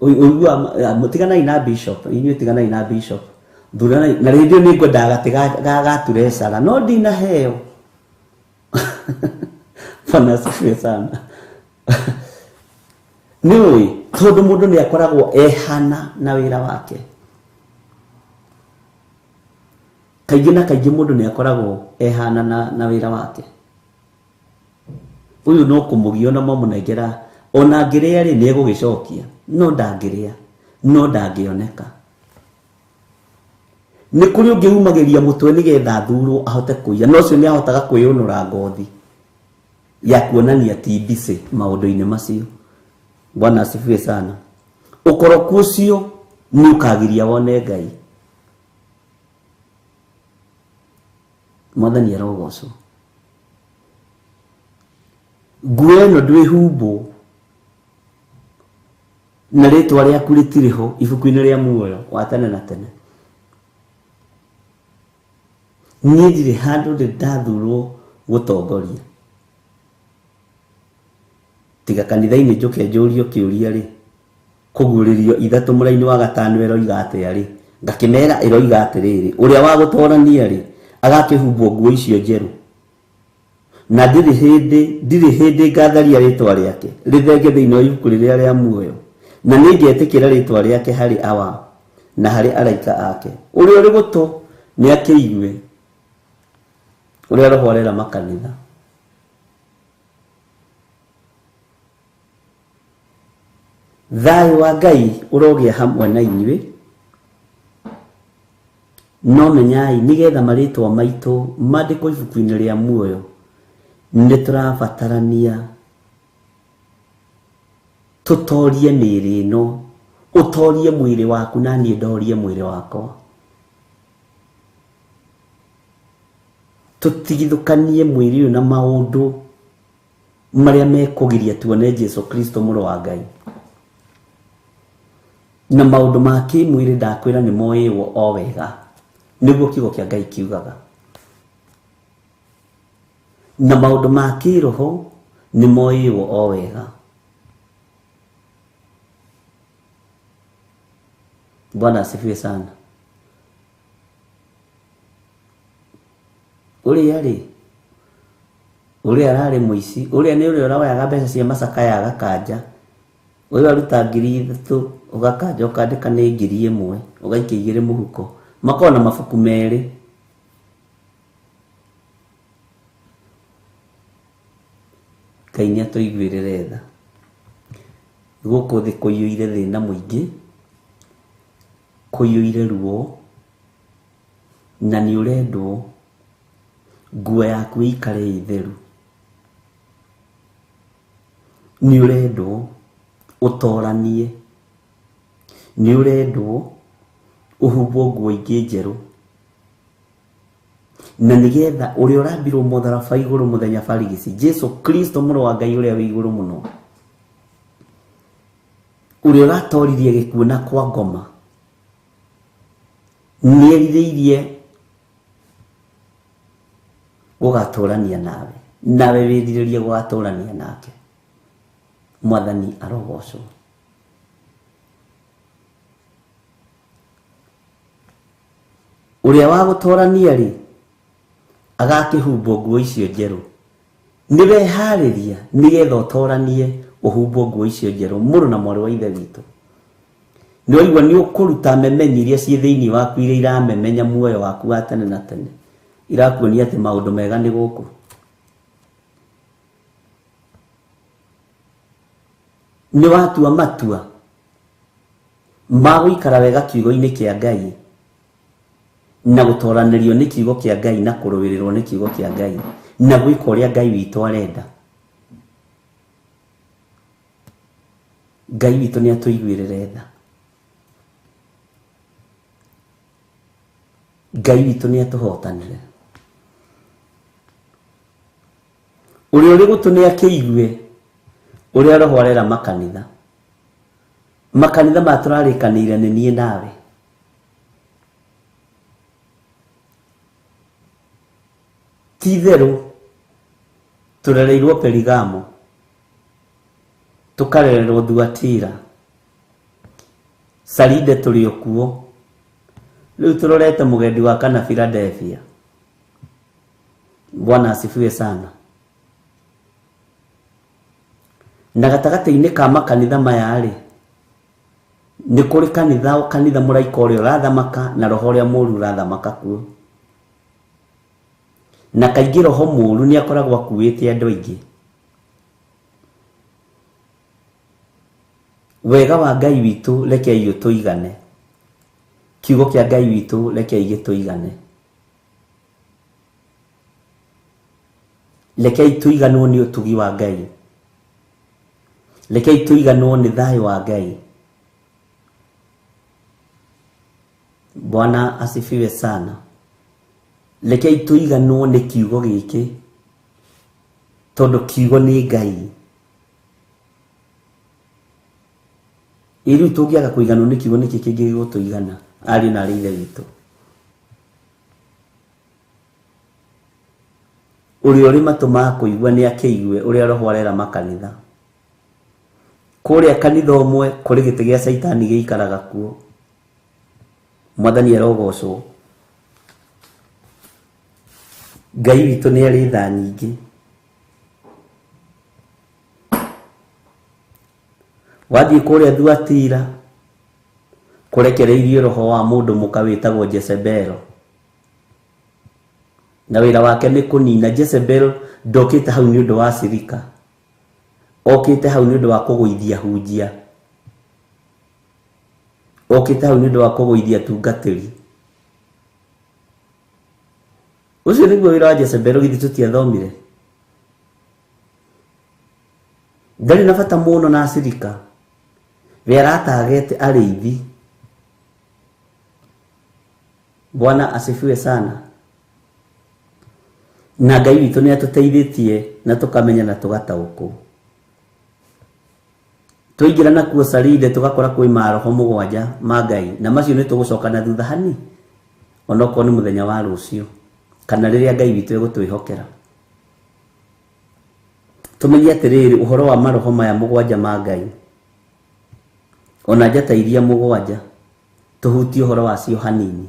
[SPEAKER 6] Ũiguaga tiganai na bishop, inyuĩ tiganai na bishop. Thuranai na rĩndĩ nĩ ngwendaga gatĩ ga turecara no ndinaheo. Bwana asifiwe sana. Nĩ ũĩ tondũ mũndũ nĩ akoragwo ehana na wĩra wake. Kaingĩ na kaingĩ mũndũ nĩ akoragwo ehana na wĩra wake. Ũyũ no kũmũgia ona mamũnengera ona angĩrĩa rĩ nĩ egũgĩcokia no ndangĩrĩa no ndangĩoneka. Nĩ kũrĩ ũngĩ umagĩria mũtwe nĩgetha athurwo ahote kũiya, no ũcio nĩ ahotaga kwĩyũnũra ngothi ya kuonania ti busy maũndũ-inĩ macio. Bwana asifiwe sana. Ũkoroku ũcio nĩ ũkagiria wone Ngai. Mwathani arogocwo. Nguo ĩno ndwĩhumbwo na rĩtwa rĩaku rĩtirĩ ho ibuku-inĩ rĩa muoyo wa tene na tene. Niĩ ndirĩ handũ ndĩ ndathurwo gũtongoria. Tiga kanitha-inĩ njũke njũrio kĩũria rĩ, kũguũrĩrio ithatũ mũraini wa gatano ĩroiga atĩa rĩ, ngakĩmera ĩroiga atĩrĩrĩ, ũrĩa wa gũtorania rĩ agakĩhumbwo nguo icio njerũ. Na ndirĩ hĩndĩ ngatharia rĩtwa rĩake rĩthenge thĩinĩ wa ibuku rĩrĩa rĩa muoyo, na nĩngetĩkĩra rĩtwa rĩake harĩ awa na harĩ araika ake. Ũrĩa ũrĩ gũtũ nĩakĩigue ũrĩa Roho arera makanitha. Thayũ wa Ngai ũrogĩa hamwe na inyuĩ. No menyai nĩgetha marĩtwa maitũ mandĩkwo ibuku-inĩ rĩa muoyo, nĩ tũrabatarania tũtorie mĩĩrĩ ĩno. Ũtorie mwĩrĩ waku na niĩ ndorie mwĩrĩ wakwa. Tũtigithũkanie mwĩrĩ ũyũ na maũndũ marĩa mekũgiria tuone Jesu Kristo mũrũ wa Ngai. Na maũndũ ma kĩmwĩrĩ ndakwĩra nĩ moĩwo o wega, nĩguo kiugo kĩa Ngai kiugaga. Na maũndũ ma kĩroho nĩ moĩwo o wega. Bwana asifiwe sana. Ũrĩa rĩ, ũrĩa ararĩ mũici, ũrĩa nĩ ũrĩa ũroyaga mbeca cia macakaya agakanja. Ũyũ aruta 3,000 ũgakanja ũkandĩka nĩ 1,000 ũgaikia 2 mũhuko. Makoragwo na mabuku merĩ. Ngai nĩ atũiguĩrĩre tha. Gũkũ thĩ kũiyũire thĩna mũingĩ, kũiyũire ruo, na nĩ ũrendwo nguo yaku ĩikare ĩ theru. Nĩ ũrendwo ũtoranie, nĩ ũrendwo ũhumbwo nguo ingĩ njerũ, na nĩgetha ũrĩa ũrambirwo mũtharaba igũrũ mũthenya barigici, Jesu Kristo mũrũ wa Ngai ũrĩa wĩ igũrũ mũno, ũrĩa ũratoririe gĩkuũ na kwa ngoma, nĩerirĩirie gũgatũrania nawe, nawe wĩrirĩrie gũgatũrania nake. Mwathani arogocwo. Ũrĩa wa gũtorania rĩ agakĩhumbwo nguo icio njerũ. Nĩ weharĩria nĩgetha ũtoranie ũhumbwo nguo icio njerũ, mũrũ na mwarĩ wa Ithe witũ. Nĩ waigua nĩ ũkũruta memenyi iria ciĩ thĩinĩ waku iria iramemenya muoyo waku wa tene na tene, irakuonia atĩ maũndũ mega nĩ gũkũ. Nĩ watua matua ma gũikara wega kiugo-inĩ kĩa Ngai na gũtoranĩrio nĩ kiugo kĩa Ngai na kũrũĩrĩrwo nĩ kiugo kĩa Ngai na gwĩka ũrĩa Ngai witũ arenda. Ngai witũ nĩ atũiguĩrĩre tha. Ngai witũ nĩ atũhotanĩre. Ũrĩa ũrĩ gũtũ nĩ akĩigue ũrĩa Roho arera makanitha. Makanitha maya tũrarĩkanĩire nĩ niĩ nawe. Ti itherũ Tũrereirwo Perigamo, tũkarererwo Thuatira, Saride tũrĩ o kuo. Rĩu tũrorete mũgendi wa kana Philadelphia. Bwana asifiwe sana. Na gatagatĩ-inĩ ka makanitha maya rĩ, nĩ kũrĩ kanitha kanitha mũraika ũrĩa ũrathamaka na roho ũrĩa mũũru ũrathamaka kuo. Na kaingĩ roho mũũru nĩ akoragwo akuĩte andũ aingĩ. Wega wa Ngai witũ rekei ũtũigane. Kiugo kĩa Ngai witũ rekei gĩtũigane. Rekei tũiganwo nĩ ũtugi wa Ngai. Rekei tũiganwo nĩ thayũ wa Ngai. Bwana asifiwe sana. Rekei tũiganwo nĩ kiugo gĩkĩ, tondũ kiugo nĩ Ngai. Ĩ rĩu tũngĩaga kũiganwo nĩ kiugo nĩkĩ kĩngĩ gĩgũtũigana ariũ na arĩ ithe witũ? Ũrĩa ũrĩ matũ ma kũigua nĩ akĩigue ũrĩa roho arera makanitha. Kũrĩa kanitha ũmwe kũrĩ gĩtĩ gĩa Caitani gĩikaraga kuo. Mwathani arogocwo. Ngai witũ nĩ arĩ tha nyingĩ. Wathiĩ kũrĩa Thuatira kũrekereirio roho wa mũndũ mũka wĩtagwo Jezebel. Na wĩra wake nĩ kũnina. Jezebel ndokĩte hau nĩ ũndũ wa cirika. Okĩte hau nĩ ũndũ wa kũgũithia hunjia. Okĩte hau nĩ ũndũ wa kũgũithia tungatĩri. Ũcio nĩguo wĩra wa Jezebel, githĩ tũtiathomire? Ndarĩ na bata mũno na cirika. We aratagete arĩithi. Bwana asifiwe sana. Na Ngai witũ nĩ atũteithĩtie na tũkamenya na tũgataũkwo. Tũingĩra nakuo Saride tũgakora kwĩ maroho mũgwanja ma Ngai, na macio nĩ tũgũcoka na thutha hani onokorwo nĩ mũthenya wa rũciũ kana rĩrĩa Ngai witũ egũtwĩhokera. Tũmenye atĩrĩrĩ ũhoro wa maroho maya mũgwanja ma Ngai ona njata iria mũgwanja, tũhutie ũhoro wacio hanini,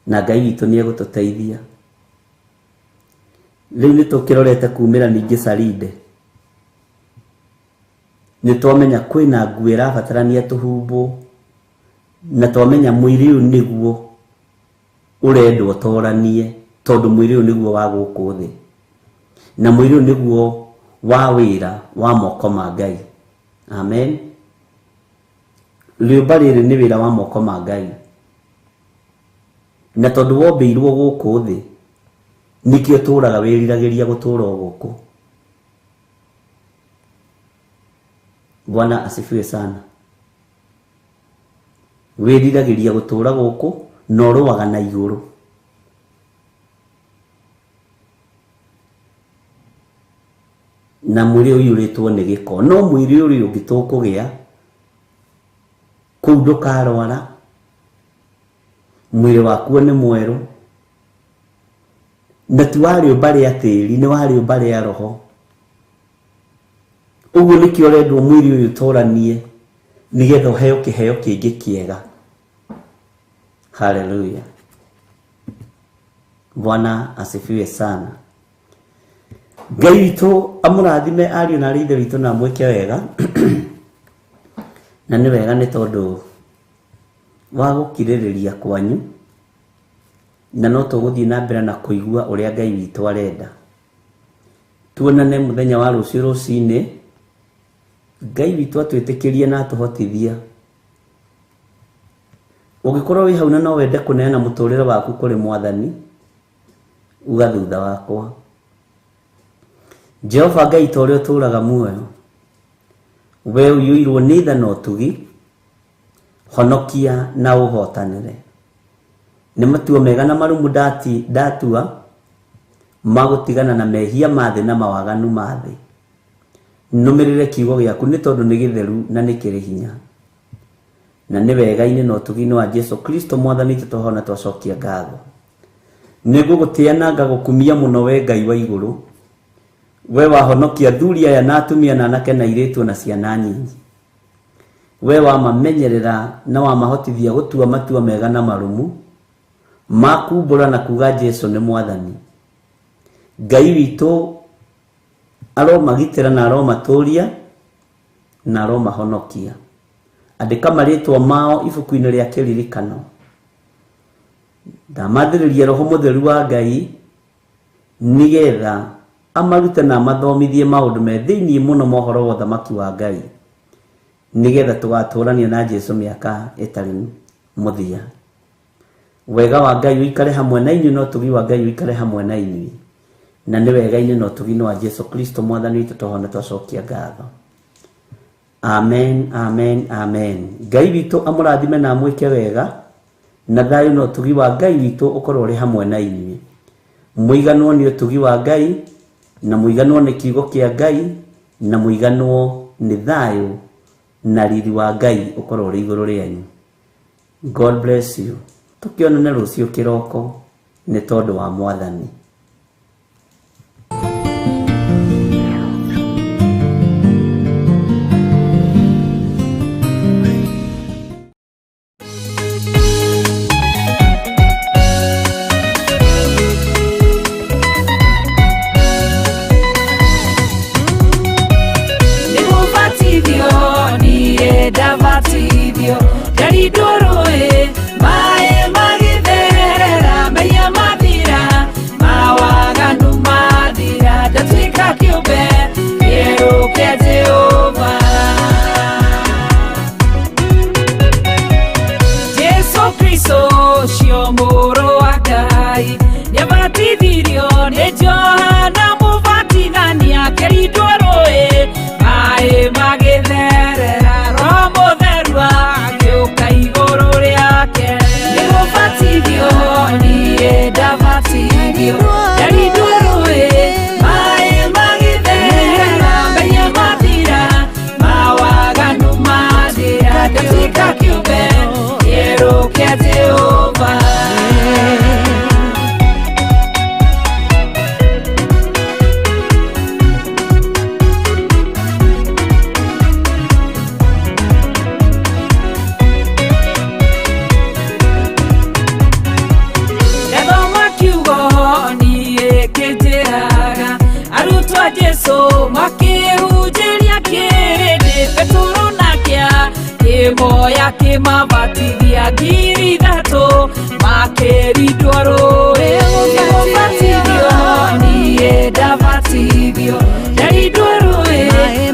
[SPEAKER 6] na Ngai witũ nĩ egũtũteithia. Rĩu nĩ tũkĩrorete kumĩra ningĩ Saride, nĩ twamenya kwĩna nguo ĩrabatarania tũhumbwo, na twamenya mwĩrĩ ũyũ nĩguo ũrendwo ũtoranie, tondũ mwĩrĩ ũyũ nĩguo wa gũkũ thĩ, na mwĩrĩ ũyũ nĩguo wa wĩra wa moko ma Ngai. Amen. Rĩũmba rĩrĩ nĩ wĩra wa moko ma Ngai, na tondũ wombĩirwo gũkũ thĩ nĩkĩo tũraga wĩriragĩria gũtũra o gũkũ. Bwana asifiwe sana. Wĩriragĩria gũtũra gũkũ na ũrũaga na igũrũ. Na mwĩrĩ ũiyũrĩtwo nĩ gĩko, no mwĩrĩ ũrĩa ũngĩ tũkũgĩa kũu ndũkarwara, mwĩrĩ wakuo nĩ mwerũ, na ti wa rĩũmba rĩa tĩri, nĩ wa rĩũmba rĩa roho. Ũguo nĩkĩo ũrendwo mwĩrĩ ũyũ ũtoranie nĩgetha ũheo kĩheo kĩngĩ kĩega. Haleluya. Bwana asifiwe sana. Ngai witũ amũrathime ariũ na arĩ ithe witũ na amwĩke wega. Na nĩ wega nĩ tondũ wa gũkirĩrĩria kwanyu, na no tũgũthiĩ na mbere na kũigua ũrĩa Ngai witũ arenda. Tuonane mũthenya wa rũciũ rũcinĩ. Ngai witũ atwĩtĩkĩrie na atũhotithia. Ũngĩkorwo wĩ hau na no wende kũneana mũtũrĩre waku kũrĩ Mwathani, uga thutha wakwa. Jehova Ngai ta ũrĩa ũtũũraga muoyo, we ũiyũirwo nĩ tha na ũtugi, honokia na ũhotanĩre. Nĩ matua mega na marũmu ndatua ma gũtigana na mehia ma thĩ na mawaganu ma thĩ. Nũmĩrĩre kiugo gĩaku nĩ tondũ nĩ gĩtheru na nĩ kĩrĩ hinya. Na nĩ wega-inĩ na ũtugi-inĩ wa Jesu Kristo Mwathani witũ twahona twacokia ngatho. Nĩ ngũgũtĩa na ngagũkumia mũno we Ngai wa igũrũ, we wahonokia athuri aya na atumia na anake na airĩtu na ciana nyinyi. We wamamenyerera na wamahotithia gũtua matua mega na marũmu ma kumbũra na kuga Jesu nĩ mwathani. Ngai witũ aromagitĩra na aromatũria na aromahonokia. Andĩka marĩtwa mao ibuku-inĩ rĩa kĩririkano. Ndamathĩrĩria Roho Mũtheru wa Ngai nĩgetha amarute na amathomithie maũndũ me thĩinĩ mũno ma ũhoro wa ũthamaki wa Ngai, nĩgetha tũgatũrania na Jesu mĩaka ĩtarĩ mũthia. Wega wa Ngai ũikare hamwe na inyuĩ na ũtugi wa Ngai ũikare hamwe na inyuĩ, na nĩ wega-inĩ na ũtugi-inĩ wa Jesu Kristo mwathani witũ twahona twacokia ngatho. Amen, amen, amen. Ngai witũ amũrathime na amwĩke wega, na thayũ na ũtugi wa Ngai witũ ũkorwo ũrĩ hamwe na inyuĩ. Mũiganwo nĩ ũtugi wa Ngai, na mũiganwo nĩ kiugo kĩa Ngai, na mũiganwo nĩ thayũ na riri wa Ngai ũkorwo ũrĩ igũrũ rĩanyu. God bless you. Tũkĩonane rũciũ kĩroko nĩ tondũ wa mwathani.
[SPEAKER 5] Nĩgũbatithio niĩ ndabatithio ndarindwo rũĩ maĩ magĩtherera mehia mathira mawaganu mathira ndatuĩka kĩũmbe kĩerũ kĩa Jehova. Jesu Kristo ũcio mũrũ wa Ngai nĩabatithirio nĩ Johana Mũbatithania akĩrindwo rũĩ maĩ magĩtherera Roho Mũtheru agĩũka igũrũ rĩake. Nĩgũbatithio niĩ ndabatithio ndarindwo rũĩ maĩ magĩtherera mehia mathira mawaganu mathira ndatuĩka kĩũmbe kĩerũ kĩa Jehova. Ndathoma kiugo niĩ kĩnjĩraga arutwo a Jesu makĩhunjĩria kĩrĩndĩ Petero nake kĩmoya kĩmabatithia 3,000 makĩrindwo rũĩ. Nĩgũbatithio niĩ ndabatithio ndarindwo rũĩ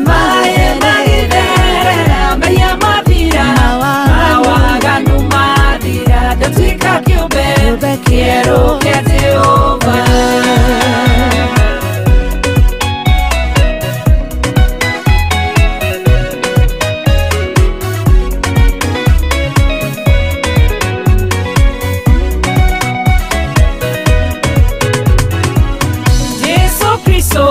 [SPEAKER 5] maĩ magĩtherera mehia mathira mawaganu mathira ndatuĩka kĩũmbe kĩerũ kĩa Jehova. Jesu Kristo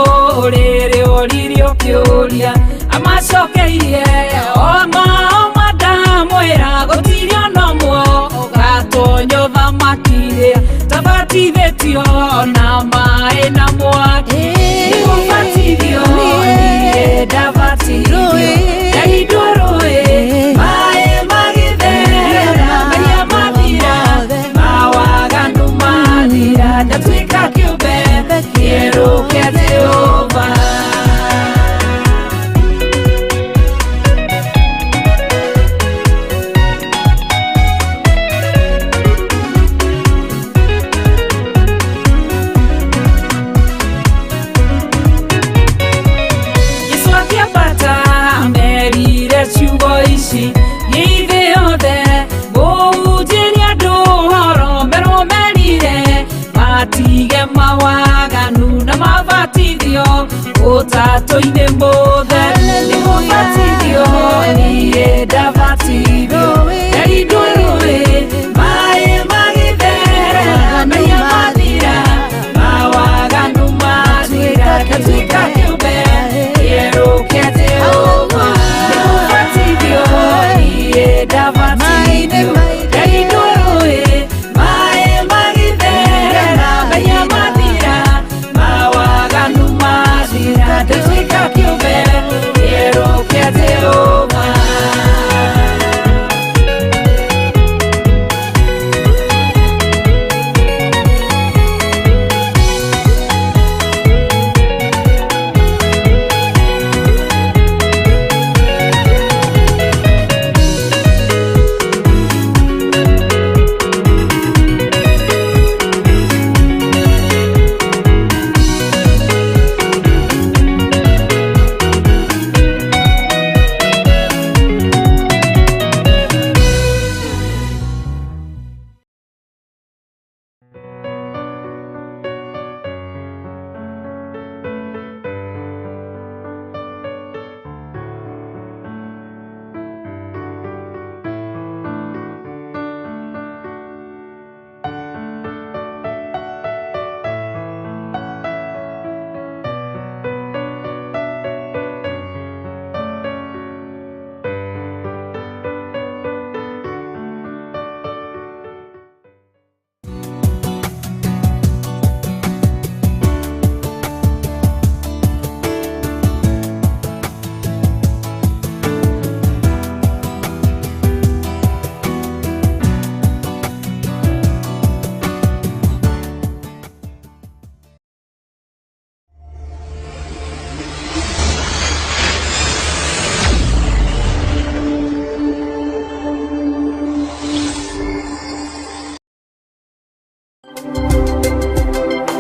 [SPEAKER 5] rĩrĩ oririo kĩũria amacokeirie oma oma ndamwĩra gũtirĩ ona ũmwe ũgatonya ũthamaki-rĩ tabatithĩtio na maĩ na mwaki. Nĩgũbatithio niĩ ndabatithio ndarindwo rũĩ maĩ magĩtherera mehia mathira mawaganu mathira ndatuĩka kĩũmbe kĩerũ kĩa Jehova. Jesu akĩambata amerire ciugo ici gĩithĩ yothe mũhunjĩrie andũ ũhoro merwo merire matige mawaganu na mabatithio ũtatũ-inĩ mũtheru. Nĩgũbatithio niĩ ndabatithio